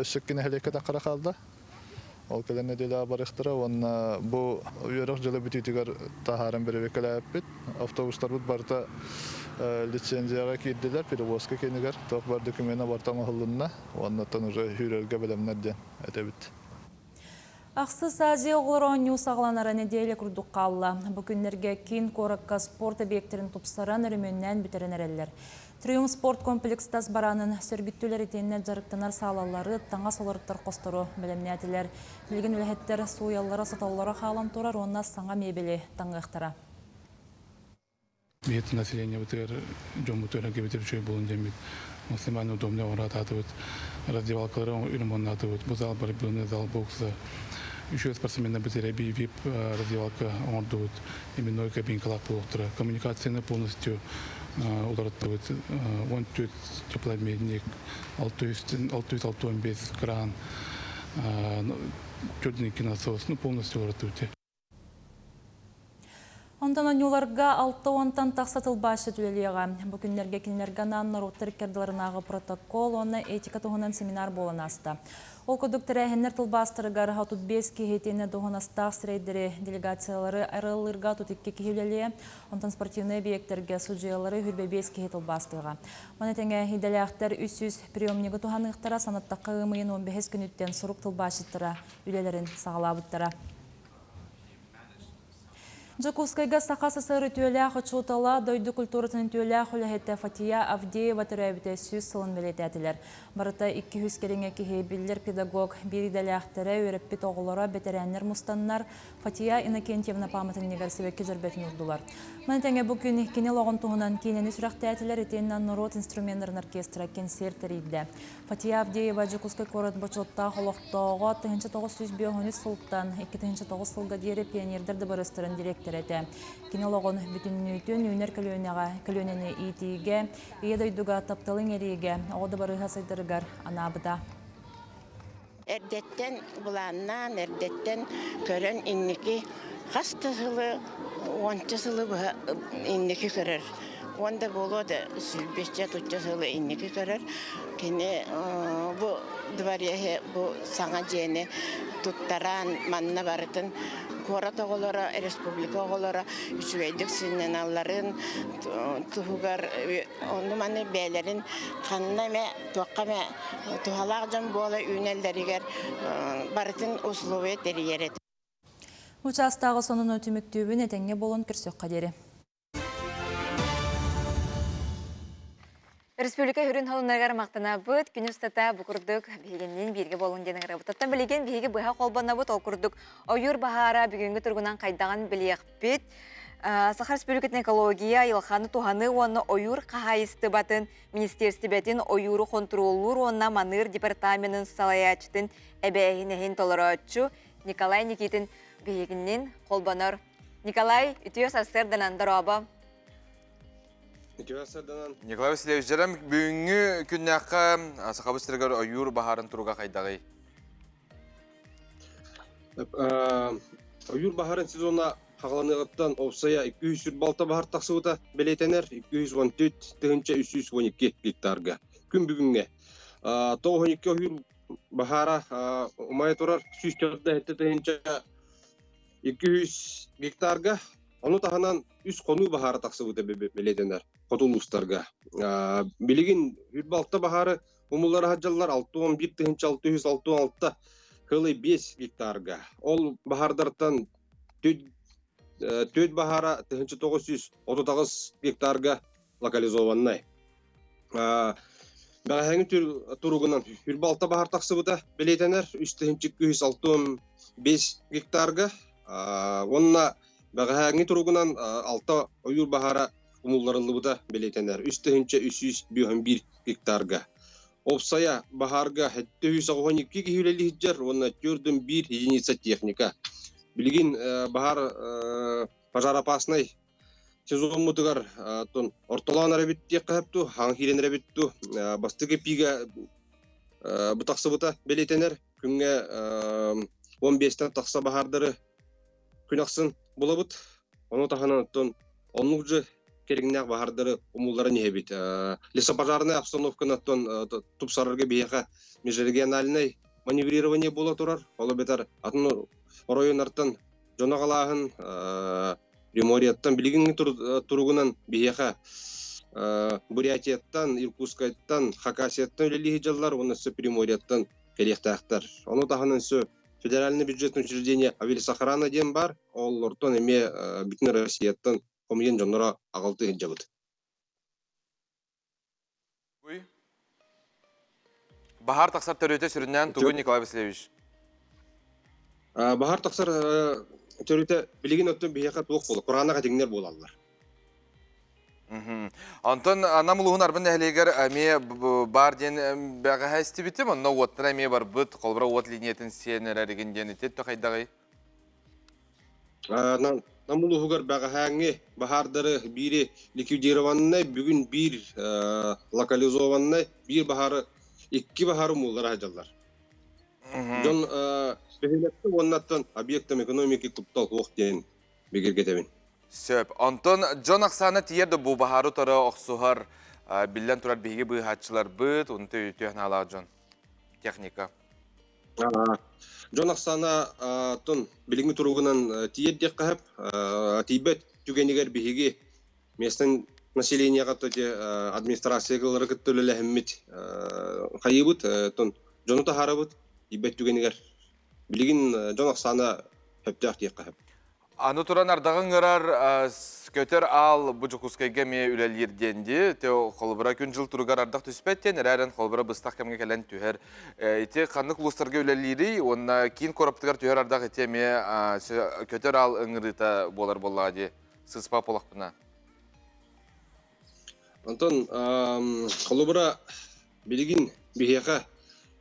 өссө нэһилиэккэ таххара хаалла. Ол кэлэн нэдиэлэҕэ барыахтара уонна бу үөрэх дьыла бүтүүтүгэр таһааран бэрэбиэркэлээбиппит. Автобустарбыт барыта лицензияҕа киирдилэр, перевозка киинигэр туох баар докумена барыта оҥоһуллунна уоннаттан уже сүүрэргэ бэлэмнэр диэн этэбит. Ахсыс Азия оҕолоро оонньуу саҕаланара нэдиэлэ курдук хаалла. Бу күннэргэ киин куоракка спорт объектарын тупсаран, өрөмүөннээн бүтэрэн эрэллэр. Триумф спорт комплекс тас бараанын сөргүттүлэр итиэннэ дьарыктанар саалалары, таҥас олоруттар хостору бэлэмнээтилэр. Билигин үлэһиттэр сууйаллара-сотоллоро хаалан турар уонна саҥа мебели таҥыахтара. Биһиги населениебытыгар дьоммутугар кэбитэр үчүгэй буолун диэммит максимально удобно оҥоро раздевалкалары ремонтнаатыбыт. Бу зал борьбыны, зал бокса. Үчүгэй спортсменнарбыт эрэби вип раздевалка оҥордубут. Именной кабинкалаах буолуохтара. Коммуникацияны полностью уларыттыбыт. 14 теплообменник, 665 кран, 4 насос, ну полностью уларыттыбыт. Онтон Онтон онньууларга 60-тан тахса тылбаасчыт үлэлиэҕэ. Бу күннэргэ кинилэргэ анаан норуоттар иккардыларынааҕы протокол уонна этика туһунан семинар буолан ааста. Ол курдук тэрээһиннэр тылбаастарыгар 35 киһи итиэннэ дуоһунастаах сирэйдэри, делегациялары арыаллыырга 32 киһи үлэлиэ, онтон спортивнай эбийиэктэргэ судьуйалары 25 киһи тылбаастыаҕа. Маны тэҥэ идэлээхтэр 300 приемнигы туһаныахтара, санаттахха ыам ыйын 15 күнүттэн сурук тылбаасчыттара үлэлэрин саҕалаабыттара. Дьокуускайга Саха СССР үтүөлээх учуутала, дойду культуратын үтүөлээх үлэһитэ Фатия Авдеева төрөөбүтэ 100 сылын бэлиэтээтилэр. Барыта 200 кэриҥэ киһи биллэр педагог, биир идэлээхтэрэ, үөрэппит оҕолоро, бэтэрээннэр мустаннар Фатия Иннокентьевна пааматынньыгар сибэкки дьөрбөтүн уурдулар. Маны тэҥэ бу күн кини олоҕун туһунан киинэни сүрэхтээтилэр итиэннэ норуот инструменнарын оркестра кэнсиэр тэрийдэ. Фатия Авдеева Дьокуускай куорат бочуоттаах олохтооҕо 1953 сылтан 2009 сылга диэри пионердар дыбарыастарын дириэктэрэ этэ. Кини олоҕун бүтүннүүтүн үүнэр көлүөнэҕэ көлүөнэни иитиигэ, Ийэ дойдуга тапталы иҥэриигэ, оҕо дыбарыаһа сайдарыгар анаабыта. Эрдэттэн былааннаан, эрдэттэн көрөн инники хас да сылы, уонча сылы быһа инники көрөр. Уон да буолуо да сүүрбэччэ, тучча сылы инники көрөр. Кини бу двореһы, бу саҥа дьиэни туттаран, манна барытын куорат оҕолоро, республика оҕолоро үчүгэйдик сынньаналларын туһугар ону-маны бэйэлэрин ханна эмэ, туохха эмэ туһалаах дьон буола үүнэллэригэр барытын условия тэрийэр этэ. Учаастагы сонуну түмүктүүбүн этэҥҥэ буолан көрсөххө диэри. Республика үрүн холунарыгар мактанабыт. Күн устата бу курдук биһигинниин бииргэ буолун диэн ыҥырабыт. Оттон билигин биһиги быһа холбонобут. Ол курдук ойуур баһаара бүгүҥҥү туругунан хайдаҕын билиэхпит. Саха Республикатын экология, айылҕаны туһаныы уонна ойуур хаһаайыстыбатын министиэристибэтин ойууру хонтуруоллуур уонна маныыр департаменын салайааччытын эбээһинэһин толорооччу Николай Никитин биһигинниин холбонор. Николай, үтүө сарсыарданан дорообо. Үтүө сарсыарданан. Николай Васильевич, дьэрем бүгүҥҥү күннээххэ Сахабыт сиригэр ойуур баһаарын туруга хайдаҕый? Ойуур баһаарын сезона хаҕаланыаҕыттан овсайа 246 баһар тахсыбыта бэлиэтэнэр 214 312 гектарга. Күн бүгүҥҥэ 92 ойуур баһаара умайа турар 104 200 гектарга. Ону таһынан үс хонуу баһаара тахсыбыта бэлиэтэнэр хоту улуустарга. Билигин 26 баһаары Умуллара сылдьаллар 61 666 кылый 5 гектарга. Ол баһаардартан түөт баһаара 1938 гектарга локализованнай. Бэҕэһээҥи туругунан 26 баһаар тахсыбыта бэлиэтэнэр 3265 гектарга. Уонна бэҕэһээҥи туругунан 6 ойуур баһаара умулларыллыбыта бэлиэтэнэр 3351 гектарга. Опсайа баһаарга 792 киһи үлэлии сылдьар уонна 401 единица техника. Билигин баһаар пожароопасный сезоммутугар ортолоон эрэбит диэххэ сөп дуу, хаҥ киирэн эрэбит дуу. Бастакы пига бу тахсыбыта бэлиэтэнэр. Күҥҥэ 15-тэн тахса баһаардары күн ахсын булабыт. Ону таһынан оттон оннук же кэриҥнээх баһаардары умулларан иһэбит. Лесопожарная обстановканы оттон тупсарарга биһиэхэ межрегиональнай маневрирование буола турар. Ол эбэтэр атын оройуоннартан дьон аҕалааһын, Приморьеттан билигиҥҥи туругунан биһиэхэ Бурятияттан, Иркутскайтан, Хакасияттан үлэлии сылдьаллар уонна өссө Приморьеттан кэлиэхтээхтэр. Ону таһынан өссө федеральный бюджетное учреждение Авиалесохрана диэн баар. Олортон эмиэ бүтүн Россияттан хомуйан дьонноро аҕалты сылдьабыт. Баһаар тахсар төрүөтэ сүрүннээн тугуй, Николай Васильевич? Баһаар тахсар төрүөтэ билигин оттон биһиэхэ туох буола? Кураанах этиҥнэр буолаллар. Онтон Нам улууһун Арбын нэһилиэгэр эмиэ баар диэн бэҕэһээ истибитим. Онно уоттара эмиэ барбыт. Холобура уот линиятын сиэн эрэригин диэн ити хайдаҕый? Нам улууһугар бэҕэһээҥҥи баһаардары биири ликвидированнай, бүгүн биир локализованнай, биир баһаары, икки баһаары умуллара сылдьаллар. Дьон бөһүөлэккэ уоннаттан объектам экономики куттал суох диэн бигэргэтэбин. Сөп. Онтон дьон ахсаана тиийэр да бу баһаары утары охсуһар, биллэн турар биһиги быыһааччыларбыт, унту үтүө санаалаах дьон. Техника. Дьон ахсаана тон билиҥҥи туругунан тиийэр диэххэ сөп. Тиийбэт түгэнигэр биһиги местный населениеҕа администрациялары кытта үлэлэһиммит хайыыбыт, тон дьону таһаарабыт тиийбэт түгэнигэр. Билигин дьон ахсаана сөптөөх диэххэ сөп. Аны туран ардаҕы ыҥырар көтөр аал бу Дьокуускайга эмиэ үлэлиир диэн дии. Те холобура күн-дьыл туругар ардах түспэт диэн, эрээрэн холобура быстах кэмҥэ кэлэн түһэр. Ити ханнык улуустарга үлэлиирий уонна киин куораппытыгар түһэр ардах ити эмиэ көтөр аал ыҥырыыта буолар буоллаҕа дии. Сыыспа буолахпына. Онтон холобура Билигин биһиэхэ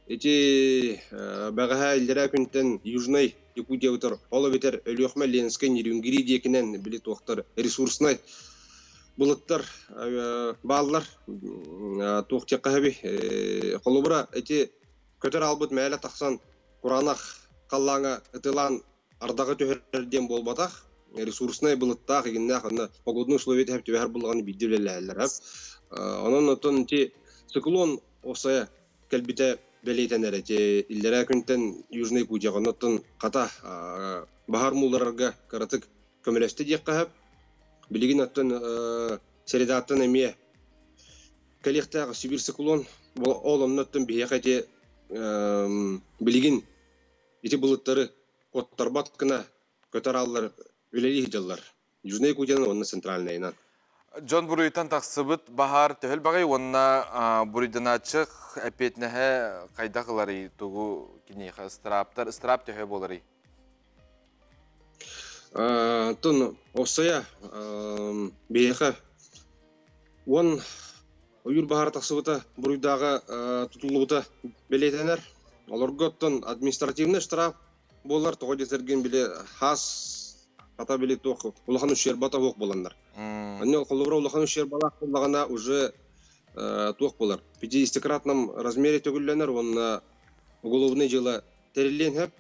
ити бэҕэһээ иллэрээ күнтэн Южнай Якутиябытар, ол эбэтэр Өлүөхүмэ, Ленскэй, Нерюнгри диэкинэн били туохтар ресурснай былыттар бааллар. Туох диэххэ сөбүй? Холобура, ити көтөр аалбыт мээлэ тахсан кураанах халлааҥа ытылаан ардаҕы түһэрэр диэн буолбатах. Ресурснай былыттаах игиннээх онно погодные условия түһэр түбэһэр буллаҕына биирдэ үлэлэһэллэр. Онон оттон ити циклон осая кэлбитэ бэлиэтэнэр ити иллэрээ күнтэн Южный Якутияҕа оннуттан хата баһар мууларарга кыратык көмөлөстө диэххэ сөп. Билигин оттон средаттан эмиэ кэлиэхтээх Сибирь циклон ол оннуттан биһиэхэ ити билигин Ити былыттары куоттарбат гына көтөр ааллар үлэлии сылдьаллар. Южная Якутиянан уонна Центральнайынан. Дьон буруйуттан тахсыбыт баһаар төһөл баҕай уонна буруйданааччы эппиэтинэһэ хайдах ыларый тугу киниэхэ ыстырааптар ыстыраап төһө буоларый? Оттон Оссая биһиэхэ уон ойуур баһаара тахсыбыта буруйдааҕа тутуллубута бэлиэтэнэр. Олорго оттон административный штраф буолар, тоҕо диэтэргин били хаас хата били туох улахан ущербата суох буоланнар. Анне холобура улахан ущербалаах буоллаҕына уже туох буолар 50-кратном размере төгүллэнэр уонна уголовный дьыала тэриллиэн сөп.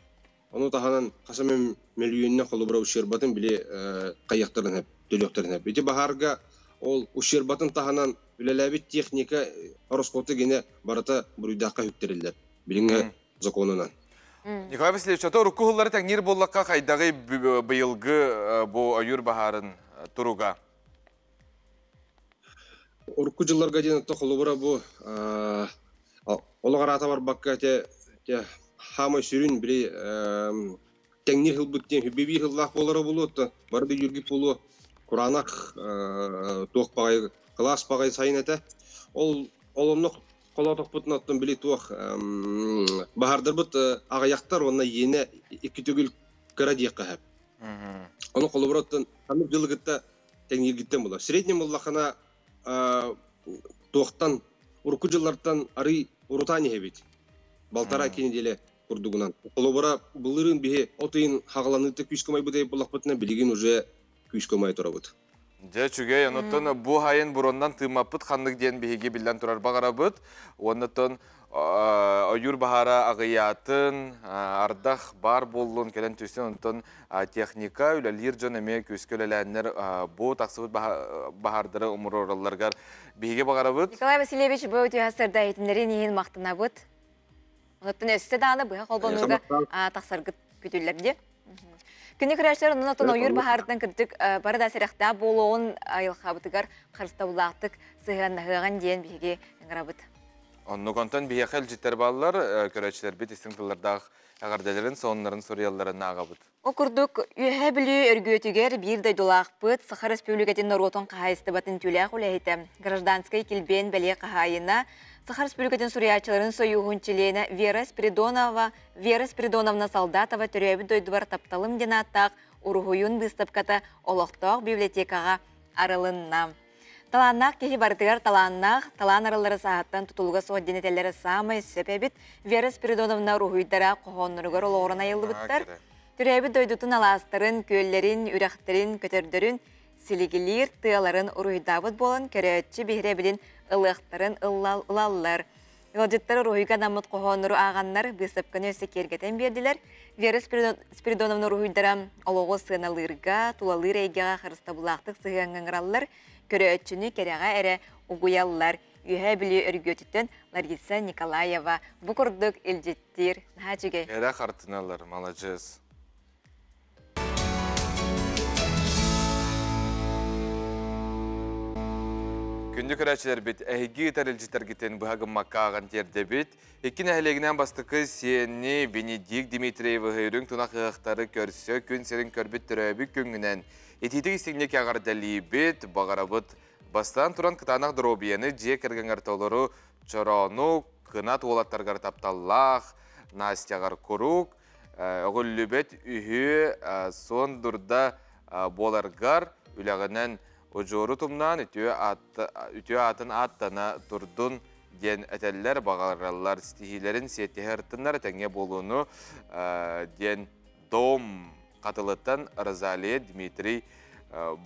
Ону таһынан хас эмэ мөлүйүөннэн холобура ущербатын били хайыахтарын сөп, төлүөхтэрин сөп. Ити баһаарга ол ущербатын таһынан үлэлээбит техника ороскуоту гинэ барыта буруйдаахха үктэриллэр билиҥҥи законунан. Николай Васильевич, ото урукку сыллары тэҥниир буоллахха хайдаҕый быйылгы бу ойуур баһаарын туруга? Урукку дьылларга диэн ото холобура бу олох араата барбакка те хаамай сүрүн били тэҥниир сылбыт диэн хүббэбиир сыллаах буолара буолуо бары да үөргүт буолуо кураанах туох баҕайы кылаас баҕайы сайын этэ ол ол онно холоотохпутуна оттон били туох баһаардарбыт аҕыйахтар уонна иэнэ икки төгүл кыра диэххэ сөп ону холобура оттон ханнык дьылы кытта тэҥнииргиттэн буолар. Среднем буллахына туохтан урукку дьыллартан арый урутаан иһэбит. Балтараа икки неделя курдугунан. Холобура былырыын биһи от ыйын хаҕаланыыта күүскэ умайбыт буллахпытына билигин уже күүскэ умайа турабыт. Дьэ, үчүгэй. Онуттан бу хайын буроннан тыыммаппыт ханнык диэн биһиги биллэн турар баҕарабыт. Уоннаттан ойуур баһаара аҕыйаатын, ардах баар буоллун кэлэн түстүн, онтон техника, үлэлиир дьон эмиэ күүскэ үлэлээннэр бу тахсыбыт баһаардары умуруоралларыгар биһиги баҕарабыт. Николай Васильевич, бу үтүө сырда иһитиннэрин иһин махтанабыт. Онуттан өссө даҕаны быһа холбонууга тахсаргыт күтүллэр дии. Күнү көрөөччүлэр онон оттон ойуур баһаарыттан кырдьык бары да сэрэхтээх буолуоҕун айылҕабытыгар харыстабыллаахтык сыһыаннаһыаҕын диэн биһиги ыҥырабыт. Оннук онтон биһиэхэ илдьиттэр бааллар, көрөөччүлэрбит истиҥ тыллардаах эҕэрдэлэрин, сонуннарын суруйалларын ааҕабыт. Ол курдук, Үөһээ Бүлүү Өргүөтүгэр биир дойдулаахпыт, Саха Республикатын норуотун хаһаайыстыбатын түүлээх үлэһитэ, гражданскай килбиэн бэлиэ хаһаайына, Саха Республикатын суруйааччыларын сойууһун чилиэнэ Вера Спиридонова, Вера Спиридоновна Солдатова төрөөбүт дойдубар тапталым диэн ааттаах уруһуйун быыстапката олохтоох библиотекаҕа арылынна. Талааннаах киһи барытыгар талааннаах, талаан арыллара сааһыттан тутулуга суох диэн этэллэрэ саамай сөп эбит. Вера Спиридоновна уруһуйдара хоһоонноругар олоҕуран айыллыбыттар. Төрөөбүт дойдутун алаастарын, күөллэрин, үрэхтэрин, көтөрдөрүн силигилиир тыаларын уруһуйдаабыт буолан көрөөччү биһирэбилин ылыахтарын ылаллар. Ыалдьыттар уруһуйга анаммыт хоһооннору ааҕаннар быыстапканы өссө киэргэтэн биэрдилэр. Вера Спиридоновна уруһуйдара олоҕу сыаналыырга, тулалыыр эйгэҕэ харыстабыллаахтык сыһыаҥҥа ыҥыраллар, көрөөччүнү кэрэҕэ эрэ угуйаллар. Үөһээ Бүлүү Өргүөтүттэн Лариса Николаева бу курдук илдьиттиир. Наһаа үчүгэй. Кэрэ хартыналар, маладьыас. Күндү көрөөччүлэрбит, эһиги ыытар илдьиттэргитин быһа гыммакка ааҕан тиэрдэбит. Икки нэһилиэгинэн бастакы сиэнни Венедикт Дмитриевиһы үрүҥ тунах ыһыахтары көрсө күн сирин көрбүт төрөөбүт күҥҥүнэн итиитик истиҥник эҕэрдэлиибит, баҕарабыт бастаан туран кытаанах доруобуйаны дьиэ кэргэҥҥэр толору чороону, кынат уолаттаргар тапталлаах Настяҕар куруук Өҕүллүбэт үһү суон дурда буоларгар үлэҕинэн удьуору тумнаан үтүө аатын ааттана турдун диэн этэллэр, баҕараллар, ситиһиилэрин сиэттиһэ ырыттыннар этэҥҥэ буолууну диэн Дом Хатылыттан Розалия Дмитрий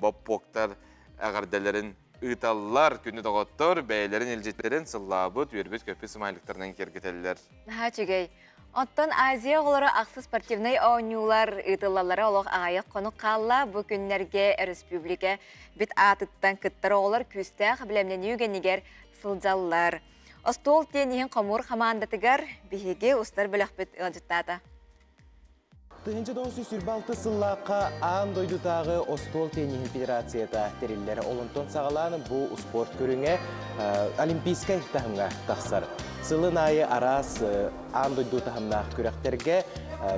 Боппуоктар эҕэрдэлэрин ыыталлар. Күнү доҕоттор бэйэлэрин илдьиттэрин сыллаабыт, үөрбүт-көппүт сымайлыктарынан киэргэтэллэр. Наһаа үчүгэй. Оттон Азия оҕолоро ахсыс спортивнай оонньуулар ыытыллаллара олох аҕыйах хонук хаалла. Бу күннэргэ өрөспүүбүлүкэ бит аатыттан кыттар оҕолор күүстээх бэлэмнэнии үгэнигэр сылдьаллар. Остуол тенниһин хомуур хамаандатыгар биһиги устар бөлөхпүт ыалдьыттаата. 1926 сыллаахха аан дойдутааҕы остуол тенниһин федерацията тэриллэр. Олонтон саҕалаан бу успуорт көрүҥэ олимпийскай таһымҥа тахсар. Сылын аайы араас аан дойду таһымнаах күрэхтэргэ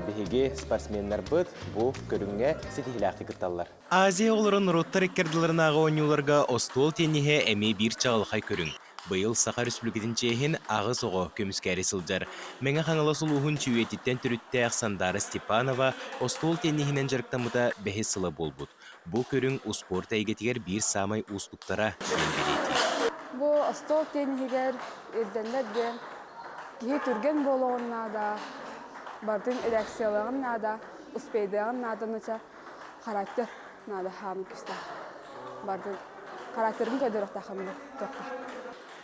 биһиги спортсменнарбыт бу көрүҥҥэ ситиһиилээхтик кытталлар. Азия оҕолоро норуоттар иккардыларынааҕы оонньууларга остуол тенниһэ эмиэ биир чаҕылхай көрүҥ. Быйыл Саха Республикатын чиэһин аҕыс оҕо көмүскээри сылдьар. Мэҥэ Хаҥалас улууһун Чүүйэтиттэн төрүттээх Сандаара Степанова остуол тенниһинэн дьарыктаммыта бэһис сыла буолбут. Бу көрүҥ успуорт эйгэтигэр биир саамай уустуктара диэн бэлиэтиир. Бу остуол тенниһигэр ирдэннэр диэн киһи түргэн буолуоҕун наада, барытын реакциялыаҕын наада, успейдыаҕын наада нуча характер наада хаамыы күүстээх. Бардын характерын көрдөрүөхтээххин туохха.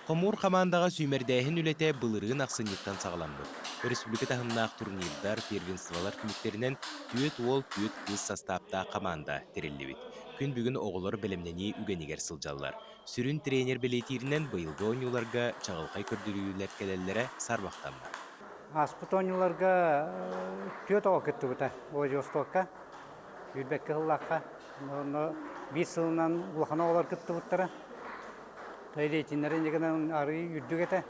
Хомуур хамаандаҕа сүүмэрдээһин үлэтэ былырыын ахсынньыттан саҕаламмыт. Өрөспүүбүлүкэ таһымнаах турнирдар, первенстволар түмүктэринэн түөрт уол, түөрт кыыс састааптаах хамаанда тэриллибит. Күн бүгүн оҕолор бэлэмнэнии үгэнигэр сылдьаллар. Сүрүн тренер бэлиэтииринэн быйылгы оонньууларга чаҕылхай көрдөрүүлэр кэлэллэрэ саарбахтаммат. Ааспыт оонньууларга түөрт оҕо кыттыбыта Владивостокка, сүүрбэккэ сыллаахха. Онно биир сылынан улахан оҕолор кыттыбыттара. Рейтиннэрэ инньэ гынан арыый үрдүк этэ.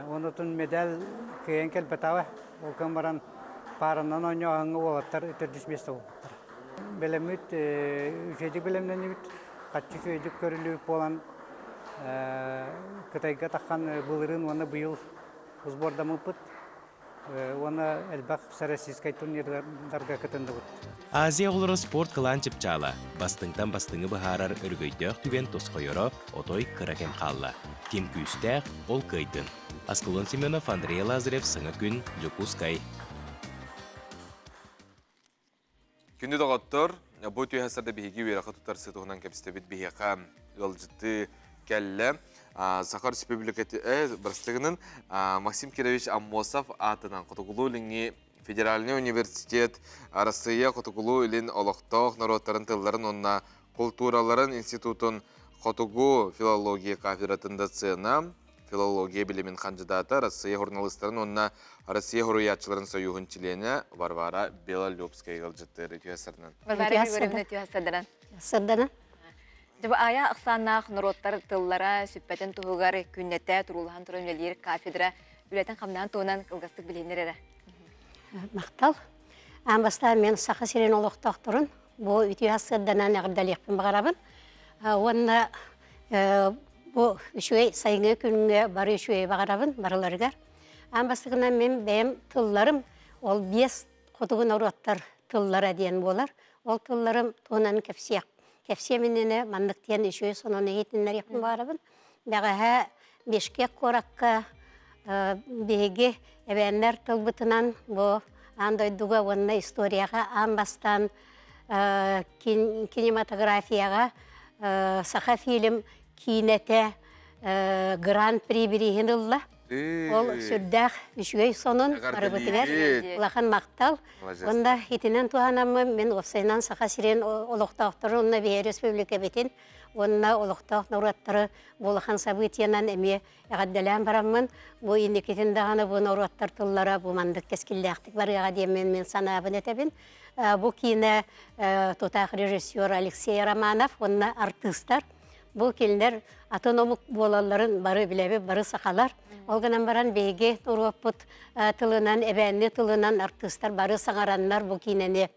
Онутун медаль кыайан кэлбэтэҕэ. Ол гынан баран пааранан оонньооһуҥҥа уолаттар төрдүс миэстэ буолбуттара. Бэлэммит үчүгэйдик бэлэмнэннибит, хаччы үчүгэйдик көрүллүбүт буолан Кытайга таххан былырыын уонна быйыл сбордаммыппыт уонна элбэх всероссийскай турнирдарга кытынныбыт. Азия оҕолоро спорт кылаан чыпчаала, бастыҥтан бастыҥы быһаарар өрөгөйдөөх түгэн тосхойоро отой кыра кэм хаалла. Ким күүстээх, ол кыайдын. Аскалон Семенов, Андрей Лазарев, Саҥа күн, Дьокуускай. Күндү доҕоттор, бу түһэ сарда биһиги үөрэххэ тутарсы туһунан кэпсэтэбит биһиэхэ ыалдьыттыы кэллэ. Саха Республикатын бырастыгынан Максим Кирович Аммосов аатынан Хотугулуу-Илиҥҥи федеральный университет Арассыыйа Хотугулуу-Илин олохтоох норуоттарын тылларын уонна култуураларын институтун хотугу филология кафедратын доцена, филология билимин хандьыдаата, Россия журналистарын уонна Россия суруйааччыларын союһун чилиэнэ Варвара Белолюбская ыалдьыттыыр үтүө сырынан. Варвара Григорьевна үтүө сырданан. Сырданан. Дьэ аайа ахсааннаах норуоттар тыллара сүппэтин туһугар күннэтэ туруулаһан туран үлэлиир кафедра үлэтин хамнаан туһунан кылгастык билиһиннэр эрэ. Махтал. Аан бастаан мен Саха сирин олохтоохторун бу үтүө сырданан эҕэрдэлиэхпин баҕарабын. Уонна Бу үчүгэй сайыҥҥы күҥҥэ бары үчүгэйи баҕарабын барыларыгар. Аан бастакынан мин бэйэм тылларым ол биэс хотугу норуоттар тыллара диэн буолар. Ол тылларым туһунан кэпсиэх кэпсиэм иннинэ маннык диэн үчүгэй сонуну иһитиннэриэхпин баҕарабын. Бэҕэһээ Бишкек куоракка биһиги эбээннэр тылбытынан бу аан дойдуга уонна историяҕа аан бастаан кинематографияҕа Саха фильм киинэтэ Гран-при бирииһин ылла. Ол сүрдээх үчүгэй сонун барыбытыгар улахан махтал. Онда итинэн туһанаммын мин уопсайынан Саха сирин олохтоохторун уонна биһиги республикабытын уонна олохтоох норуоттары бу улахан событиенан эмиэ эҕэрдэлээн бараммын бу инникитин даҕаны бу норуоттар тыллара бу маннык кэскиллээхтик барыаҕа диэммин мин санаабын этэбин. Бу киинэ тутаах режиссер Алексей Романов уонна артыыстар Бу кинилэр атын омук буолалларын бары билэбит, бары сахалар. Ол гынан баран биһиги норуоппут тылынан, эбээнни тылынан артыыстар бары саҥараннар бу киинэни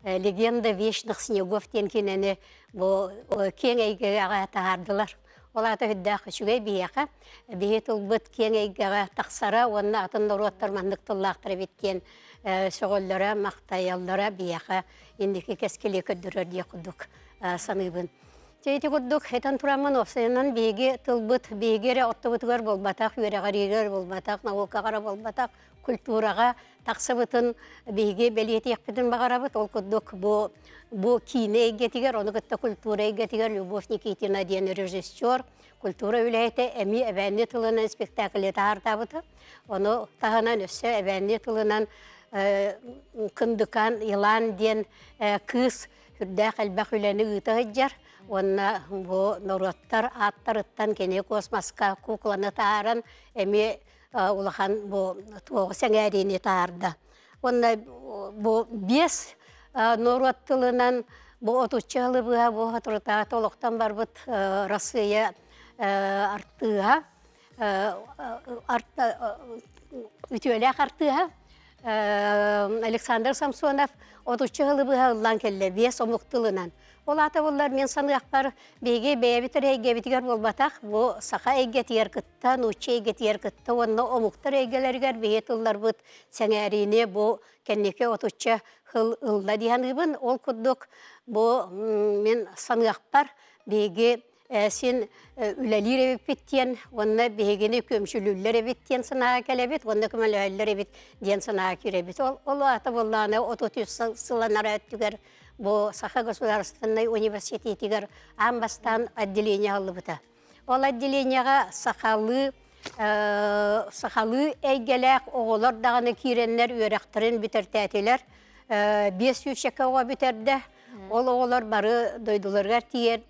«Легенда вечных снегов» диэн киинэни бу киэҥ эйгэҕэ таһаардылар. Ол аата үрдээх үчүгэй биһиэхэ биһи тылбыт киэҥ эйгэҕэ тахсара уонна атын норуоттар маннык тыллаахтар эбит диэн сөҕөллөрө, махтайаллара биһиэхэ инники кэскили көрдөрөр диэх курдук саныыбын. Дьэ ити курдук этэн тураммын уопсайынан биһиги тылбыт биһиги эрэ оттубутугар буолбатах, үөрэҕириигэр буолбатах, наукаҕа эрэ буолбатах, культураҕа тахсыбытын биһиги бэлиэтиэхпитин баҕарабыт. Ол курдук бу бу киинэ эйгэтигэр, ону кытта культура эйгэтигэр Любовь Никитина диэн режиссер, культура үлэһитэ эмиэ эбээнни тылынан спектакль таһаартаабыта. Ону таһынан өссө эбээнни тылынан Кындыкан Илан диэн кыыс Үрдээх элбэх үлэни ыыта сылдьар уонна бу норуоттар ааттарыттан кини космоска кукланы таһааран эмиэ улахан бу туоҕу сэҥээриини таһаарда. Уонна бу биэс норуот тылынан бу отучча сылы быһа бу соторутааҕыта олохтон барбыт Россия артыыһа үтүөлээх артыыһа Александр Самсонов отучча сылы быһа ыллаан кэллэ биэс омук тылынан. Ол аата буллар мин саныахпар биһиги бэйэбит эрэ эйгэбитигэр буолбатах, бу саха эйгэтигэр кытта, нуучча эйгэтигэр кытта уонна омуктар эйгэлэригэр биһи тылларбыт сэҥээриини бу кэнники отучча сыл ылла дии саныыбын. Ол курдук бу мин саныахпар биһиги син үлэлиир эбиппит диэн уонна биһигини көмсүлүүллэр эбит диэн санааҕа кэлэбит уонна көмөлөһөллөр эбит диэн санааҕа киирэбит. Ол ол аата буоллаҕына 33 сыл анараа өттүгэр бу Саха государственнай университетигэр аан бастаан отделение аһыллыбыта. Ол отделениеҕа сахалыы сахалыы эйгэлээх оҕолор даҕаны киирэннэр үөрэхтэрин бүтэртээтилэр. 500 оҕо бүтэрдэ. Ол оҕолор бары дойдуларыгар тиийэн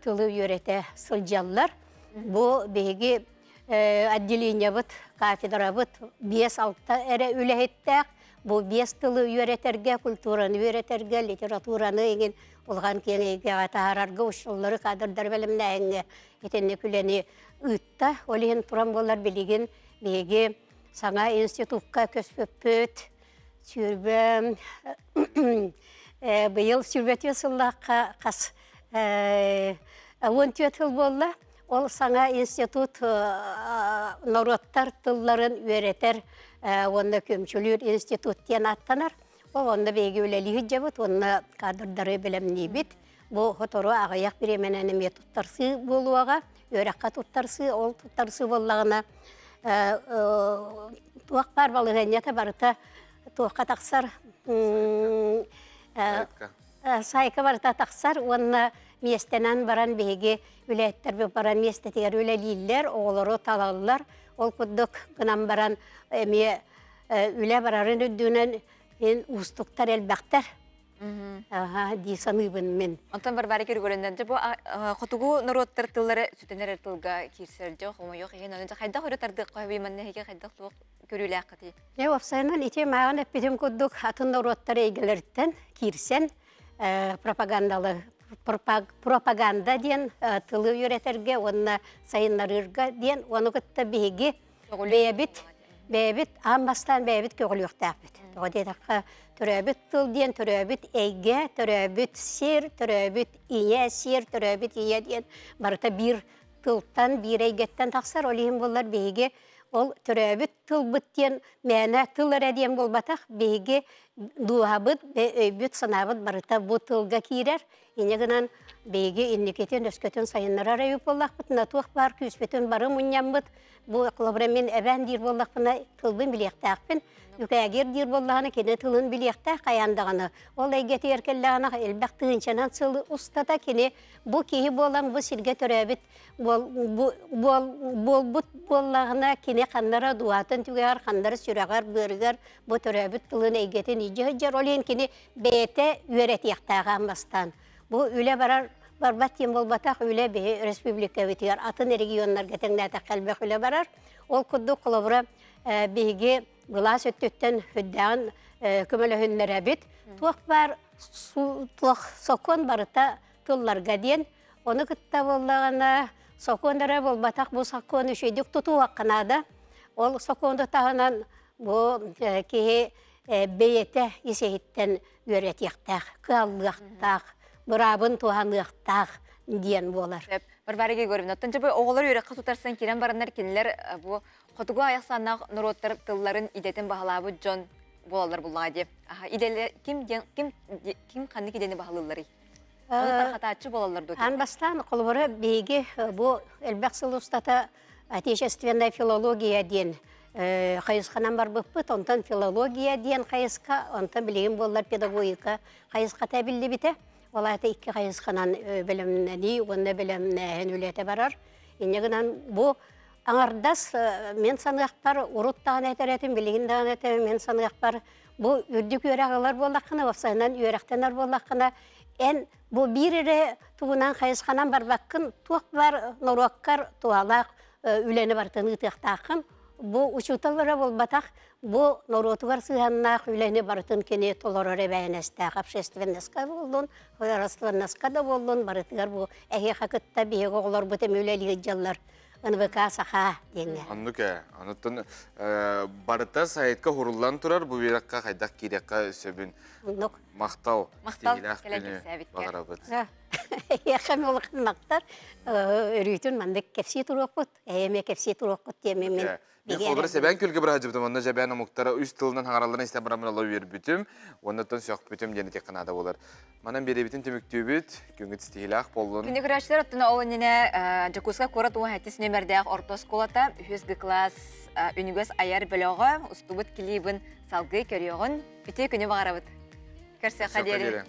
тылы үөрэтэ сылдьаллар. Бу биһиги отделениебыт, кафедрабыт 5-6 эрэ үлэһиттээх. Бу биэс тылы үөрэтэргэ, культураны үөрэтэргэ, литератураны иҥин улахан киэҥ эйгэҕэ таһаарарга, учууталлары, кадрдары бэлэмнээһиҥҥэ итинник үлэни ыытта. Ол иһин туран буолар билигин биһиги саҥа институкка көспүппүт. Сүүрбэ быйыл сүүрбэтиэ сыллаахха хас 14 сыл буолла. Ол саҥа институт норуоттар тылларын үөрэтэр уонна көмчүлүүр институт диэн ааттанар. Ол онно биһиги үлэлии сылдьабыт уонна кадрдары бэлэмниибит. Бу сотору аҕыйах бириэмэнэн эмиэ туттарсыы буолуоҕа. Үөрэххэ туттарсыы, ол туттарсыы буоллаҕына туох баар балаһыанньата барыта туохха тахсар Сайка барыта тахсар уонна миэстэнэн баран биһиги үлэһиттэрбит баран миэстэтигэр үлэлииллэр, оҕолору талаллар. Ол курдук гынан баран эмиэ үлэ барарын үрдүнэн ин уустуктар элбэхтэр. Аха дии саныыбын мин. Онтон Варвара Григорьевна, бу хотугу норуоттар тыллары сүтэн эрэр тылга киирсэр дьэ хомойуох иһин аны хайдах өрө тардыахха сөбүй манна эһиги хайдах туох көрүүлээххитий? Дьэ, уопсайынан ити мааҕын эппитим курдук атын норуоттар эйгэлэриттэн киирсэн пропагандалы пропаганда диэн тылы үөрэтэргэ уонна сайыннарыырга диэн ону кытта биһиги бэйэбит бэйэбит аан бастаан бэйэбит көҕүлүөхтээхпит. Тоҕо диэтэххэ төрөөбүт тыл диэн төрөөбүт эйгэ, төрөөбүт сир, төрөөбүт ийэ сир, төрөөбүт ийэ диэн барыта биир тылтан, биир эйгэттэн тахсар. Ол иһин буоллар биһиги ол төрөөбүт тылбыт диэн мээнэ тыл эрэ диэн буолбатах, биһиги дууһабыт, өйбүт, санаабыт барыта бу тылга киирэр. Инньэ гынан биһиги инникитин өскөтүн сайыннарар өйүк буоллахпытына, туох баар күүспүтүн бары мунньаммыт, бу холобура мин эбээн диир буоллахпына тылбын билиэхтээхпин, үкээгир диир буоллаҕына кини тылын билиэхтээх хайаан даҕаны. Ол эйгэтигэр кэллэҕинэ элбэх тыһыынчанан сыл устата кини бу киһи буолан бу сиргэ төрөөбүт буолбут буоллаҕына кини ханнара дууһатын түгэҕэр, ханнара сүрэҕэр, быарыгар бу төрөөбүт тылын эйгэтин илдьэ сылдьар. Ол иһин кини бэйэтэ үөрэтиэхтээҕэ бастаан. Бу үлэ барар барбат диэн буолбатах, үлэ биһи республикабытыгар атын регионнарга тэҥнээтэххэ элбэх үлэ барар. Ол курдук холобура биһиги былаас өттүттэн үрдээҕин көмөлөһүннэрэбит. Туох баар туох сокуон барыта тылларга диэн. Ону кытта буоллаҕына сокуон эрэ буолбатах, бу сокуон үчүгэйдик тутуохха наада. Ол сокуону таһынан бу киһи бэйэтэ ис-иһиттэн үөрэтиэхтээх, кыаллыахтаах, быраабын туһаныахтаах диэн буолар. Варвара Григорьевна, оттон дьэ бу оҕолор үөрэххэ тутарсан киирэн бараннар кинилэр бу хотугу айах-санаах норуоттар тылларын идэтин баһылаабыт дьон буолаллар буллаҕа дии. Идэлэ ким диэн ким ким ханнык идэни баһылыылларый? Ону тархатааччы буолаллар дуо? Аан бастаан холобура биһиги бу элбэх сыл устата отечественная филология диэн хайысханан барбыппыт. Онтон филология диэн хайысха, онтон билигин буоллар педагогика хайысхата эбиллибитэ. Ол аата икки хайысханан бэлэмнэнии уонна бэлэмнээһин үлэтэ барар. Инньэ гынан бу аҥардас мен саныахпар урут даҕаны этэр этим, билигин даҕаны этэр мен саныахпар бу үрдүк үөрэх ылар буоллаххына, уопсайынан үөрэхтэнэр буоллаххына, эн бу биир эрэ тугунан хайысханан барбаккын, туох бар норуоккар туһалаах үлэни барытын ыытыахтааххын. Бу учуутал эрэ буолбатах, бу норуотугар сыһыаннаах үлэни барытын кини толорор эбээһинэстээх общественноска буоллун, художественноска да буоллун, барытыгар бу эһиэхэ кытта биһиги оҕолорбут эми үлэлии сылдьаллар. НВК Саха диэҥҥэ. Оннук ээ. Онуттан барыта сайтка хуруллан турар бу үөрэххэ хайдах киириэххэ сөбүн. Оннук. Махтал. Махтал. Тиһилээх күнү баҕарабыт. Эһиэхэ улахан махтал. Өрүүтүн маннык кэпсии туруохпут. Эйэмэ кэпсии туруохпут диэмин мин Мен холбура сэбээн күлгэ быраһадьыбытым, онно дьэбээн омуктара үс тылынан хаҥаралларын истэн бараммын оло үөрбүтүм, уоннаттан сөхпүтүм диэн этиэххэ наада буолар. Манан биэрэбитин түмүктүүбүт, күҥҥүт ситиһиилээх буоллун. Күндү көрөөччүлэр, оттон ол иннинэ Дьокуускай куорат 17 нүөмэрдээх орто оскуолата үһүс Г класс үнүгэс айар бөлөҕө устубут клибын салгыы көрүөҕүн. Үтүө күнү баҕарабыт. Көрсүөххэ диэри.